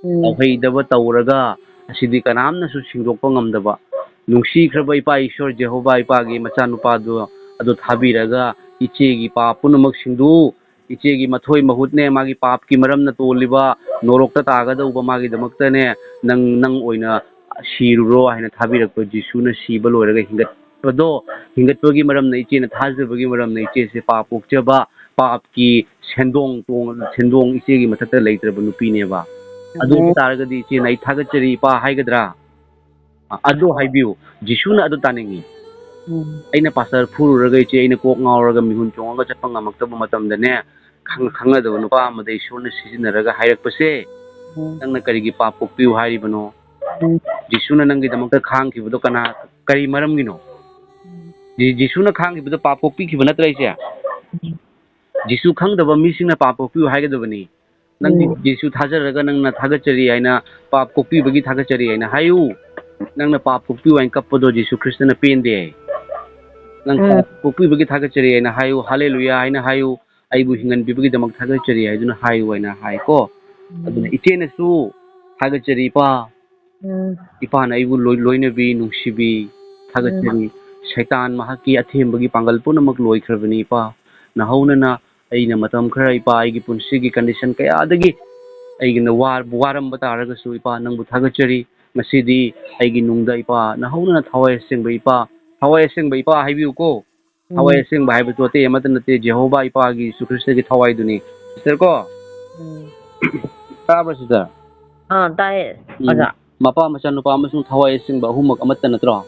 ꯎꯝ꯫ ꯇꯧꯍꯩꯗꯕ ꯇꯧꯔꯒ, ꯑꯁꯤꯗꯤ ꯀꯅꯥꯝꯅꯁꯨ ꯁꯦꯡꯗꯣꯛꯄ ꯉꯝꯗꯕ꯫ ꯅꯨꯡꯁꯤꯈ꯭ꯔꯕ ꯏꯄꯥ ꯏꯁꯣꯔ ꯖꯦꯍꯣꯚꯥ ꯏꯄꯥꯒꯤ ꯃꯆꯥꯅꯨꯄꯥꯗꯨ ꯑꯗꯨ ꯊꯥꯕꯤꯔꯒ, ꯏꯆꯦꯒꯤ ꯄꯥꯞ ꯄꯨꯝꯅꯃꯛ ꯁꯦꯡꯗꯣꯛꯎ, ꯏꯆꯦꯒꯤ ꯃꯊꯣꯏ ꯃꯍꯨꯠꯅꯦ, ꯃꯥꯒꯤ ꯄꯥꯞꯀꯤ ꯃꯔꯝꯅ ꯇꯣꯜꯂꯤꯕ ꯅꯣꯔꯣꯛꯇ ꯇꯥꯒꯗꯧꯕ ꯃꯥꯒꯤꯗꯃꯛꯇꯅꯦ, ꯅꯪ, ꯅꯪ ꯑꯣꯏꯅ ꯁꯤꯔꯨꯔꯣ ꯍꯥꯏꯅ ꯊꯥꯕꯤꯔꯛꯄ ꯖꯤꯁꯨꯅ ꯁꯤꯕ ꯂꯣꯏꯔꯒ ꯍꯤꯡꯒꯠꯄꯗꯣ, ꯍꯤꯡꯒꯠꯄꯒꯤ ꯃꯔꯝꯅ ꯏꯆꯦꯅ ꯊꯥꯖꯕꯒꯤ ꯃꯔꯝꯅ ꯏꯆꯦꯁꯦ ꯄꯥꯞ ꯀꯣꯛꯆꯕ, ꯄꯥꯞꯀꯤ ꯁꯦꯟꯗꯣꯡ ꯇꯣꯡ-, ꯁꯦꯟꯗꯣꯡ ꯏꯆꯦꯒꯤ ꯃꯊꯛꯇ ꯂꯩꯇ꯭ꯔꯕ ꯅꯨꯄꯤꯅꯦꯕ꯫ ꯑꯗꯨ ꯎꯝ꯫ ꯑꯣꯏꯕ ꯇꯥꯔꯒꯗꯤ ꯏꯆꯦꯅ "ꯑꯩ ꯊꯥꯒꯠꯆꯔꯤ ꯏꯄꯥ" ꯍꯥꯏꯒꯗ꯭ꯔꯥ? ꯑ, ꯑꯗꯨ ꯍꯥꯏꯕꯤꯌꯨ, ꯖꯤꯁꯨꯅ ꯑꯗꯨ ꯇꯥꯅꯤꯡꯉꯤ꯫ ꯎꯝ꯫ ꯑꯩꯅ ꯄꯥꯁꯇꯔ ꯐꯨꯔꯨꯔꯒ ꯏꯆꯦ, ꯑꯩꯅ ꯀꯣꯛ ꯉꯥꯎꯔꯒ ꯃꯤꯍꯨꯟ ꯆꯣꯡꯉꯒ ꯆꯠꯄ ꯉꯝꯃꯛꯇꯕ ꯃꯇꯝꯗꯅꯦ, ꯈꯪ-, ꯈꯪꯅꯗꯕ ꯅꯨꯄꯥ ꯑꯃꯗ ꯏꯁꯣꯔꯅ ꯁꯤꯖꯤꯟꯅꯔꯒ ꯍꯥꯏꯔꯛꯄꯁꯦ, ꯎꯝ꯫ "ꯅꯪꯅ ꯀꯔꯤꯒꯤ ꯄꯥꯞ ꯀꯣꯛꯄꯤꯌꯨ ꯍꯥꯏꯔꯤꯕꯅꯣ? ꯎꯝ꯫ ꯖꯤꯁꯨꯅ ꯅꯪꯒꯤꯗꯃꯛꯇ ꯈꯥꯡꯈꯤꯕꯗꯣ ꯀꯅꯥ, ꯀꯔꯤ ꯃꯔꯝꯒꯤꯅꯣ?" ꯎꯝ꯫ ꯖꯤ-, ꯖꯤꯁꯨꯅ ꯈꯥꯡꯈꯤꯕꯗꯣ ꯄꯥꯞ ꯀꯣꯛꯄꯤꯈꯤꯕ ꯅꯠꯇ꯭ꯔ ꯏꯆꯦ? ꯎꯝ꯫ ꯖꯤꯁꯨ ꯈꯪꯗꯕ ꯃꯤꯁꯤꯡꯅ ꯄꯥꯞ ꯀꯣꯛꯄꯤꯌꯨ ꯍꯥꯏꯒꯗꯕꯅꯤ꯫ ꯅꯪꯗꯤ ꯎꯝ꯫ ꯖꯤꯁꯨ ꯊꯥꯖꯔꯒ ꯅꯪꯅ "ꯊꯥꯒꯠꯆꯔꯤ" ꯍꯥꯏꯅ, "ꯄꯥꯞ ꯀꯣꯛꯄꯤꯕꯒꯤ ꯊꯥꯒꯠꯆꯔꯤ" ꯍꯥꯏꯅ ꯍꯥꯏꯌꯨ꯫ ꯅꯪꯅ "ꯄꯥꯞ ꯀꯣꯛꯄꯤꯌꯨ" ꯍꯥꯏꯅ ꯀꯞꯄꯗꯣ ꯖꯤꯁꯨ ꯈ꯭ꯔꯤꯁꯇꯅ ꯄꯦꯟꯗꯦ꯫ ꯅꯪ ꯎꯝ꯫ "ꯄꯥꯞ ꯀꯣꯛꯄꯤꯕꯒꯤ ꯊꯥꯒꯠꯆꯔꯤ" ꯍꯥꯏꯅ ꯍꯥꯏꯌꯨ, "ꯍꯥꯂꯦꯂꯨꯌꯥ" ꯍꯥꯏꯅ ꯍꯥꯏꯌꯨ, "ꯑꯩꯕꯨ ꯍꯤꯡꯍꯟꯕꯤꯕꯒꯤꯗꯃꯛ ꯊꯥꯒꯠꯆꯔꯤ" ꯍꯥꯏꯗꯨꯅ ꯍꯥꯏꯌꯨ ꯍꯥꯏꯅ ꯍꯥꯏꯀꯣ꯫ ꯎꯝ꯫ ꯑꯗꯨꯅ ꯏꯆꯦꯅꯁꯨ "ꯊꯥꯒꯠꯆꯔꯤ ꯏꯄꯥ, ꯎꯝ꯫ ꯏꯄꯥꯅ ꯑꯩꯕꯨ ꯂꯣꯏ-, ꯂꯣꯏꯅꯕꯤ, ꯅꯨꯡꯁꯤꯕꯤ, ꯊꯥꯒꯠꯆꯔꯤ꯫ ꯎꯝ꯫ ꯁꯩꯇꯥꯟ ꯃꯍꯥꯛꯀꯤ ꯑꯊꯦꯝꯕꯒꯤ ꯄꯥꯡꯒꯜ ꯄꯨꯝꯅꯃꯛ ꯂꯣꯏꯈ꯭ꯔꯕꯅꯤ ꯏꯄꯥ꯫ ꯅꯍꯧꯅꯅ ꯑꯩꯅ ꯃꯇꯝ ꯈꯔ ꯏꯄꯥ ꯑꯩꯒꯤ ꯄꯨꯟꯁꯤꯒꯤ condition ꯀꯌꯥꯗꯒꯤ ꯑꯩꯒꯤꯅ ꯋꯥ-, ꯋꯥꯔꯝꯕ ꯇꯥꯔꯒꯁꯨ ꯏꯄꯥ ꯅꯪꯕꯨ ꯊꯥꯒꯠꯆꯔꯤ꯫ ꯉꯁꯤꯗꯤ ꯑꯩꯒꯤ ꯅꯨꯡꯗ ꯏꯄꯥ ꯅꯍꯧꯅꯅ ꯊꯋꯥꯏ ꯑꯁꯦꯡꯕ ꯏꯄꯥ, ꯊꯋꯥꯏ ꯑꯁꯦꯡꯕ ꯏꯄꯥ ꯍꯥꯏꯕꯤꯌꯨꯀꯣ꯫ ꯎꯝ꯫ ꯊꯋꯥꯏ ꯑꯁꯦꯡꯕ ꯍꯥꯏꯕꯗꯨ ꯑꯇꯩ ꯑꯃꯠꯇ ꯅꯠꯇꯦ, ꯖꯦꯍꯣꯚꯥ ꯏꯄꯥꯒꯤ ꯖꯤꯁꯨ ꯈ꯭ꯔꯤꯁꯇꯒꯤ ꯊꯋꯥꯏꯗꯨꯅꯤ꯫ ꯁꯤꯁꯇꯔ ꯀꯣ? ꯎꯝ꯫ ꯇꯥꯕ꯭ꯔꯥ ꯁꯤꯁꯇꯔ? ꯑꯥ, ꯇꯥꯏꯌꯦ, ꯎꯝ꯫ ꯑꯣꯖꯥ꯫ ꯃꯄꯥ ꯃꯆꯥꯅꯨꯄꯥ ꯑꯃꯁꯨꯡ ꯊꯋꯥꯏ ꯑꯁꯦꯡꯕ ꯑꯍꯨꯝꯃꯛ ꯑꯃꯠꯇ ꯅꯠꯇ꯭ꯔꯣ?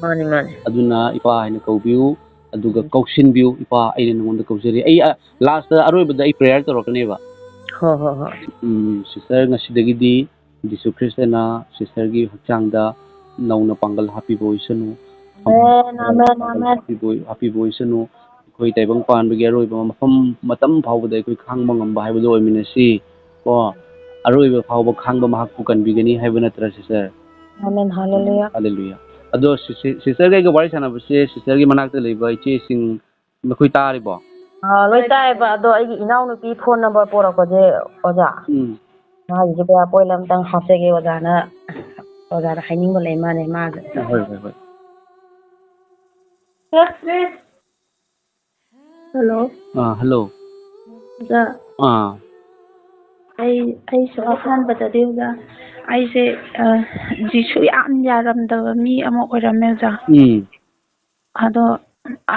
ꯃꯥꯅꯤ, ꯃꯥꯅꯤ꯫ ꯑꯗꯨꯅ ꯏꯄꯥ ꯍꯥꯏꯅ ꯀꯧꯕꯤꯌꯨ, ꯑꯗꯨꯒ ꯎꯝ꯫ ꯀꯧꯁꯤꯟꯕꯤꯌꯨ, "ꯏꯄꯥ, ꯑꯩꯅ ꯅꯉꯣꯟꯗ ꯀꯧꯖꯔꯤ꯫" ꯑꯩ, ꯑ, last ꯑꯔꯣꯏꯕꯗ ꯑꯩ prayer ꯇꯧꯔꯛꯀꯅꯦꯕ꯫ ꯍꯣꯏ, ꯍꯣꯏ, ꯍꯣꯏ꯫ ꯎꯝ, ꯁꯤꯁꯇꯔ, ꯉꯁꯤꯗꯒꯤꯗꯤ ꯖꯤꯁꯨ ꯈ꯭ꯔꯤꯁꯇꯅ ꯁꯤꯁꯇꯔꯒꯤ ꯍꯛꯆꯥꯡꯗ ꯅꯧꯅ ꯄꯥꯡꯒꯜ ꯍꯥꯞꯄꯤꯕ ꯑꯣꯏꯁꯅꯨ꯫ ꯑꯃꯦꯟ, ꯑꯃꯦꯟ, ꯄꯥꯡꯒꯜ ꯑꯃꯦꯟ꯫ ꯍꯥꯞꯄꯤꯕ ꯑꯣꯏ-, ꯍꯥꯞꯄꯤꯕ ꯑꯣꯏꯁꯅꯨ꯫ ꯑꯩꯈꯣꯏ ꯇꯥꯏꯕꯪ ꯄꯥꯟꯕꯒꯤ ꯑꯔꯣꯏꯕ ꯃꯐꯝ, ꯃꯇꯝ ꯐꯥꯎꯕꯗ ꯑꯩꯈꯣꯏ ꯈꯥꯡꯕ ꯉꯝꯕ ꯍꯥꯏꯕꯗꯨ ꯑꯣꯏꯃꯤꯟꯅꯁꯤ꯫ ꯀꯣ, ꯑꯔꯣꯏꯕ ꯐꯥꯎꯕ ꯈꯥꯡꯕ ꯃꯍꯥꯛꯄꯨ ꯀꯟꯕꯤꯒꯅꯤ ꯍꯥꯏꯕ ꯅꯠꯇ꯭ꯔꯥ, ꯁꯤꯁꯇꯔ? ꯑꯃꯦꯟ, ꯍꯥꯂꯦꯂꯨꯌꯥ꯫ ꯍꯥꯂꯦꯂꯨꯌꯥ꯫ ꯑꯗꯣ ꯁꯤ-, ꯁꯤ-, ꯁꯤꯁꯇꯔꯒ ꯑꯩꯒ ꯋꯥꯔꯤ ꯁꯥꯟꯅꯕꯁꯦ ꯁꯤꯁꯇꯔꯒꯤ ꯃꯅꯥꯛꯇ ꯂꯩꯕ ꯏꯆꯦꯁꯤꯡ ꯃꯈꯣꯏ ꯇꯥꯔꯤꯕꯣ? ꯑꯥ, ꯂꯣꯏ ꯇꯥꯏꯌꯦꯕ꯫ ꯑꯗꯣ ꯑꯩꯒꯤ ꯏꯅꯥꯎꯅꯨꯄꯤ phone number ꯄꯣꯔꯛꯄꯁꯦ, ꯑꯣꯖꯥ, ꯎꯝ꯫ ꯃꯥꯒꯤꯁꯨ ꯄꯦꯔꯥ ꯄꯣꯏꯟ ꯑꯝꯇꯪ ꯍꯥꯞꯆꯒꯦ, ꯑꯣꯖꯥꯅ, ꯑꯣꯖꯥꯗ ꯍꯥꯏꯅꯤꯡꯕ ꯂꯩ ꯃꯥꯅꯦ, ꯃꯥꯁꯨ꯫ ꯍꯣꯏ, ꯍꯣꯏ, ꯍꯣꯏ꯫ Hello꯫ ꯑꯥ, hello꯫ ꯑꯣꯖꯥ꯫ ꯑꯥ꯫ ꯑꯩ, ꯑꯩꯁꯨ ꯑꯍꯥꯟꯕꯗꯗꯤ, ꯑꯣꯖꯥ, ꯑꯩꯁꯦ, ꯑ, ꯖꯤꯁꯨ ꯌꯥꯝ ꯌꯥꯔꯝꯗꯕ ꯃꯤ ꯑꯃ ꯑꯣꯏꯔꯝꯃꯦ, ꯑꯣꯖꯥ꯫ ꯎꯝ꯫ ꯑꯗꯣ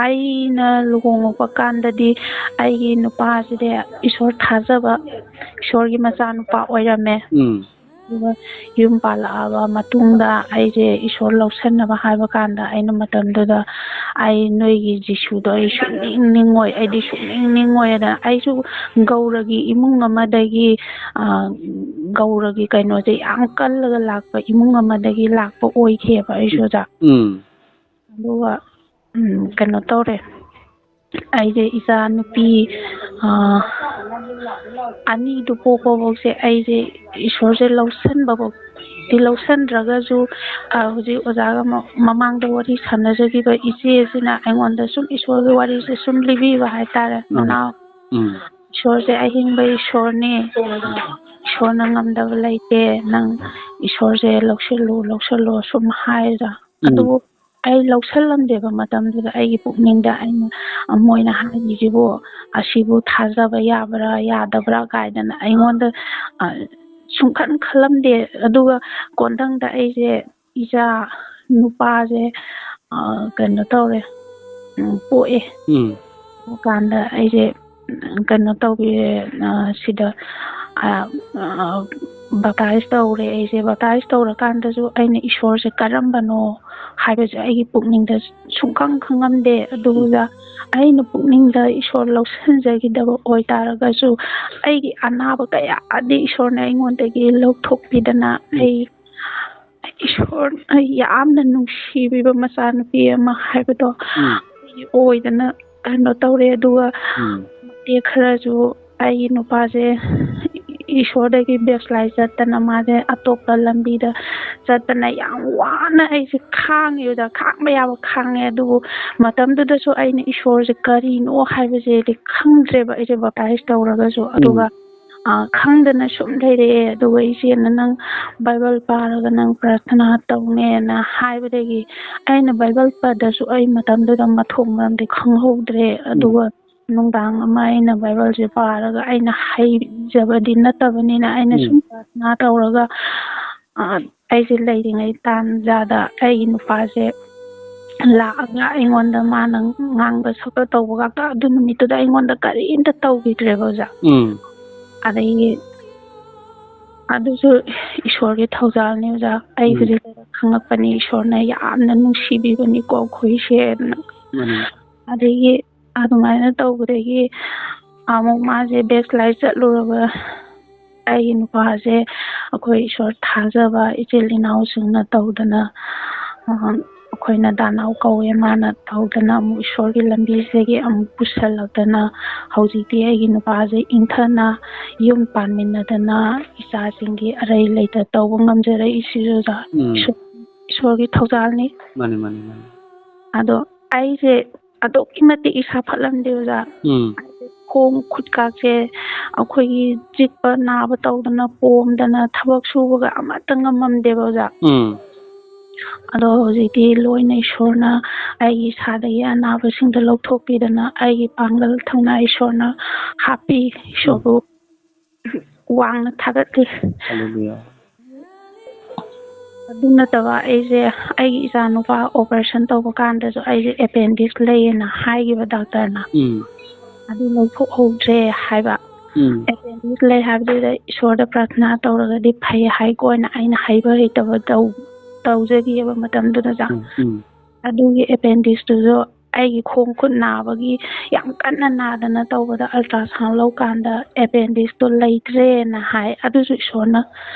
ꯑꯩꯅ ꯂꯨꯍꯣꯡꯉꯛꯄ ꯀꯥꯟꯗꯗꯤ ꯑꯩꯒꯤ ꯅꯨꯄꯥꯁꯤꯗꯤ ꯏꯁꯣꯔ ꯊꯥꯖꯕ, ꯏꯁꯣꯔꯒꯤ ꯃꯆꯥꯅꯨꯄꯥ ꯑꯣꯏꯔꯝꯃꯦ꯫ ꯎꯝ꯫ ꯑꯗꯨꯒ ꯌꯨꯝ ꯄꯥꯜꯂꯛꯑꯕ ꯃꯇꯨꯡꯗ ꯑꯩꯁꯦ ꯏꯁꯣꯔ ꯂꯧꯁꯟꯅꯕ ꯍꯥꯏꯕ ꯀꯥꯟꯗ, ꯑꯩꯅ ꯃꯇꯝꯗꯨꯗ, "ꯑꯩ ꯅꯣꯏꯒꯤ ꯖꯤꯁꯨꯗꯣ ꯑꯩ ꯁꯨꯡꯅꯤꯡ ꯅꯤꯡꯉꯣꯏ, ꯑꯩꯗꯤ ꯁꯨꯡꯅꯤꯡ ꯅꯤꯡꯉꯣꯏ"꯫ ꯑꯗ ꯑꯩꯁꯨ ꯒꯧꯔꯒꯤ ꯏꯃꯨꯡ ꯑꯃꯗꯒꯤ, ꯑ, ꯒꯧꯔꯒꯤ ꯀꯩꯅꯣꯁꯦ ꯌꯥꯝ ꯀꯜꯂꯒ ꯂꯥꯛꯄ ꯏꯃꯨꯡ ꯑꯃꯗꯒꯤ ꯂꯥꯛꯄ ꯑꯣꯏꯈꯤꯑꯕ ꯑꯩꯁꯨ, ꯑꯣꯖꯥ꯫ ꯎꯝ꯫ ꯑꯗꯨꯒ, ꯎꯝ, ꯀꯩꯅꯣ ꯇꯧꯔꯦ, ꯑꯩꯁꯦ ꯏꯆꯥ ꯅꯨꯄꯤ, ꯑ, ꯑꯅꯤꯗꯨ ꯄꯣꯛꯄꯐꯧꯁꯦ ꯑꯩꯁꯦ ꯏꯁꯣꯔꯁꯦ ꯂꯧꯁꯟꯕꯐꯧꯗꯤ ꯂꯧꯁꯟꯗ꯭ꯔꯒꯁꯨ, ꯑ, ꯍꯧꯖꯤꯛ ꯑꯣꯖꯥꯒ ꯃ-, ꯃꯃꯥꯡꯗ ꯋꯥꯔꯤ ꯁꯥꯟꯅꯖꯈꯤꯕ ꯏꯆꯦꯁꯤꯅ ꯑꯩꯉꯣꯟꯗ ꯁꯨꯝ ꯏꯁꯣꯔꯒꯤ ꯋꯥꯔꯤꯁꯦ ꯁꯨꯝ ꯂꯤꯕꯤꯕ ꯍꯥꯏꯇꯥꯔꯦ, ꯎꯝ꯫ "ꯃꯅꯥꯎ, ꯎꯝ꯫ ꯏꯁꯣꯔꯁꯦ ꯑꯍꯤꯡꯕ ꯏꯁꯣꯔꯅꯤ, ꯏꯁꯣꯔꯅ ꯉꯝꯗꯕ ꯂꯩꯇꯦ, ꯅꯪ ꯏꯁꯣꯔꯁꯦ ꯂꯧꯁꯤꯜꯂꯨ, ꯂꯧꯁꯤꯜꯂꯨ" ꯁꯨꯝ ꯍꯥꯏꯔ꯫ ꯎꯝ꯫ ꯑꯗꯨꯕꯨ ꯑꯩ ꯂꯧꯁꯜꯂꯝꯗꯦꯕ ꯃꯇꯝꯗꯨꯗ꯫ ꯑꯩꯒꯤ ꯄꯨꯛꯅꯤꯡꯗ ꯑꯩꯅ, ꯃꯣꯏꯅ ꯍꯥꯏꯔꯤꯁꯤꯕꯨ ꯑꯁꯤꯕꯨ ꯊꯥꯖꯕ ꯌꯥꯕ꯭ꯔꯥ ꯌꯥꯗꯕ꯭ꯔꯥ ꯀꯥꯏꯗꯅ ꯑꯩꯉꯣꯟꯗ, ꯑ, ꯁꯨꯡꯈꯟ ꯈꯜꯂꯝꯗꯦ꯫ ꯑꯗꯨꯒ ꯀꯣꯟꯊꯪꯗ ꯑꯩꯁꯦ ꯏꯆꯥ ꯅꯨꯄꯥꯁꯦ, ꯑ, ꯀꯩꯅꯣ ꯇꯧꯔꯦ, ꯎꯝ, ꯄꯣꯛꯑꯦ꯫ ꯎꯝ꯫ ꯄꯣꯛꯀꯥꯟꯗ ꯑꯩꯁꯦ, ꯎꯝ, ꯀꯩꯅꯣ ꯇꯧꯕꯤꯔꯦ, ꯑ, ꯁꯤꯗ, ꯑ, ꯑ, baptize ꯇꯧꯔꯦ꯫ ꯑꯩꯁꯦ baptize ꯇꯧꯔꯀꯥꯟꯗꯁꯨ ꯑꯩꯅ ꯏꯁꯣꯔꯁꯦ ꯀꯔꯝꯕꯅꯣ ꯍꯥꯏꯕꯁꯦ ꯑꯩꯒꯤ ꯄꯨꯛꯅꯤꯡꯗ ꯁꯨꯡꯈꯪ ꯈꯪꯉꯝꯗꯦ꯫ ꯑꯗꯨꯒ ꯑꯩꯅ ꯄꯨꯛꯅꯤꯡꯗ ꯏꯁꯣꯔ ꯂꯧꯁꯤꯟꯖꯈꯤꯗꯕ ꯑꯣꯏꯇꯥꯔꯒꯁꯨ, ꯑꯩꯒꯤ ꯑꯅꯥꯕ ꯀꯌꯥꯗꯤ ꯏꯁꯣꯔꯅ ꯑꯩꯉꯣꯟꯗꯒꯤ ꯂꯧꯊꯣꯛꯄꯤꯗꯅ, ꯎꯝ꯫ ꯑꯩ ꯏꯁꯣꯔꯅ ꯌꯥꯝꯅ ꯅꯨꯡꯁꯤꯕꯤꯕ ꯃꯆꯥꯅꯨꯄꯤ ꯑꯃ ꯍꯥꯏꯕꯗꯣ ꯎꯝ꯫ ꯑꯣꯏꯗꯅ ꯀꯩꯅꯣ ꯇꯧꯔꯦ꯫ ꯑꯗꯨꯒ ꯎꯝ꯫ ꯃꯇꯦꯛ ꯈꯔꯁꯨ ꯑꯩꯒꯤ ꯅꯨꯄꯥꯁꯦ ꯏꯁꯣꯔꯗꯒꯤ backslide ꯆꯠꯇꯅ, ꯃꯥꯁꯦ ꯑꯇꯣꯞꯄ ꯂꯝꯕꯤꯗ ꯆꯠꯇꯅ ꯌꯥꯝ ꯋꯥꯅ ꯑꯩꯁꯦ ꯈꯥꯡꯉꯦ ꯑꯣꯖꯥ, ꯈꯥꯡꯕ ꯌꯥꯕ ꯈꯥꯡꯉꯦ꯫ ꯑꯗꯨꯕꯨ ꯃꯇꯝꯗꯨꯗꯁꯨ ꯑꯩꯅ ꯏꯁꯣꯔꯁꯦ ꯀꯔꯤꯅꯣ ꯍꯥꯏꯕꯁꯦꯗꯤ ꯈꯪꯗ꯭ꯔꯦꯕ꯫ ꯑꯩꯁꯦ baptize ꯇꯧꯔꯒꯁꯨ꯫ ꯎꯝ꯫ ꯑꯗꯨꯒ ꯑ, ꯈꯪꯗꯅ ꯁꯨꯝ ꯂꯩꯔꯛꯑꯦ꯫ ꯑꯗꯨꯒ ꯏꯆꯦꯅ, "ꯅꯪ ꯕꯥꯏꯕꯜ ꯄꯥꯔꯒ ꯅꯪ ꯄ꯭ꯔꯥꯊꯅꯥ ꯇꯧꯅꯦꯅ" ꯍꯥꯏꯕꯗꯒꯤ, ꯑꯩꯅ ꯕꯥꯏꯕꯜ ꯄꯥꯗꯁꯨ ꯑꯩ ꯃꯇꯝꯗꯨꯗ ꯃꯊꯣꯡ ꯃꯔꯝꯗꯤ ꯈꯪꯍꯧꯗ꯭ꯔꯦ꯫ ꯎꯝ꯫ ꯑꯗꯨꯒ ꯅꯨꯡꯗꯥꯡ ꯑꯃ ꯑꯩꯅ ꯕꯥꯏꯕꯜꯁꯦ ꯄꯥꯔꯒ, ꯑꯩꯅ ꯍꯩꯖꯕꯗꯤ ꯅꯠꯇꯕꯅꯤꯅ, ꯑꯩꯅ ꯎꯝ꯫ ꯁꯨꯝ ꯄ꯭ꯔꯥꯊꯅꯥ ꯇꯧꯔꯒ, ꯑ, ꯑꯩꯁꯦ ꯂꯩꯔꯤꯉꯩ ꯇꯥꯟꯖꯥꯗ ꯑꯩꯒꯤ ꯅꯨꯄꯥꯁꯦ ꯂꯥꯛꯑꯒ ꯑꯩꯉꯣꯟꯗ ꯃꯥꯅ ꯉꯥꯡꯕ ꯁꯛꯄ ꯇꯧꯕꯒ ꯑꯗꯨ ꯅꯨꯃꯤꯠꯇꯨꯗ ꯑꯩꯉꯣꯟꯗ ꯀꯔꯤꯝꯇ ꯇꯧꯈꯤꯗ꯭ꯔꯦꯕ ꯑꯣꯖꯥ꯫ ꯎꯝ꯫ ꯑꯗꯒꯤ ꯑꯗꯨꯁꯨ ꯏꯁꯣꯔꯒꯤ ꯊꯧꯖꯥꯜꯅꯤ ꯑꯣꯖꯥ꯫ ꯑꯩ ꯎꯝ꯫ ꯍꯧꯖꯤꯛ ꯈꯪꯉꯛꯄꯅꯤ, ꯏꯁꯣꯔꯅ ꯌꯥꯝꯅ ꯅꯨꯡꯁꯤꯕꯤꯕꯅꯤꯀꯣ ꯑꯩꯈꯣꯏꯁꯦꯅ꯫ ꯃꯥꯅꯤ꯫ ꯑꯗꯒꯤ ꯑꯗꯨꯃꯥꯏꯅ ꯇꯧꯕꯗꯒꯤ ꯑꯃꯨꯛ ꯃꯥꯁꯦ backslide ꯆꯠꯂꯨꯔꯕ ꯑꯩꯒꯤ ꯅꯨꯄꯥꯁꯦ ꯑꯩꯈꯣꯏ ꯏꯁꯣꯔ ꯊꯥꯖꯕ ꯏꯆꯤꯜ ꯏꯅꯥꯎꯁꯤꯡꯅ ꯇꯧꯗꯅ, ꯑ, ꯑꯩꯈꯣꯏꯅ ꯗꯥꯅꯥꯎ ꯀꯧꯋꯦ, ꯃꯥꯅ ꯇꯧꯗꯅ ꯑꯃꯨꯛ ꯏꯁꯣꯔꯒꯤ ꯂꯝꯕꯤꯁꯤꯗꯒꯤ ꯑꯃꯨꯛ ꯄꯨꯁꯜꯂꯛꯇꯅ ꯍꯧꯖꯤꯛꯇꯤ ꯑꯩꯒꯤ ꯅꯨꯄꯥꯁꯦ ꯏꯪꯊꯅ ꯌꯨꯝ ꯄꯥꯟꯃꯤꯟꯅꯗꯅ ꯏꯆꯥꯁꯤꯡꯒꯤ ꯑꯔꯩ ꯂꯩꯇ ꯇꯧꯕ ꯉꯝꯖꯔꯛꯏꯁꯤꯁꯨ ꯑꯣꯖꯥ, ꯎꯝ꯫ ꯏꯁꯣꯔ-, ꯏꯁꯣꯔꯒꯤ ꯊꯧꯖꯥꯜꯅꯤ꯫ ꯃꯥꯅꯤ, ꯃꯥꯅꯤ, ꯃꯥꯅꯤ꯫ ꯑꯗꯣ ꯑꯩꯁꯦ ꯑꯗꯨꯛꯀꯤ ꯃꯇꯤꯛ ꯏꯁꯥ ꯐꯠꯂꯝꯗꯦ ꯑꯣꯖꯥ꯫ ꯎꯝ꯫ ꯈꯣꯡ ꯈꯨꯠꯀꯥꯁꯦ ꯑꯩꯈꯣꯏꯒꯤ ꯆꯤꯛꯄ ꯅꯥꯕ ꯇꯧꯗꯅ ꯄꯣꯝꯗꯅ ꯊꯕꯛ ꯁꯨꯕꯒ ꯑꯃꯠꯇ ꯉꯝꯃꯝꯗꯦꯕ ꯑꯣꯖꯥ꯫ ꯎꯝ꯫ ꯑꯗꯣ ꯍꯧꯖꯤꯛꯇꯤ ꯂꯣꯏꯅ ꯏꯁꯣꯔꯅ ꯑꯩꯒꯤ ꯏꯁꯥꯗꯒꯤ ꯑꯅꯥꯕꯁꯤꯡꯗꯣ ꯂꯧꯊꯣꯛꯄꯤꯗꯅ ꯑꯩꯒꯤ ꯄꯥꯡꯒꯜ ꯊꯧꯅꯥ ꯏꯁꯣꯔꯅ ꯍꯥꯞꯄꯤ꯫ ꯏꯁꯣꯔꯕꯨ ꯋꯥꯡꯅ ꯊꯥꯒꯠꯂꯤ꯫ ꯍꯜꯂꯦꯂꯨꯌꯥ꯫ ꯑꯗꯨ ꯅꯠꯇꯕ ꯑꯩꯁꯦ, ꯑꯩꯒꯤ ꯏꯆꯥ ꯅꯨꯄꯥ operation ꯇꯧꯕ ꯀꯥꯟꯗꯁꯨ ꯑꯩꯁꯦ appendix ꯂꯩꯌꯦꯅ ꯍꯥꯏꯈꯤꯕ ꯗꯥꯛꯇꯔꯅ꯫ ꯎꯝ꯫ ꯑꯗꯨ ꯂꯧꯊꯣꯛꯍꯧꯗ꯭ꯔꯦ ꯍꯥꯏꯕ꯫ ꯎꯝ꯫ Appendix ꯂꯩ ꯍꯥꯏꯕꯗꯨꯗ ꯏꯁꯣꯔꯗ ꯄ꯭ꯔꯥꯊꯅꯥ ꯇꯧꯔꯒꯗꯤ ꯐꯩ ꯍꯥꯏꯀꯣꯅ ꯑꯩꯅ ꯍꯩꯕ ꯍꯩꯇꯕ ꯇꯧ-, ꯇꯧꯖꯈꯤꯑꯕ ꯃꯇꯝꯗꯨꯗ꯫ ꯎꯝ, ꯎꯝ꯫ ꯑꯗꯨꯒꯤ appendix ꯇꯨꯁꯨ ꯑꯩꯒꯤ ꯈꯣꯡ ꯈꯨꯠ ꯅꯥꯕꯒꯤ ꯌꯥꯝ ꯀꯟꯅ ꯅꯥꯗꯅ ꯇꯧꯕꯗ ultrasound ꯂꯧꯀꯥꯟꯗ appendix ꯇꯣ ꯂꯩꯇ꯭ꯔꯦꯅ ꯍꯥꯏ꯫ ꯑꯗꯨꯁꯨ ꯏꯁꯣꯔꯅ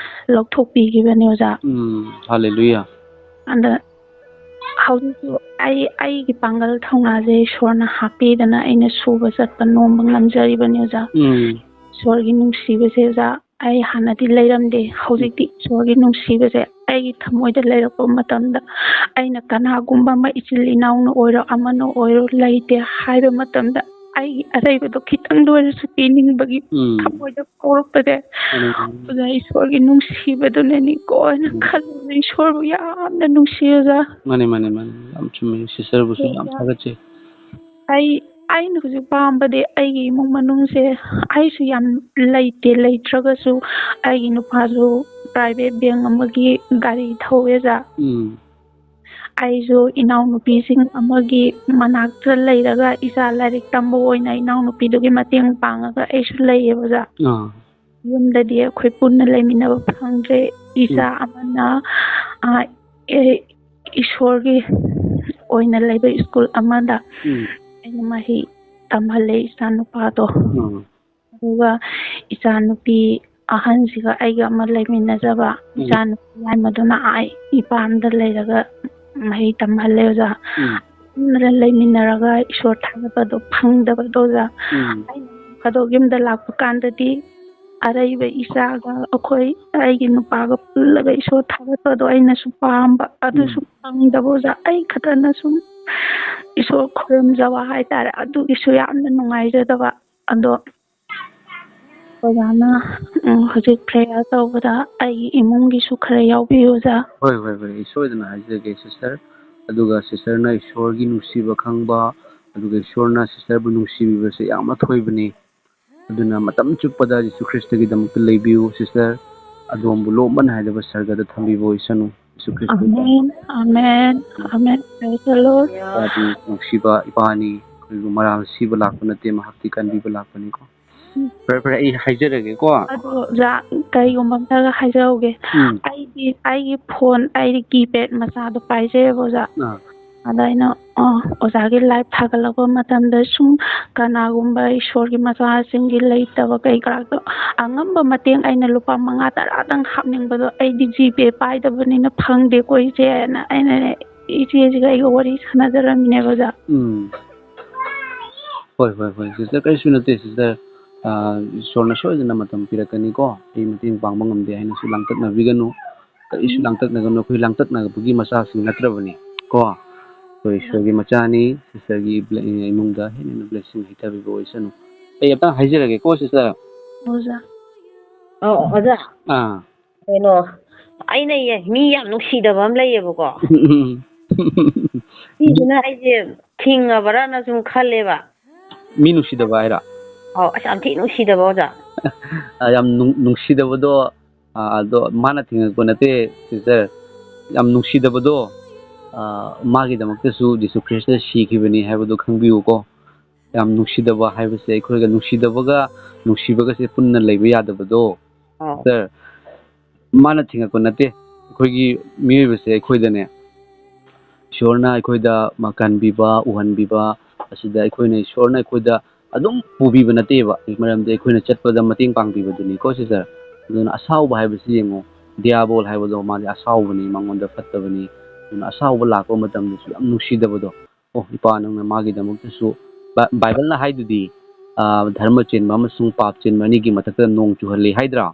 ꯂꯧꯊꯣꯛꯄꯤꯈꯤꯕꯅꯦ ꯑꯣꯖꯥ꯫ ꯎꯝ, ꯍꯜꯂꯦꯂꯨꯌꯥ꯫ ꯑꯗ ꯍꯧꯖꯤꯛꯁꯨ ꯑꯩ, ꯑꯩꯒꯤ ꯄꯥꯡꯒꯜ ꯊꯧꯅꯥꯁꯦ ꯏꯁꯣꯔꯅ ꯍꯥꯞꯄꯤꯗꯅ ꯑꯩꯅ ꯁꯨꯕ ꯆꯠꯄ ꯅꯣꯝꯕ ꯉꯝꯖꯔꯤꯕꯅꯦ ꯑꯣꯖꯥ꯫ ꯎꯝ꯫ ꯏꯁꯣꯔꯒꯤ ꯅꯨꯡꯁꯤꯕꯁꯦ ꯑꯣꯖꯥ, ꯑꯩ ꯍꯥꯟꯅꯗꯤ ꯂꯩꯔꯝꯗꯦ꯫ ꯍꯧꯖꯤꯛꯇꯤ ꯏꯁꯣꯔꯒꯤ ꯅꯨꯡꯁꯤꯕꯁꯦ ꯑꯩꯒꯤ ꯊꯃꯣꯏꯗ ꯂꯩꯔꯛꯄ ꯃꯇꯝꯗ ꯑꯩꯅ ꯀꯅꯥꯒꯨꯝꯕ ꯑꯃ ꯏꯆꯤꯜ ꯏꯅꯥꯎꯅ ꯑꯣꯏꯔꯣ ꯑꯃꯅ ꯑꯣꯏꯔꯣ ꯂꯩꯇꯦ ꯍꯥꯏꯕ ꯃꯇꯝꯗ ꯑꯩꯒꯤ ꯑꯔꯩꯕꯗꯣ ꯈꯤꯇꯪꯗ ꯑꯣꯏꯔꯁꯨ ꯄꯤꯅꯤꯡꯕꯒꯤ ꯎꯝ꯫ ꯊꯃꯣꯏꯗ ꯄꯣꯛꯂꯛꯄꯁꯦ ꯎꯝ꯫ ꯑꯣꯖꯥ ꯏꯁꯣꯔꯒꯤ ꯅꯨꯡꯁꯤꯕꯗꯨꯅꯅꯤꯀꯣ ꯍꯥꯏꯅ ꯎꯝ꯫ ꯈꯜꯂꯨꯕꯗ ꯏꯁꯣꯔꯕꯨ ꯌꯥꯝꯅ ꯅꯨꯡꯁꯤ ꯑꯣꯖꯥ꯫ ꯃꯥꯅꯦ, ꯃꯥꯅꯦ, ꯃꯥꯅꯦ꯫ ꯌꯥꯝ ꯆꯨꯝꯃꯦ꯫ Sister ꯕꯨꯁꯨ ꯌꯥꯝ ꯑꯣꯖꯥ꯫ ꯊꯥꯒꯠꯆꯩ꯫ ꯑꯩ, ꯑꯩꯅ ꯍꯧꯖꯤꯛ ꯄꯥꯝꯕꯗꯤ ꯑꯩꯒꯤ ꯏꯃꯨꯡ ꯃꯅꯨꯡꯁꯦ ꯑꯩꯁꯨ ꯌꯥꯝ ꯂꯩꯇꯦ, ꯂꯩꯇ꯭ꯔꯒꯁꯨ ꯑꯩꯒꯤ ꯅꯨꯄꯥꯁꯨ private bank ꯑꯃꯒꯤ ꯒꯥꯔꯤ ꯊꯧꯋꯦ ꯑꯣꯖꯥ꯫ ꯎꯝ꯫ ꯑꯩꯁꯨ ꯏꯅꯥꯎꯅꯨꯄꯤꯁꯤꯡ ꯑꯃꯒꯤ ꯃꯅꯥꯛꯇ ꯂꯩꯔꯒ ꯏꯆꯥ ꯂꯥꯏꯔꯤꯛ ꯇꯝꯕ ꯑꯣꯏꯅ ꯏꯅꯥꯎꯅꯨꯄꯤꯗꯨꯒꯤ ꯃꯇꯦꯡ ꯄꯥꯡꯉꯒ ꯑꯩꯁꯨ ꯂꯩꯌꯦꯕ ꯑꯣꯖꯥ꯫ ꯑꯥ꯫ ꯌꯨꯝꯗꯗꯤ ꯑꯩꯈꯣꯏ ꯄꯨꯟꯅ ꯂꯩꯃꯤꯟꯅꯕ ꯐꯪꯗ꯭ꯔꯦ꯫ ꯏꯆꯥ ꯎꯝ꯫ ꯑꯃꯅ, ꯑ, ꯑꯦ, ꯏꯁꯣꯔꯒꯤ ꯑꯣꯏꯅ ꯂꯩꯕ school ꯑꯃꯗ ꯎꯝ꯫ ꯑꯩꯅ ꯃꯍꯩ ꯇꯝꯍꯜꯂꯦ ꯏꯆꯥ ꯅꯨꯄꯥꯗꯣ꯫ ꯎꯝ꯫ ꯑꯗꯨꯒ ꯏꯆꯥ ꯅꯨꯄꯤ ꯑꯍꯟꯁꯤꯒ ꯑꯩꯒ ꯑꯃ ꯂꯩꯃꯤꯟꯅꯖꯕ, ꯎꯝ꯫ ꯏꯆꯥ ꯅꯨꯄꯤ ꯌꯥꯏꯃꯗꯨꯅ ꯑꯥ ꯏꯄꯥꯝꯗ ꯂꯩꯔꯒ ꯃꯍꯩ ꯇꯝꯍꯜꯂꯦ ꯑꯣꯖꯥ꯫ ꯎꯝ꯫ ꯄꯨꯟꯅ ꯂꯩꯃꯤꯟꯅꯔꯒ ꯏꯁꯣꯔ ꯊꯥꯒꯠꯄꯗꯣ ꯐꯪꯗꯕꯗꯣ ꯑꯣꯖꯥ꯫ ꯎꯝ꯫ ꯑꯩꯅ ꯈꯗꯣꯛ ꯌꯨꯝꯗ ꯂꯥꯛꯄ ꯀꯥꯟꯗꯗꯤ ꯑꯔꯩꯕ ꯏꯆꯥꯒ ꯑꯩꯈꯣꯏ ꯑꯩꯒꯤ ꯅꯨꯄꯥꯒ ꯄꯨꯜꯂꯒ ꯏꯁꯣꯔ ꯊꯥꯒꯠꯄꯗꯣ ꯑꯩꯅꯁꯨ ꯄꯥꯝꯕ, ꯑꯗꯨꯁꯨ ꯎꯝ꯫ ꯐꯪꯗꯕ ꯑꯣꯖꯥ꯫ ꯑꯩ ꯈꯛꯇꯅ ꯁꯨꯝ ꯏꯁꯣꯔ ꯈꯨꯔꯨꯝꯖꯕ ꯍꯥꯏꯇꯥꯔꯦ, ꯑꯗꯨꯒꯤꯁꯨ ꯌꯥꯝꯅ ꯅꯨꯡꯉꯥꯏꯖꯗꯕ꯫ ꯑꯗꯣ ꯑꯣꯖꯥꯅ, ꯎꯝ, ꯍꯧꯖꯤꯛ prayer ꯇꯧꯕꯗ ꯑꯩꯒꯤ ꯏꯃꯨꯡꯒꯤꯁꯨ ꯈꯔ ꯌꯥꯎꯕꯤꯌꯨ ꯑꯣꯖꯥ꯫ ꯍꯣꯏ, ꯍꯣꯏ, ꯍꯣꯏ, ꯑꯩ ꯁꯣꯏꯗꯅ ꯍꯥꯏꯖꯒꯦ sister꯫ ꯑꯗꯨꯒ sisterꯅ ꯏꯁꯣꯔꯒꯤ ꯅꯨꯡꯁꯤꯕ ꯈꯪꯕ, ꯑꯗꯨꯒ ꯏꯁꯣꯔꯅ sisterꯕꯨ ꯅꯨꯡꯁꯤꯕꯤꯕꯁꯦ ꯌꯥꯝꯅ ꯊꯣꯏꯕꯅꯤ꯫ ꯑꯗꯨꯅ ꯃꯇꯝ ꯆꯨꯞꯄꯗ ꯖꯤꯁꯨ ꯈ꯭ꯔꯤꯁꯇꯒꯤꯗꯃꯛꯇ ꯂꯩꯕꯤꯌꯨ sister꯫ ꯑꯗꯣꯝꯕꯨ ꯂꯣꯝꯕ ꯅꯥꯏꯗꯕ ꯁꯔꯒꯗ ꯊꯝꯕꯤꯕ ꯑꯣꯏꯁꯅꯨ꯫ Jesus Christ amen, amen, amen. Praise the Lord꯫ ꯏꯄꯥꯗꯤ ꯅꯨꯡꯁꯤꯕ ꯏꯄꯥꯅꯤ, ꯑꯩꯈꯣꯏꯕꯨ ꯃꯔꯥꯜ ꯁꯤꯕ ꯂꯥꯛꯄ ꯅꯠꯇꯦ, ꯃꯍꯥꯛꯇꯤ ꯀꯟꯕꯤꯕ ꯂꯥꯛꯄꯅꯤꯀꯣ꯫ ꯐꯔꯦ, ꯐꯔꯦ, ꯑꯩ ꯍꯥꯏꯖꯔꯒꯦꯀꯣ꯫ ꯑꯗꯣ ꯑꯣꯖꯥ, ꯀꯩꯒꯨꯝꯕ ꯑꯝꯇꯒ ꯍꯥꯏꯖꯍꯧꯒꯦ꯫ ꯎꯝ꯫ ꯑꯩꯗꯤ ꯑꯩꯒꯤ phone, ꯑꯩꯗꯤ keypad ꯃꯆꯥꯗꯣ ꯄꯥꯏꯖꯩꯌꯦꯕ ꯑꯣꯖꯥ꯫ ꯑꯥ꯫ ꯑꯗ ꯑꯩꯅ, ꯑ, ꯑꯣꯖꯥꯒꯤ live ꯊꯥꯒꯠꯂꯛꯄ ꯃꯇꯝꯗ ꯁꯨꯝ ꯀꯅꯥꯒꯨꯝꯕ ꯏꯁꯣꯔꯒꯤ ꯃꯆꯥꯁꯤꯡꯒꯤ ꯂꯩꯇꯕ ꯀꯩ ꯀꯔꯥꯗꯣ ꯑꯉꯝꯕ ꯃꯇꯦꯡ ꯑꯩꯅ ꯂꯨꯄꯥ ꯃꯉꯥ ꯇꯔꯥꯗꯪ ꯍꯥꯞꯅꯤꯡꯕꯗꯣ ꯑꯩꯗꯤ GPay ꯄꯥꯏꯗꯕꯅꯤꯅ ꯐꯪꯗꯦꯀꯣ ꯏꯆꯦꯅ ꯑꯩꯅꯅꯦ ꯏꯆꯦꯁꯤꯒ ꯑꯩꯒ ꯋꯥꯔꯤ ꯁꯥꯟꯅꯖꯔꯝꯃꯤꯅꯦꯕ ꯑꯣꯖꯥ꯫ ꯎꯝ꯫ ꯍꯣꯏ, ꯍꯣꯏ, ꯍꯣꯏ, sister, ꯀꯔꯤꯁꯨ ꯅꯠꯇꯦ, sister꯫ ꯑꯥ, ꯏꯁꯣꯔꯅ ꯁꯣꯏꯗꯅ ꯃꯇꯝ ꯄꯤꯔꯛꯀꯅꯤꯀꯣ꯫ ꯑꯩ ꯃꯇꯦꯡ ꯄꯥꯡꯕ ꯉꯝꯗꯦ ꯍꯥꯏꯅꯁꯨ ꯂꯥꯡꯇꯛꯅꯕꯤꯒꯅꯨ꯫ ꯀꯔꯤꯁꯨ ꯎꯝ꯫ ꯂꯥꯡꯇꯛꯅꯒꯅꯨ꯫ ꯑꯩꯈꯣꯏ ꯂꯥꯡꯇꯛꯅꯕꯒꯤ ꯃꯆꯥꯁꯤꯡ ꯅꯠꯇ꯭ꯔꯕꯅꯤ ꯀꯣ꯫ ꯑꯩꯈꯣꯏ ꯏꯁꯣꯔꯒꯤ ꯃꯆꯥꯅꯤ꯫ Sisterꯒꯤ ꯕ꯭ꯂꯦ-, ꯏꯃꯨꯡꯗ ꯍꯦꯟꯅ ꯍꯦꯟꯅ blessing ꯍꯩꯊꯕꯤꯕ ꯑꯣꯏꯁꯅꯨ꯫ ꯑꯩ ꯑꯝꯇꯪ ꯍꯥꯏꯖꯔꯒꯦꯀꯣ, sister꯫ ꯑꯣꯖꯥ꯫ ꯑꯧ, ꯑꯣꯖꯥ꯫ ꯑꯥ꯫ ꯀꯩꯅꯣ, ꯑꯩꯅ ꯌꯦ-, ꯃꯤ ꯌꯥꯝ ꯅꯨꯡꯁꯤꯗꯕ ꯑꯃ ꯂꯩꯌꯦꯕꯀꯣ꯫ ꯎꯝ꯫ ꯁꯤꯁꯤꯅ ꯑꯩꯁꯦ ꯊꯤꯡꯉꯕ꯭ꯔꯥꯅ ꯁꯨꯝ ꯈꯜꯂꯦꯕ꯫ ꯃꯤ ꯅꯨꯡꯁꯤꯗꯕ ꯍꯥꯏꯔꯣ? ꯑꯧ, ꯑꯁ, ꯌꯥꯝ ꯊꯤ ꯅꯨꯡꯁꯤꯗꯕ, ꯑꯣꯖꯥ꯫ ꯑ, ꯌꯥꯝ ꯅꯨꯡ-, ꯅꯨꯡꯁꯤꯗꯕꯗꯣ, ꯑ, ꯑꯗꯣ ꯃꯥꯅ ꯊꯤꯡꯉꯛꯄ ꯅꯠꯇꯦ, sister꯫ ꯌꯥꯝ ꯅꯨꯡꯁꯤꯗꯕꯗꯣ, ꯑ, ꯃꯥꯒꯤꯗꯃꯛꯇꯁꯨ ꯖꯤꯁꯨ ꯈ꯭ꯔꯤꯁꯇ ꯁꯤꯈꯤꯕꯅꯤ ꯍꯥꯏꯕꯗꯣ ꯈꯪꯕꯤꯌꯨꯀꯣ꯫ ꯌꯥꯝ ꯅꯨꯡꯁꯤꯗꯕ ꯍꯥꯏꯕꯁꯦ ꯑꯩꯈꯣꯏꯒ ꯅꯨꯡꯁꯤꯗꯕꯒ ꯅꯨꯡꯁꯤꯕꯒꯁꯦ ꯄꯨꯟꯅ ꯂꯩꯕ ꯌꯥꯗꯕꯗꯣ꯫ ꯑꯧ꯫ Sir, ꯃꯥꯅ ꯊꯤꯡꯉꯛꯄ ꯅꯠꯇꯦ꯫ ꯑꯩꯈꯣꯏꯒꯤ ꯃꯤꯑꯣꯏꯕꯁꯦ ꯑꯩꯈꯣꯏꯗꯅꯦ, ꯏꯁꯣꯔꯅ ꯑꯩꯈꯣꯏꯗ ꯃ-, ꯀꯟꯕꯤꯕ, ꯎꯍꯟꯕꯤꯕ, ꯑꯁꯤꯗ ꯑꯩꯈꯣꯏꯅ, ꯏꯁꯣꯔꯅ ꯑꯩꯈꯣꯏꯗ ꯑꯗꯨꯝ ꯄꯨꯕꯤꯕ ꯅꯠꯇꯦꯕ꯫ ꯃꯔꯝꯗꯤ ꯑꯩꯈꯣꯏꯅ ꯆꯠꯄꯗ ꯃꯇꯦꯡ ꯄꯥꯡꯕꯤꯕꯗꯨꯅꯤꯀꯣ, sister꯫ ꯑꯗꯨꯅ ꯑꯁꯥꯎꯕ ꯍꯥꯏꯕꯁꯤ ꯌꯦꯡꯉꯣ, ꯗꯤꯌꯥꯕꯣꯜ ꯍꯥꯏꯕꯗꯣ ꯃꯥꯗꯤ ꯑꯁꯥꯎꯕꯅꯤ, ꯃꯉꯣꯟꯗ ꯐꯠꯇꯕꯅꯤ꯫ ꯑꯗꯨꯅ ꯑꯁꯥꯎꯕ ꯂꯥꯛꯄ ꯃꯇꯝꯗꯁꯨ ꯌꯥꯝ ꯅꯨꯡꯁꯤꯗꯕꯗꯣ, "ꯑꯣ, ꯏꯄꯥ, ꯅꯪꯅ ꯃꯥꯒꯤꯗꯃꯛꯇꯁꯨ", ꯕꯥ-, ꯕꯥꯏꯕꯜꯅ ꯍꯥꯏꯗꯨꯗꯤ, ꯑ, "ꯙꯔꯃ ꯆꯦꯟꯕ ꯑꯃꯁꯨꯡ ꯄꯥꯞ ꯆꯦꯟꯕ ꯑꯅꯤꯒꯤ ꯃꯊꯛꯇ ꯅꯣꯡ ꯆꯨꯍꯜꯂꯤ" ꯍꯥꯏꯗ꯭ꯔꯥ?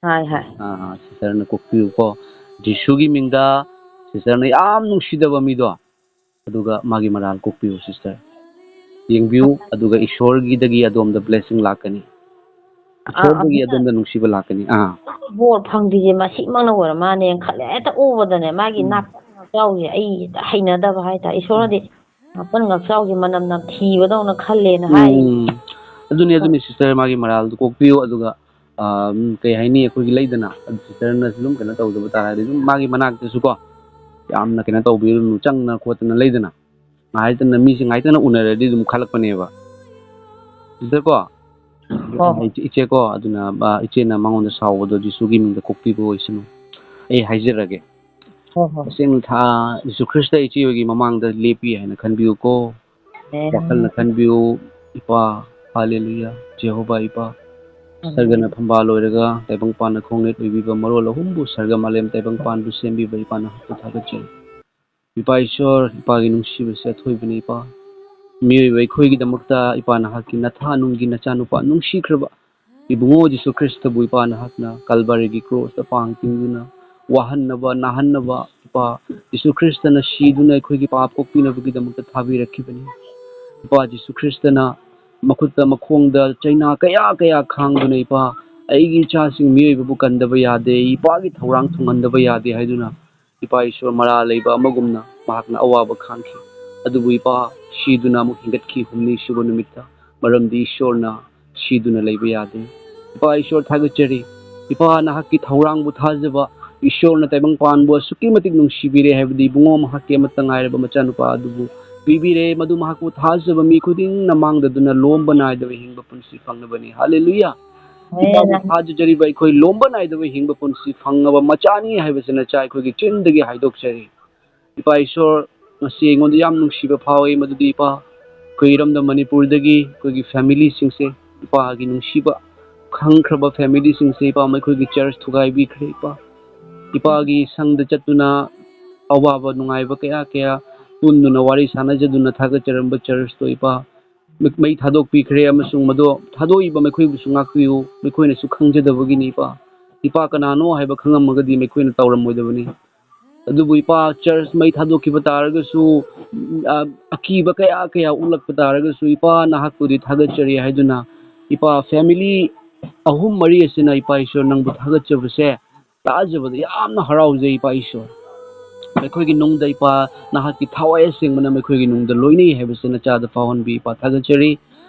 ꯍꯥꯏ, ꯍꯥꯏ꯫ ꯑ, ꯁꯤꯁꯇꯔꯅ ꯀꯣꯛꯄꯤꯌꯨꯀꯣ꯫ ꯖꯤꯁꯨꯒꯤ ꯃꯤꯡꯗ ꯁꯤꯁꯇꯔꯅ ꯌꯥꯝ ꯅꯨꯡꯁꯤꯗꯕ ꯃꯤꯗꯣ, ꯑꯗꯨꯒ ꯃꯥꯒꯤ ꯃꯔꯥꯜ ꯀꯣꯛꯄꯤꯌꯨ, ꯁꯤꯁꯇꯔ꯫ ꯌꯦꯡꯕꯤꯌꯨ, ꯑꯗꯨꯒ ꯏꯁꯣꯔꯒꯤꯗꯒꯤ ꯑꯗꯣꯝꯗ blessing ꯂꯥꯛꯀꯅꯤ꯫ ꯑꯥ, ꯏꯁꯣꯔꯗꯒꯤ ꯑꯗꯨꯅ ꯑꯗꯣꯝꯗ ꯅꯨꯡꯁꯤꯕ ꯂꯥꯛꯀꯅꯤ꯫ ꯑꯥ꯫ ꯕꯣꯔ ꯐꯪꯗ꯭ꯔꯤꯁꯦ ꯃꯁꯤꯃꯛꯅ ꯑꯣꯏꯔ ꯃꯥꯅꯦꯅ ꯈꯜꯂꯦ꯫ ꯍꯦꯛꯇ ꯎꯕꯗꯅꯦ, ꯃꯥꯒꯤ ꯎꯝ꯫ ꯅꯥꯄꯟ ꯉꯛꯆꯥꯎꯁꯦ ꯑꯩ ꯍꯦꯛꯇ ꯍꯩꯅꯗꯕ ꯍꯥꯏꯇꯥꯔꯦ꯫ ꯏꯁꯣꯔꯅꯗꯤ ꯅꯥꯄꯟ ꯉꯛꯆꯥꯎꯁꯦ ꯃꯅꯝ ꯅꯝꯊꯤꯕꯗꯧꯅ ꯈꯜꯂꯦꯅ ꯍꯥꯏ꯫ ꯎꯝ꯫ ꯑꯗꯨꯅꯤ, ꯑꯗꯨꯅꯤ, ꯁꯤꯁꯇꯔ, ꯃꯥꯒꯤ ꯃꯔꯥꯜꯗꯨ ꯀꯣꯛꯄꯤꯌꯨ, ꯑꯗꯨꯒ ꯑ, ꯎꯝ, ꯀꯩ ꯍꯥꯏꯅꯤ, ꯑꯩꯈꯣꯏꯒꯤ ꯂꯩꯗꯅ, ꯑꯗꯨ ꯁꯤꯁꯇꯔꯅꯁꯨ ꯑꯗꯨꯝ ꯀꯩꯅꯣ ꯇꯧꯗꯕ ꯇꯥꯔꯒꯗꯤ, ꯑꯗꯨꯝ ꯃꯥꯒꯤ ꯃꯅꯥꯛꯇꯁꯨ ꯀꯣ, ꯌꯥꯝꯅ ꯀꯩꯅꯣ ꯇꯧꯕꯤꯔꯨꯅꯨ, ꯆꯪꯅ ꯈꯣꯠꯇꯅ ꯂꯩꯗꯅ, ꯉꯥꯏꯇꯅ, ꯃꯤꯁꯦ ꯉꯥꯏꯇꯅ ꯎꯅꯔꯗꯤ ꯑꯗꯨꯝ ꯈꯜꯂꯛꯄꯅꯦꯕ, ꯁꯤꯁꯇꯔ ꯀꯣ꯫ ꯍꯣꯏ, ꯍꯣꯏ꯫ ꯏꯆꯦ, ꯏꯆꯦ ꯀꯣ, ꯑꯗꯨꯅ, ꯑ, ꯏꯆꯦꯅ ꯃꯉꯣꯟꯗ ꯁꯥꯎꯕꯗꯣ ꯖꯤꯁꯨꯒꯤ ꯃꯤꯡꯗ ꯀꯣꯛꯄꯤꯕ ꯑꯣꯏꯁꯅꯨ꯫ ꯑꯩ ꯍꯥꯏꯖꯔꯒꯦ꯫ ꯍꯣꯏ, ꯍꯣꯏ꯫ ꯇꯁꯦꯡꯅ ꯊꯥ-, ꯖꯤꯁꯨ ꯈ꯭ꯔꯤꯁꯇ ꯏꯆꯦ ꯍꯣꯏꯒꯤ ꯃꯃꯥꯡꯗ ꯂꯦꯞꯄꯤ ꯍꯥꯏꯅ ꯈꯟꯕꯤꯌꯨꯀꯣ꯫ ꯑꯦ꯫ ꯋꯥꯈꯜꯅ ꯈꯟꯕꯤꯌꯨ, ꯏꯄꯥ, ꯍꯥꯂꯦꯂꯨꯌꯥ, ꯖꯦꯍꯣꯚꯥ ꯏꯄꯥ꯫ ꯎꯝ꯫ ꯁꯔꯒꯅ ꯐꯝꯕꯥꯜ ꯑꯣꯏꯔꯒ, ꯇꯥꯏꯕꯪꯄꯥꯟꯅ ꯈꯣꯡꯅꯦꯠ ꯑꯣꯏꯕꯤꯕ, ꯃꯔꯣꯜ ꯑꯍꯨꯝꯕꯨ ꯁꯔꯒ ꯃꯥꯂꯦꯝ ꯇꯥꯏꯕꯪꯄꯥꯟꯕꯨ ꯁꯦꯝꯕꯤꯕ ꯏꯄꯥ ꯅꯍꯥꯛꯄꯨ ꯊꯥꯒꯠꯆꯔꯤ꯫ ꯏꯄꯥ ꯏꯁꯣꯔ, ꯏꯄꯥꯒꯤ ꯅꯨꯡꯁꯤꯕꯁꯦ ꯑꯊꯣꯏꯕꯅꯤ ꯏꯄꯥ꯫ ꯃꯤꯑꯣꯏꯕ ꯑꯩꯈꯣꯏꯒꯤꯗꯃꯛꯇ ꯏꯄꯥ ꯅꯍꯥꯛꯀꯤ ꯅꯊꯥ ꯅꯨꯡꯒꯤ ꯅꯆꯥꯅꯨꯄꯥ ꯅꯨꯡꯁꯤꯈ꯭ꯔꯕ ꯏꯕꯨꯡꯉꯣ ꯖꯤꯁꯨ ꯈ꯭ꯔꯤꯁꯇꯕꯨ ꯏꯄꯥ ꯅꯍꯥꯛꯅ ꯀꯜꯕꯥꯔꯤꯒꯤ ꯀ꯭ꯔꯣꯁꯇ ꯄꯥꯡ ꯇꯤꯡꯗꯨꯅ ꯋꯥꯍꯟꯅꯕ, ꯅꯥꯍꯟꯅꯕ, ꯏꯄꯥ ꯖꯤꯁꯨ ꯈ꯭ꯔꯤꯁꯇꯅ ꯁꯤꯗꯨꯅ ꯑꯩꯈꯣꯏꯒꯤ ꯄꯥꯞ ꯀꯣꯛꯄꯤꯅꯕꯒꯤꯗꯃꯛꯇ ꯊꯥꯕꯤꯔꯛꯈꯤꯕꯅꯤ꯫ ꯏꯄꯥ ꯖꯤꯁꯨ ꯈ꯭ꯔꯤꯁꯇꯅ ꯃꯈꯨꯠꯇ ꯃꯈꯣꯡꯗ ꯆꯩꯅꯥ ꯀꯌꯥ ꯀꯌꯥ ꯈꯥꯡꯗꯨꯅ, ꯏꯄꯥ, ꯑꯩꯒꯤ ꯏꯆꯥꯁꯤꯡ ꯃꯤꯑꯣꯏꯕꯕꯨ ꯀꯟꯗꯕ ꯌꯥꯗꯦ, ꯏꯄꯥꯒꯤ ꯊꯧꯔꯥꯡ ꯊꯨꯡꯍꯟꯗꯕ ꯌꯥꯗꯦ ꯍꯥꯏꯗꯨꯅ ꯏꯄꯥ ꯏꯁꯣꯔ ꯃꯔꯥ ꯂꯩꯕ ꯑꯃꯒꯨꯝꯅ ꯃꯍꯥꯛꯅ ꯑꯋꯥꯕ ꯈꯥꯡꯈꯤ꯫ ꯑꯗꯨꯕꯨ ꯏꯄꯥ ꯁꯤꯗꯨꯅ ꯑꯃꯨꯛ ꯍꯤꯡꯒꯠꯈꯤ ꯍꯨꯝꯅꯤ ꯁꯨꯕ ꯅꯨꯃꯤꯠꯇ, ꯃꯔꯝꯗꯤ ꯏꯁꯣꯔꯅ ꯁꯤꯗꯨꯅ ꯂꯩꯕ ꯌꯥꯗꯦ꯫ ꯏꯄꯥ ꯏꯁꯣꯔ ꯊꯥꯒꯠꯆꯔꯤ꯫ ꯏꯄꯥ ꯅꯍꯥꯛꯀꯤ ꯊꯧꯔꯥꯡꯕꯨ ꯊꯥꯖꯕ, ꯏꯁꯣꯔꯅ ꯇꯥꯏꯕꯪꯄꯥꯟꯕꯨ ꯑꯁꯨꯛꯀꯤ ꯃꯇꯤꯛ ꯅꯨꯡꯁꯤꯕꯤꯔꯦ ꯍꯥꯏꯕꯗꯤ ꯏꯕꯨꯡꯉꯣ ꯃꯍꯥꯛꯀꯤ ꯑꯃꯠꯇ ꯉꯥꯏꯔꯕ ꯃꯆꯥꯅꯨꯄꯥ ꯑꯗꯨꯕꯨ ꯄꯤꯕꯤꯔꯦ꯫ ꯃꯗꯨ ꯃꯍꯥꯛꯄꯨ ꯊꯥꯖꯕ ꯃꯤ ꯈꯨꯗꯤꯡꯅ ꯃꯥꯡꯗꯗꯨꯅ ꯂꯣꯝꯕ ꯅꯥꯏꯗꯕ ꯍꯤꯡꯕ ꯄꯨꯟꯁꯤ ꯐꯪꯅꯕꯅꯤ꯫ ꯍꯥꯂꯦꯂꯨꯌꯥ! ꯏꯄꯥꯕꯨ ꯊꯥꯖꯖꯔꯤꯕ ꯑꯩꯈꯣꯏ ꯂꯣꯝꯕ ꯅꯥꯏꯗꯕ ꯍꯤꯡꯕ ꯄꯨꯟꯁꯤ ꯐꯪꯅꯕ ꯃꯆꯥꯅꯤ ꯍꯥꯏꯕꯁꯤ ꯅꯆꯥ ꯑꯩꯈꯣꯏꯒꯤ ꯆꯤꯟꯗꯒꯤ ꯍꯥꯏꯗꯣꯛꯆꯔꯤ꯫ ꯏꯄꯥ ꯏꯁꯣꯔ, ꯉꯁꯤ ꯑꯩꯉꯣꯟꯗ ꯌꯥꯝ ꯅꯨꯡꯁꯤꯕ ꯐꯥꯎꯏ, ꯃꯗꯨꯗꯤ ꯏꯄꯥ, ꯑꯩꯈꯣꯏ ꯏꯔꯝꯗꯝ ꯃꯅꯤꯄꯨꯔꯗꯒꯤ ꯑꯩꯈꯣꯏꯒꯤ ꯐꯦꯃꯤꯂꯤꯁꯤꯡꯁꯦ, ꯏꯄꯥꯒꯤ ꯅꯨꯡꯁꯤꯕ ꯈꯪꯈ꯭ꯔꯕ ꯐꯦꯃꯤꯂꯤꯁꯤꯡꯁꯦ, ꯏꯄꯥ, ꯃꯈꯣꯏꯒꯤ ꯆꯔꯆ ꯊꯨꯒꯥꯏꯕꯤꯈ꯭ꯔꯦ, ꯏꯄꯥ꯫ ꯏꯄꯥꯒꯤ ꯁꯪꯗ ꯆꯠꯇꯨꯅ ꯑꯋꯥꯕ ꯅꯨꯡꯉꯥꯏꯕ ꯀꯌꯥ ꯀꯌꯥ ꯄꯨꯟꯗꯨꯅ ꯋꯥꯔꯤ ꯁꯥꯟꯅꯖꯗꯨꯅ ꯊꯥꯒꯠꯆꯔꯝꯕ ꯆꯔꯆꯇꯣ ꯏꯄꯥ, ꯃꯩ ꯊꯥꯗꯣꯛꯄꯤꯈ꯭ꯔꯦ, ꯑꯃꯁꯨꯡ ꯃꯗꯣ ꯊꯥꯗꯣꯛꯏꯕ ꯃꯈꯣꯏꯕꯨꯁꯨ ꯉꯥꯛꯄꯤꯌꯨ, ꯃꯈꯣꯏꯅꯁꯨ ꯈꯪꯖꯗꯕꯒꯤꯅꯤ ꯏꯄꯥ꯫ ꯏꯄꯥ ꯀꯅꯥꯅꯣ ꯍꯥꯏꯕ ꯈꯪꯉꯝꯃꯒꯗꯤ ꯃꯈꯣꯏꯅ ꯇꯧꯔꯝꯃꯣꯏꯗꯕꯅꯤ꯫ ꯑꯗꯨꯕꯨ ꯏꯄꯥ, ꯆꯔꯆ ꯃꯩ ꯊꯥꯗꯣꯛꯈꯤꯕ ꯇꯥꯔꯒꯁꯨ, ꯑ, ꯑꯀꯤꯕ ꯀꯌꯥ ꯀꯌꯥ ꯎꯠꯂꯛꯄ ꯇꯥꯔꯒꯁꯨ, ꯏꯄꯥ, ꯅꯍꯥꯛꯄꯨꯗꯤ ꯊꯥꯒꯠꯆꯔꯤ ꯍꯥꯏꯗꯨꯅ, ꯏꯄꯥ, ꯐꯦꯃꯤꯂꯤ ꯑꯍꯨꯝ ꯃꯔꯤ ꯑꯁꯤꯅ, ꯏꯄꯥ ꯏꯁꯣꯔ, ꯅꯪꯕꯨ ꯊꯥꯒꯠꯆꯕꯁꯦ ꯇꯥꯖꯕꯗ ꯌꯥꯝꯅ ꯍꯔꯥꯎꯖꯩ, ꯏꯄꯥ ꯏꯁꯣꯔ꯫ ꯃꯈꯣꯏꯒꯤ ꯅꯨꯡꯗ, ꯏꯄꯥ, ꯅꯍꯥꯛꯀꯤ ꯊꯋꯥꯏ ꯑꯁꯦꯡꯕꯅ ꯃꯈꯣꯏꯒꯤ ꯅꯨꯡꯗ ꯂꯣꯏꯅꯩ ꯍꯥꯏꯕꯁꯤ ꯅꯆꯥꯗ ꯐꯥꯎꯍꯟꯕꯤ, ꯏꯄꯥ, ꯊꯥꯒꯠꯆꯔꯤ꯫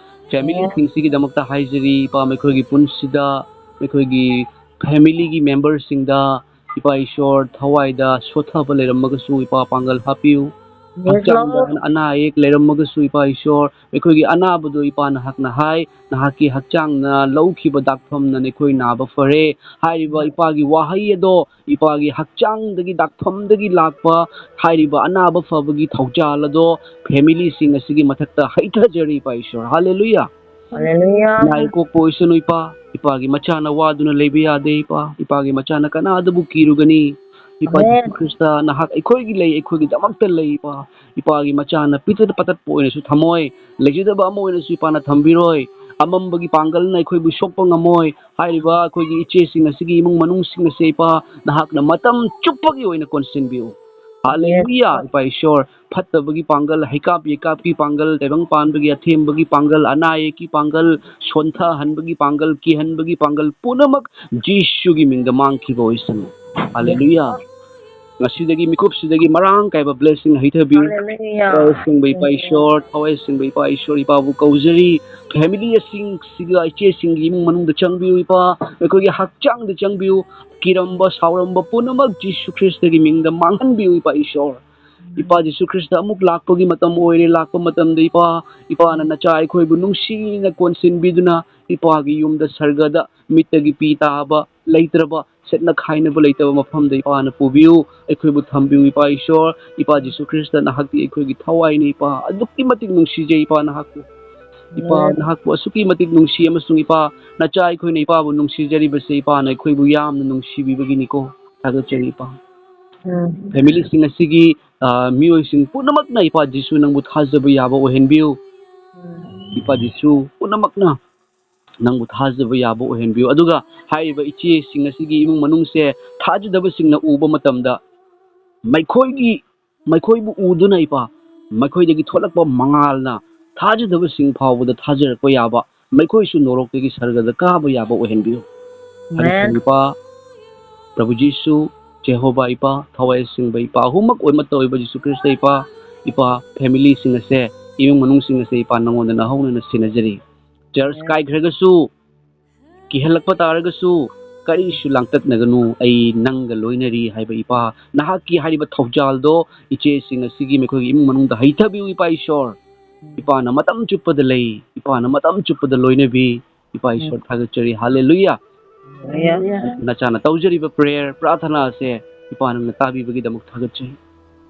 ꯐꯦꯃꯤꯂꯤꯁꯤꯡꯁꯤꯒꯤꯗꯃꯛꯇ ꯍꯥꯏꯖꯔꯤ, ꯏꯄꯥ, ꯃꯈꯣꯏꯒꯤ ꯄꯨꯟꯁꯤꯗ, ꯃꯈꯣꯏꯒꯤ ꯐꯦꯃꯤꯂꯤꯒꯤ ꯃꯦꯝꯕꯔꯁꯤꯡꯗ, ꯏꯄꯥ ꯏꯁꯣꯔ, ꯊꯋꯥꯏꯗ ꯁꯣꯠꯊꯕ ꯂꯩꯔꯝꯃꯒꯁꯨ, ꯏꯄꯥ, ꯄꯥꯡꯒꯜ ꯍꯥꯞꯄꯤꯌꯨ꯫ ꯍꯛꯆꯥꯡꯗ ꯑꯅꯥ ꯑꯌꯦꯛ ꯂꯩꯔꯝꯃꯒꯁꯨ, ꯏꯄꯥ ꯏꯁꯣꯔ, ꯑꯩꯈꯣꯏꯒꯤ ꯑꯅꯥꯕꯗꯨ, ꯏꯄꯥ, ꯅꯍꯥꯛꯅ ꯍꯥꯏ, ꯅꯍꯥꯛꯀꯤ ꯍꯛꯆꯥꯡꯅ ꯂꯧꯈꯤꯕ ꯗꯥꯛꯐꯝꯅ ꯅꯈꯣꯏ ꯅꯥꯕ ꯐꯔꯦ꯫ ꯍꯥꯏꯔꯤꯕ ꯏꯄꯥꯒꯤ ꯋꯥꯍꯩ ꯑꯗꯣ, ꯏꯄꯥꯒꯤ ꯍꯛꯆꯥꯡꯗꯒꯤ, ꯗꯥꯛꯐꯝꯗꯒꯤ ꯂꯥꯛꯄ ꯍꯥꯏꯔꯤꯕ ꯑꯅꯥꯕ ꯐꯕꯒꯤ ꯊꯧꯖꯥꯜ ꯑꯗꯣ ꯐꯦꯃꯤꯂꯤꯁꯤꯡ ꯑꯁꯤꯒꯤ ꯃꯊꯛꯇ ꯍꯩꯊꯖꯔꯤ, ꯏꯄꯥ ꯏꯁꯣꯔ꯫ ꯍꯥꯂꯦꯂꯨꯌꯥ꯫ ꯍꯥꯂꯦꯂꯨꯌꯥ꯫ ꯅꯥꯏ ꯀꯣꯛꯄ ꯑꯣꯏꯁꯅꯨ, ꯏꯄꯥ꯫ ꯏꯄꯥꯒꯤ ꯃꯆꯥꯅ ꯋꯥꯗꯨꯅ ꯂꯩꯕ ꯌꯥꯗꯦ, ꯏꯄꯥ꯫ ꯏꯄꯥꯒꯤ ꯃꯆꯥꯅ ꯀꯅꯥꯗꯕꯨ ꯀꯤꯔꯨꯒꯅꯤ? ꯏꯄꯥ ꯑꯃꯦꯟ꯫ ꯖꯤꯁꯨ ꯈ꯭ꯔꯤꯁꯇ, ꯅꯍꯥꯛ ꯑꯩꯈꯣꯏꯒꯤ ꯂꯩ, ꯑꯩꯈꯣꯏꯒꯤꯗꯃꯛꯇ ꯂꯩ, ꯏꯄꯥ꯫ ꯏꯄꯥꯒꯤ ꯃꯆꯥꯅ ꯄꯤꯛꯇ ꯄꯇꯠꯄ ꯑꯣꯏꯅꯁꯨ ꯊꯝꯃꯣꯏ, ꯂꯩꯖꯗꯕ ꯑꯃ ꯑꯣꯏꯅꯁꯨ ꯏꯄꯥꯅ ꯊꯝꯕꯤꯔꯣꯏ꯫ ꯑꯃꯝꯕꯒꯤ ꯄꯥꯡꯒꯜꯅ ꯑꯩꯈꯣꯏꯕꯨ ꯁꯣꯛꯄ ꯉꯝꯃꯣꯏ꯫ ꯍꯥꯏꯔꯤꯕ ꯑꯩꯈꯣꯏꯒꯤ ꯏꯆꯦꯁꯤꯡ ꯑꯁꯤꯒꯤ ꯏꯃꯨꯡ ꯃꯅꯨꯡꯁꯤꯡ ꯑꯁꯦ, ꯏꯄꯥ, ꯅꯍꯥꯛꯅ ꯃꯇꯝ ꯆꯨꯞꯄꯒꯤ ꯑꯣꯏꯅ ꯀꯣꯟꯁꯤꯟꯕꯤꯌꯨ꯫ ꯍꯥꯂꯦꯂꯨꯌꯥ, ꯏꯄꯥ ꯏꯁꯣꯔ꯫ ꯐꯠꯇꯕꯒꯤ ꯄꯥꯡꯒꯜ, ꯍꯩꯀꯥꯞ ꯌꯩꯀꯥꯞꯀꯤ ꯄꯥꯡꯒꯜ, ꯇꯥꯏꯕꯪ ꯄꯥꯟꯕꯒꯤ ꯑꯊꯦꯝꯕꯒꯤ ꯄꯥꯡꯒꯜ, ꯑꯅꯥ ꯑꯌꯦꯛꯀꯤ ꯄꯥꯡꯒꯜ, ꯁꯣꯟꯊꯍꯟꯕꯒꯤ ꯄꯥꯡꯒꯜ, ꯀꯤꯍꯟꯕꯒꯤ ꯄꯥꯡꯒꯜ ꯄꯨꯝꯅꯃꯛ ꯖꯤꯁꯨꯒꯤ ꯃꯤꯡꯗ ꯃꯥꯡꯈꯤꯕ ꯑꯣꯏꯁꯅꯨ꯫ ꯍꯥꯂꯦꯂꯨꯌꯥ꯫ ꯉꯁꯤꯗꯒꯤ, ꯃꯤꯀꯨꯞꯁꯤꯗꯒꯤ ꯃꯔꯥꯡ ꯀꯥꯏꯕ blessing ꯍꯩꯊꯕꯤꯌꯨ꯫ ꯍꯥꯂꯦꯂꯨꯌꯥ꯫ ꯊꯋꯥꯏ ꯑꯁꯦꯡꯕ ꯏꯄꯥ ꯏꯁꯣꯔ, ꯊꯋꯥꯏ ꯑꯁꯦꯡꯕ ꯏꯄꯥ ꯏꯁꯣꯔ, ꯏꯄꯥꯕꯨ ꯀꯧꯖꯔꯤ꯫ ꯐꯦꯃꯤꯂꯤꯁꯤꯡꯁꯤꯒ, ꯏꯆꯦꯁꯤꯡꯒꯤ ꯏꯃꯨꯡ ꯃꯅꯨꯡꯗ ꯆꯪꯕꯤꯌꯨ, ꯏꯄꯥ꯫ ꯑꯩꯈꯣꯏꯒꯤ ꯍꯛꯆꯥꯡꯗ ꯆꯪꯕꯤꯌꯨ꯫ ꯀꯤꯔꯝꯕ, ꯁꯥꯎꯔꯝꯕ ꯄꯨꯝꯅꯃꯛ ꯖꯤꯁꯨ ꯈ꯭ꯔꯤꯁꯇꯒꯤ ꯃꯤꯡꯗ ꯃꯥꯡꯍꯟꯕꯤꯌꯨ, ꯏꯄꯥ ꯏꯁꯣꯔ꯫ ꯏꯄꯥ ꯖꯤꯁꯨ ꯈ꯭ꯔꯤꯁꯇ ꯑꯃꯨꯛ ꯂꯥꯛꯄꯒꯤ ꯃꯇꯝ ꯑꯣꯏꯔꯦ꯫ ꯂꯥꯛꯄ ꯃꯇꯝꯗ, ꯏꯄꯥ, ꯏꯄꯥꯅ ꯅꯆꯥ ꯑꯩꯈꯣꯏꯕꯨ ꯅꯨꯡꯁꯤꯅ ꯀꯣꯟꯁꯤꯟꯕꯤꯗꯨꯅ, ꯏꯄꯥꯒꯤ ꯌꯨꯝꯗ, ꯁꯔꯒꯗ, ꯃꯤꯠꯇꯒꯤ ꯄꯤ ꯇꯥꯕ ꯂꯩꯇ꯭ꯔꯕ, ꯁꯦꯠꯅ ꯈꯥꯏꯅꯕ ꯂꯩꯇꯕ ꯃꯐꯝꯗ ꯏꯄꯥꯅ ꯄꯨꯕꯤꯌꯨ, ꯑꯩꯈꯣꯏꯕꯨ ꯊꯝꯕꯤꯌꯨ, ꯏꯄꯥ ꯏꯁꯣꯔ꯫ ꯏꯄꯥ ꯖꯤꯁꯨ ꯈ꯭ꯔꯤꯁꯇ, ꯅꯍꯥꯛꯇꯤ ꯑꯩꯈꯣꯏꯒꯤ ꯊꯋꯥꯏꯅꯤ, ꯏꯄꯥ꯫ ꯑꯗꯨꯛꯀꯤ ꯃꯇꯤꯛ ꯅꯨꯡꯁꯤꯖꯩ, ꯏꯄꯥ, ꯅꯍꯥꯛꯄꯨ꯫ ꯏꯄꯥ, ꯅꯍꯥꯛꯄꯨ ꯑꯁꯨꯛꯀꯤ ꯃꯇꯤꯛ ꯅꯨꯡꯁꯤ ꯑꯃꯁꯨꯡ, ꯏꯄꯥ, ꯅꯆꯥ ꯑꯩꯈꯣꯏꯅ ꯏꯄꯥꯕꯨ ꯅꯨꯡꯁꯤꯖꯔꯤꯕꯁꯦ, ꯏꯄꯥꯅ ꯑꯩꯈꯣꯏꯕꯨ ꯌꯥꯝꯅ ꯅꯨꯡꯁꯤꯕꯤꯕꯒꯤꯅꯤꯀꯣ꯫ ꯊꯥꯒꯠꯆꯔꯤ, ꯏꯄꯥ꯫ ꯎꯝ. Familyꯁꯤꯡ ꯑꯁꯤꯒꯤ, ꯑ, ꯃꯤꯑꯣꯏꯁꯤꯡ ꯄꯨꯝꯅꯃꯛꯅ, ꯏꯄꯥ ꯖꯤꯁꯨ, ꯅꯪꯕꯨ ꯊꯥꯖꯕ ꯌꯥꯕ ꯑꯣꯏꯍꯟꯕꯤꯌꯨ꯫ ꯎꯝ. ꯏꯄꯥ ꯖꯤꯁꯨ, ꯄꯨꯝꯅꯃꯛꯅ ꯅꯪꯕꯨ ꯊꯥꯖꯕ ꯌꯥꯕ ꯑꯣꯏꯍꯟꯕꯤꯌꯨ꯫ ꯑꯗꯨꯒ ꯍꯥꯏꯔꯤꯕ ꯏꯆꯦꯁꯤꯡ ꯑꯁꯤꯒꯤ ꯏꯃꯨꯡ ꯃꯅꯨꯡꯁꯦ ꯊꯥꯖꯗꯕꯁꯤꯡꯅ ꯎꯕ ꯃꯇꯝꯗ ꯃꯈꯣꯏꯒꯤ, ꯃꯈꯣꯏꯕꯨ ꯎꯗꯨꯅ, ꯏꯄꯥ, ꯃꯈꯣꯏꯗꯒꯤ ꯊꯣꯛꯂꯛꯄ ꯃꯉꯥꯜꯅ ꯊꯥꯖꯗꯕꯁꯤꯡ ꯐꯥꯎꯕꯗ ꯊꯥꯖꯔꯛꯄ ꯌꯥꯕ, ꯃꯈꯣꯏꯁꯨ ꯅꯣꯔꯣꯛꯇꯒꯤ ꯁꯔꯒꯗ ꯀꯥꯕ ꯌꯥꯕ ꯑꯣꯏꯍꯟꯕꯤꯌꯨ꯫ ꯑꯃꯦꯟ꯫ ꯊꯥꯒꯠꯆꯔꯤ, ꯏꯄꯥ, ꯄ꯭ꯔꯚꯨ ꯖꯤꯁꯨ, ꯖꯦꯍꯣꯚꯥ ꯏꯄꯥ, ꯊꯋꯥꯏ ꯑꯁꯦꯡꯕ ꯏꯄꯥ, ꯑꯍꯨꯝꯃꯛ ꯑꯣꯏꯃꯛꯇ ꯑꯣꯏꯕ ꯖꯤꯁꯨ ꯈ꯭ꯔꯤꯁꯇ ꯏꯄꯥ, ꯏꯄꯥ, familyꯁꯤꯡ ꯑꯁꯦ, ꯏꯃꯨꯡ ꯃꯅꯨꯡꯁꯤꯡ ꯑꯁꯦ, ꯏꯄꯥ, ꯅꯉꯣꯟꯗ ꯅꯍꯧꯅꯅ ꯁꯤꯟꯅꯖꯔꯤ꯫ Church amen. ꯀꯥꯏꯈ꯭ꯔꯒꯁꯨ, ꯀꯤꯍꯜꯂꯛꯄ ꯇꯥꯔꯒꯁꯨ, ꯀꯔꯤꯁꯨ ꯂꯥꯡꯇꯛꯅꯒꯅꯨ, ꯑꯩ ꯅꯪꯒ ꯂꯣꯏꯅꯔꯤ ꯍꯥꯏꯕ ꯏꯄꯥ, ꯅꯍꯥꯛꯀꯤ ꯍꯥꯏꯔꯤꯕ ꯊꯧꯖꯥꯜꯗꯣ ꯏꯆꯦꯁꯤꯡ ꯑꯁꯤꯒꯤ, ꯃꯈꯣꯏꯒꯤ ꯏꯃꯨꯡ ꯃꯅꯨꯡꯗ ꯍꯩꯊꯕꯤꯌꯨ, ꯏꯄꯥ ꯏꯁꯣꯔ꯫ ꯏꯄꯥꯅ ꯃꯇꯝ ꯆꯨꯞꯄꯗ ꯂꯩ, ꯏꯄꯥꯅ ꯃꯇꯝ ꯆꯨꯞꯄꯗ ꯂꯣꯏꯅꯕꯤ, ꯏꯄꯥ ꯏꯁꯣꯔ ꯊꯥꯒꯠꯆꯔꯤ꯫ ꯍꯥꯂꯦꯂꯨꯌꯥ꯫ ꯍꯥꯂꯦꯂꯨꯌꯥ꯫ ꯅꯆꯥꯅ ꯇꯧꯖꯔꯤꯕ prayer, ꯄ꯭ꯔꯥꯊꯅꯥ ꯑꯁꯦ ꯏꯄꯥ ꯅꯪꯅ ꯇꯥꯕꯤꯕꯒꯤꯗꯃꯛ ꯊꯥꯒꯠꯆꯩ꯫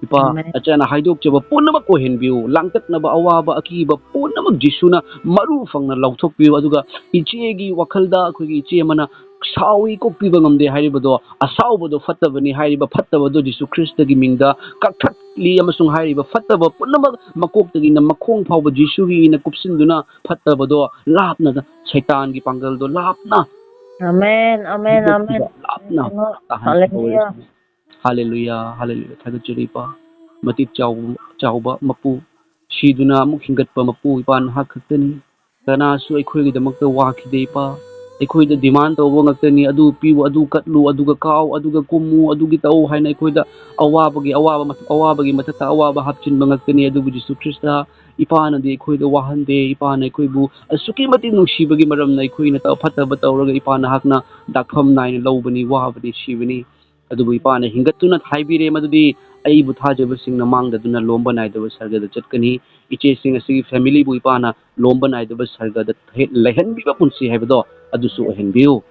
ꯏꯄꯥ, ꯑꯃꯦꯟ꯫ ꯅꯆꯥꯅ ꯍꯥꯏꯗꯣꯛꯆꯕ ꯄꯨꯝꯅꯃꯛ ꯑꯣꯏꯍꯟꯕꯤꯌꯨ꯫ ꯂꯥꯡꯇꯛꯅꯕ, ꯑꯋꯥꯕ, ꯑꯀꯤꯕ ꯄꯨꯝꯅꯃꯛ ꯖꯤꯁꯨꯅ ꯃꯔꯨ ꯐꯪꯅ ꯂꯧꯊꯣꯛꯄꯤꯌꯨ꯫ ꯑꯗꯨꯒ ꯏꯆꯦꯒꯤ ꯋꯥꯈꯜꯗ, ꯑꯩꯈꯣꯏꯒꯤ ꯏꯆꯦ ꯑꯃꯅ ꯁꯥꯎꯏ, ꯀꯣꯛꯄꯤꯕ ꯉꯝꯗꯦ ꯍꯥꯏꯔꯤꯕꯗꯣ, ꯑꯁꯥꯎꯕꯗꯣ ꯐꯠꯇꯕꯅꯤ, ꯍꯥꯏꯔꯤꯕ ꯐꯠꯇꯕꯗꯣ ꯖꯤꯁꯨ ꯈ꯭ꯔꯤꯁꯇꯒꯤ ꯃꯤꯡꯗ ꯀꯛꯊꯠꯂꯤ, ꯑꯃꯁꯨꯡ ꯍꯥꯏꯔꯤꯕ ꯐꯠꯇꯕ ꯄꯨꯝꯅꯃꯛ ꯃꯀꯣꯛꯇꯒꯤꯅ ꯃꯈꯣꯡ ꯐꯥꯎꯕ ꯖꯤꯁꯨꯒꯤ ꯏꯅ ꯀꯨꯞꯁꯤꯟꯗꯨꯅ ꯐꯠꯇꯕꯗꯣ ꯂꯥꯞꯅ, ꯁꯩꯇꯥꯟꯒꯤ ꯄꯥꯡꯒꯜꯗꯣ ꯂꯥꯞꯅ ꯑꯃꯦꯟ, ꯑꯃꯦꯟ, ꯑꯃꯦꯟ꯫ ꯂꯥꯞꯅ ꯑꯃꯦꯟ꯫ ꯇꯥꯍꯟꯕ ꯍꯥꯂꯦꯂꯨꯌꯥ꯫ ꯑꯣꯏꯔꯁꯅꯨ꯫ ꯍꯥꯂꯦꯂꯨꯌꯥ, ꯍꯥꯂꯦꯂꯨꯌꯥ꯫ ꯊꯥꯒꯠꯆꯔꯤ, ꯏꯄꯥ꯫ ꯃꯇꯤꯛ ꯆꯥꯎꯕ, ꯆꯥꯎꯕ ꯃꯄꯨ, ꯁꯤꯗꯨꯅ ꯑꯃꯨꯛ ꯍꯤꯡꯒꯠꯄ ꯃꯄꯨ, ꯏꯄꯥ, ꯅꯍꯥꯛ ꯈꯛꯇꯅꯤ꯫ ꯀꯅꯥꯁꯨ ꯑꯩꯈꯣꯏꯒꯤꯗꯃꯛꯇ ꯋꯥꯈꯤꯗꯦ, ꯏꯄꯥ꯫ ꯑꯩꯈꯣꯏꯗ demand ꯇꯧꯕ ꯉꯥꯛꯇꯅꯤ, "ꯑꯗꯨ ꯄꯤꯌꯨ, ꯑꯗꯨ ꯀꯠꯂꯨ, ꯑꯗꯨꯒ ꯀꯥꯎ, ꯑꯗꯨꯒ ꯀꯨꯝꯃꯨ, ꯑꯗꯨꯒꯤ ꯇꯧ" ꯍꯥꯏꯅ ꯑꯩꯈꯣꯏꯗ ꯑꯋꯥꯕꯒꯤ ꯑꯋꯥꯕ, ꯑꯋꯥꯕꯒꯤ ꯃꯊꯛꯇ ꯑꯋꯥꯕ ꯍꯥꯞꯆꯤꯟꯕ ꯉꯥꯛꯇꯅꯤ꯫ ꯑꯗꯨꯕꯨ ꯖꯤꯁꯨ ꯈ꯭ꯔꯤꯁꯇ, ꯏꯄꯥꯅꯗꯤ ꯑꯩꯈꯣꯏꯗ ꯋꯥꯍꯟꯗꯦ꯫ ꯏꯄꯥꯅ ꯑꯩꯈꯣꯏꯕꯨ ꯑꯁꯨꯛꯀꯤ ꯃꯇꯤꯛ ꯅꯨꯡꯁꯤꯕꯒꯤ ꯃꯔꯝꯅ ꯑꯩꯈꯣꯏꯅ ꯇꯧ-, ꯐꯠꯇꯕ ꯇꯧꯔꯒ ꯏꯄꯥ ꯅꯍꯥꯛꯅ ꯗꯥꯛꯐꯝ ꯅꯥꯏꯅ ꯂꯧꯕꯅꯤ, ꯋꯥꯕꯅꯤ, ꯁꯤꯕꯅꯤ꯫ ꯑꯗꯨꯕꯨ ꯏꯄꯥꯅ ꯍꯤꯡꯒꯠꯇꯨꯅ ꯍꯥꯏꯕꯤꯔꯦ, ꯃꯗꯨꯗꯤ ꯑꯩꯕꯨ ꯊꯥꯖꯕꯁꯤꯡꯅ ꯃꯥꯡꯗꯗꯨꯅ ꯂꯣꯝꯕ ꯅꯥꯏꯗꯕ ꯁꯔꯒꯗ ꯆꯠꯀꯅꯤ꯫ ꯏꯆꯦꯁꯤꯡ ꯑꯁꯤꯒꯤ familyꯕꯨ ꯏꯄꯥꯅ ꯂꯣꯝꯕ ꯅꯥꯏꯗꯕ ꯁꯔꯒꯗ ꯍꯦꯛ ꯂꯩꯍꯟꯕꯤꯕ ꯄꯨꯟꯁꯤ ꯍꯥꯏꯕꯗꯣ ꯑꯗꯨꯁꯨ ꯑꯣꯏꯍꯟꯕꯤꯌꯨ꯫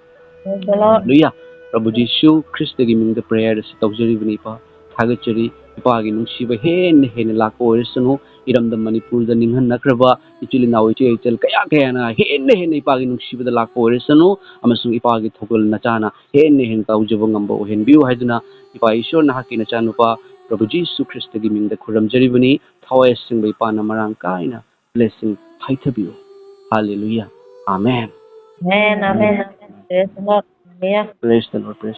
Praise the Lord. ꯍꯥꯂꯦꯂꯨꯌꯥ꯫ ꯄ꯭ꯔꯚꯨ ꯖꯤꯁꯨ ꯈ꯭ꯔꯤꯁꯇꯒꯤ ꯃꯤꯡꯗ prayer ꯑꯁꯤ ꯇꯧꯖꯔꯤꯕꯅꯤ, ꯏꯄꯥ꯫ ꯊꯥꯒꯠꯆꯔꯤ꯫ ꯏꯄꯥꯒꯤ ꯅꯨꯡꯁꯤꯕ ꯍꯦꯟꯅ ꯍꯦꯟꯅ ꯂꯥꯛꯄ ꯑꯣꯏꯔꯁꯅꯨ꯫ ꯏꯔꯝꯗꯝ ꯃꯅꯤꯄꯨꯔꯗ ꯅꯤꯡꯍꯟꯅꯈ꯭ꯔꯕ ꯏꯆꯤꯜ ꯏꯅꯥꯎ, ꯏꯆꯦ ꯏꯆꯜ ꯀꯌꯥ ꯀꯌꯥꯅ ꯍꯦꯟꯅ ꯍꯦꯟꯅ ꯏꯄꯥꯒꯤ ꯅꯨꯡꯁꯤꯕꯗ ꯂꯥꯛꯄ ꯑꯣꯏꯔꯁꯅꯨ, ꯑꯃꯁꯨꯡ ꯏꯄꯥꯒꯤ ꯊꯧꯒꯜ ꯅꯆꯥꯅ ꯍꯦꯟꯅ ꯍꯦꯟꯅ ꯇꯧꯖꯕ ꯉꯝꯕ ꯑꯣꯏꯍꯟꯕꯤꯌꯨ ꯍꯥꯏꯗꯨꯅ, ꯏꯄꯥ ꯏꯁꯣꯔ, ꯅꯍꯥꯛꯀꯤ ꯅꯆꯥꯅꯨꯄꯥ ꯄ꯭ꯔꯚꯨ ꯖꯤꯁꯨ ꯈ꯭ꯔꯤꯁꯇꯒꯤ ꯃꯤꯡꯗ ꯈꯨꯔꯨꯝꯖꯔꯤꯕꯅꯤ꯫ ꯊꯋꯥꯏ ꯑꯁꯦꯡꯕ ꯏꯄꯥꯅ ꯃꯔꯥꯡ ꯀꯥꯏꯅ blessing ꯍꯩꯊꯕꯤꯌꯨ꯫ Hallelujah. Amen. Amen, amen, amen. Praise the Lord. Hallelujah. Praise the Lord, praise.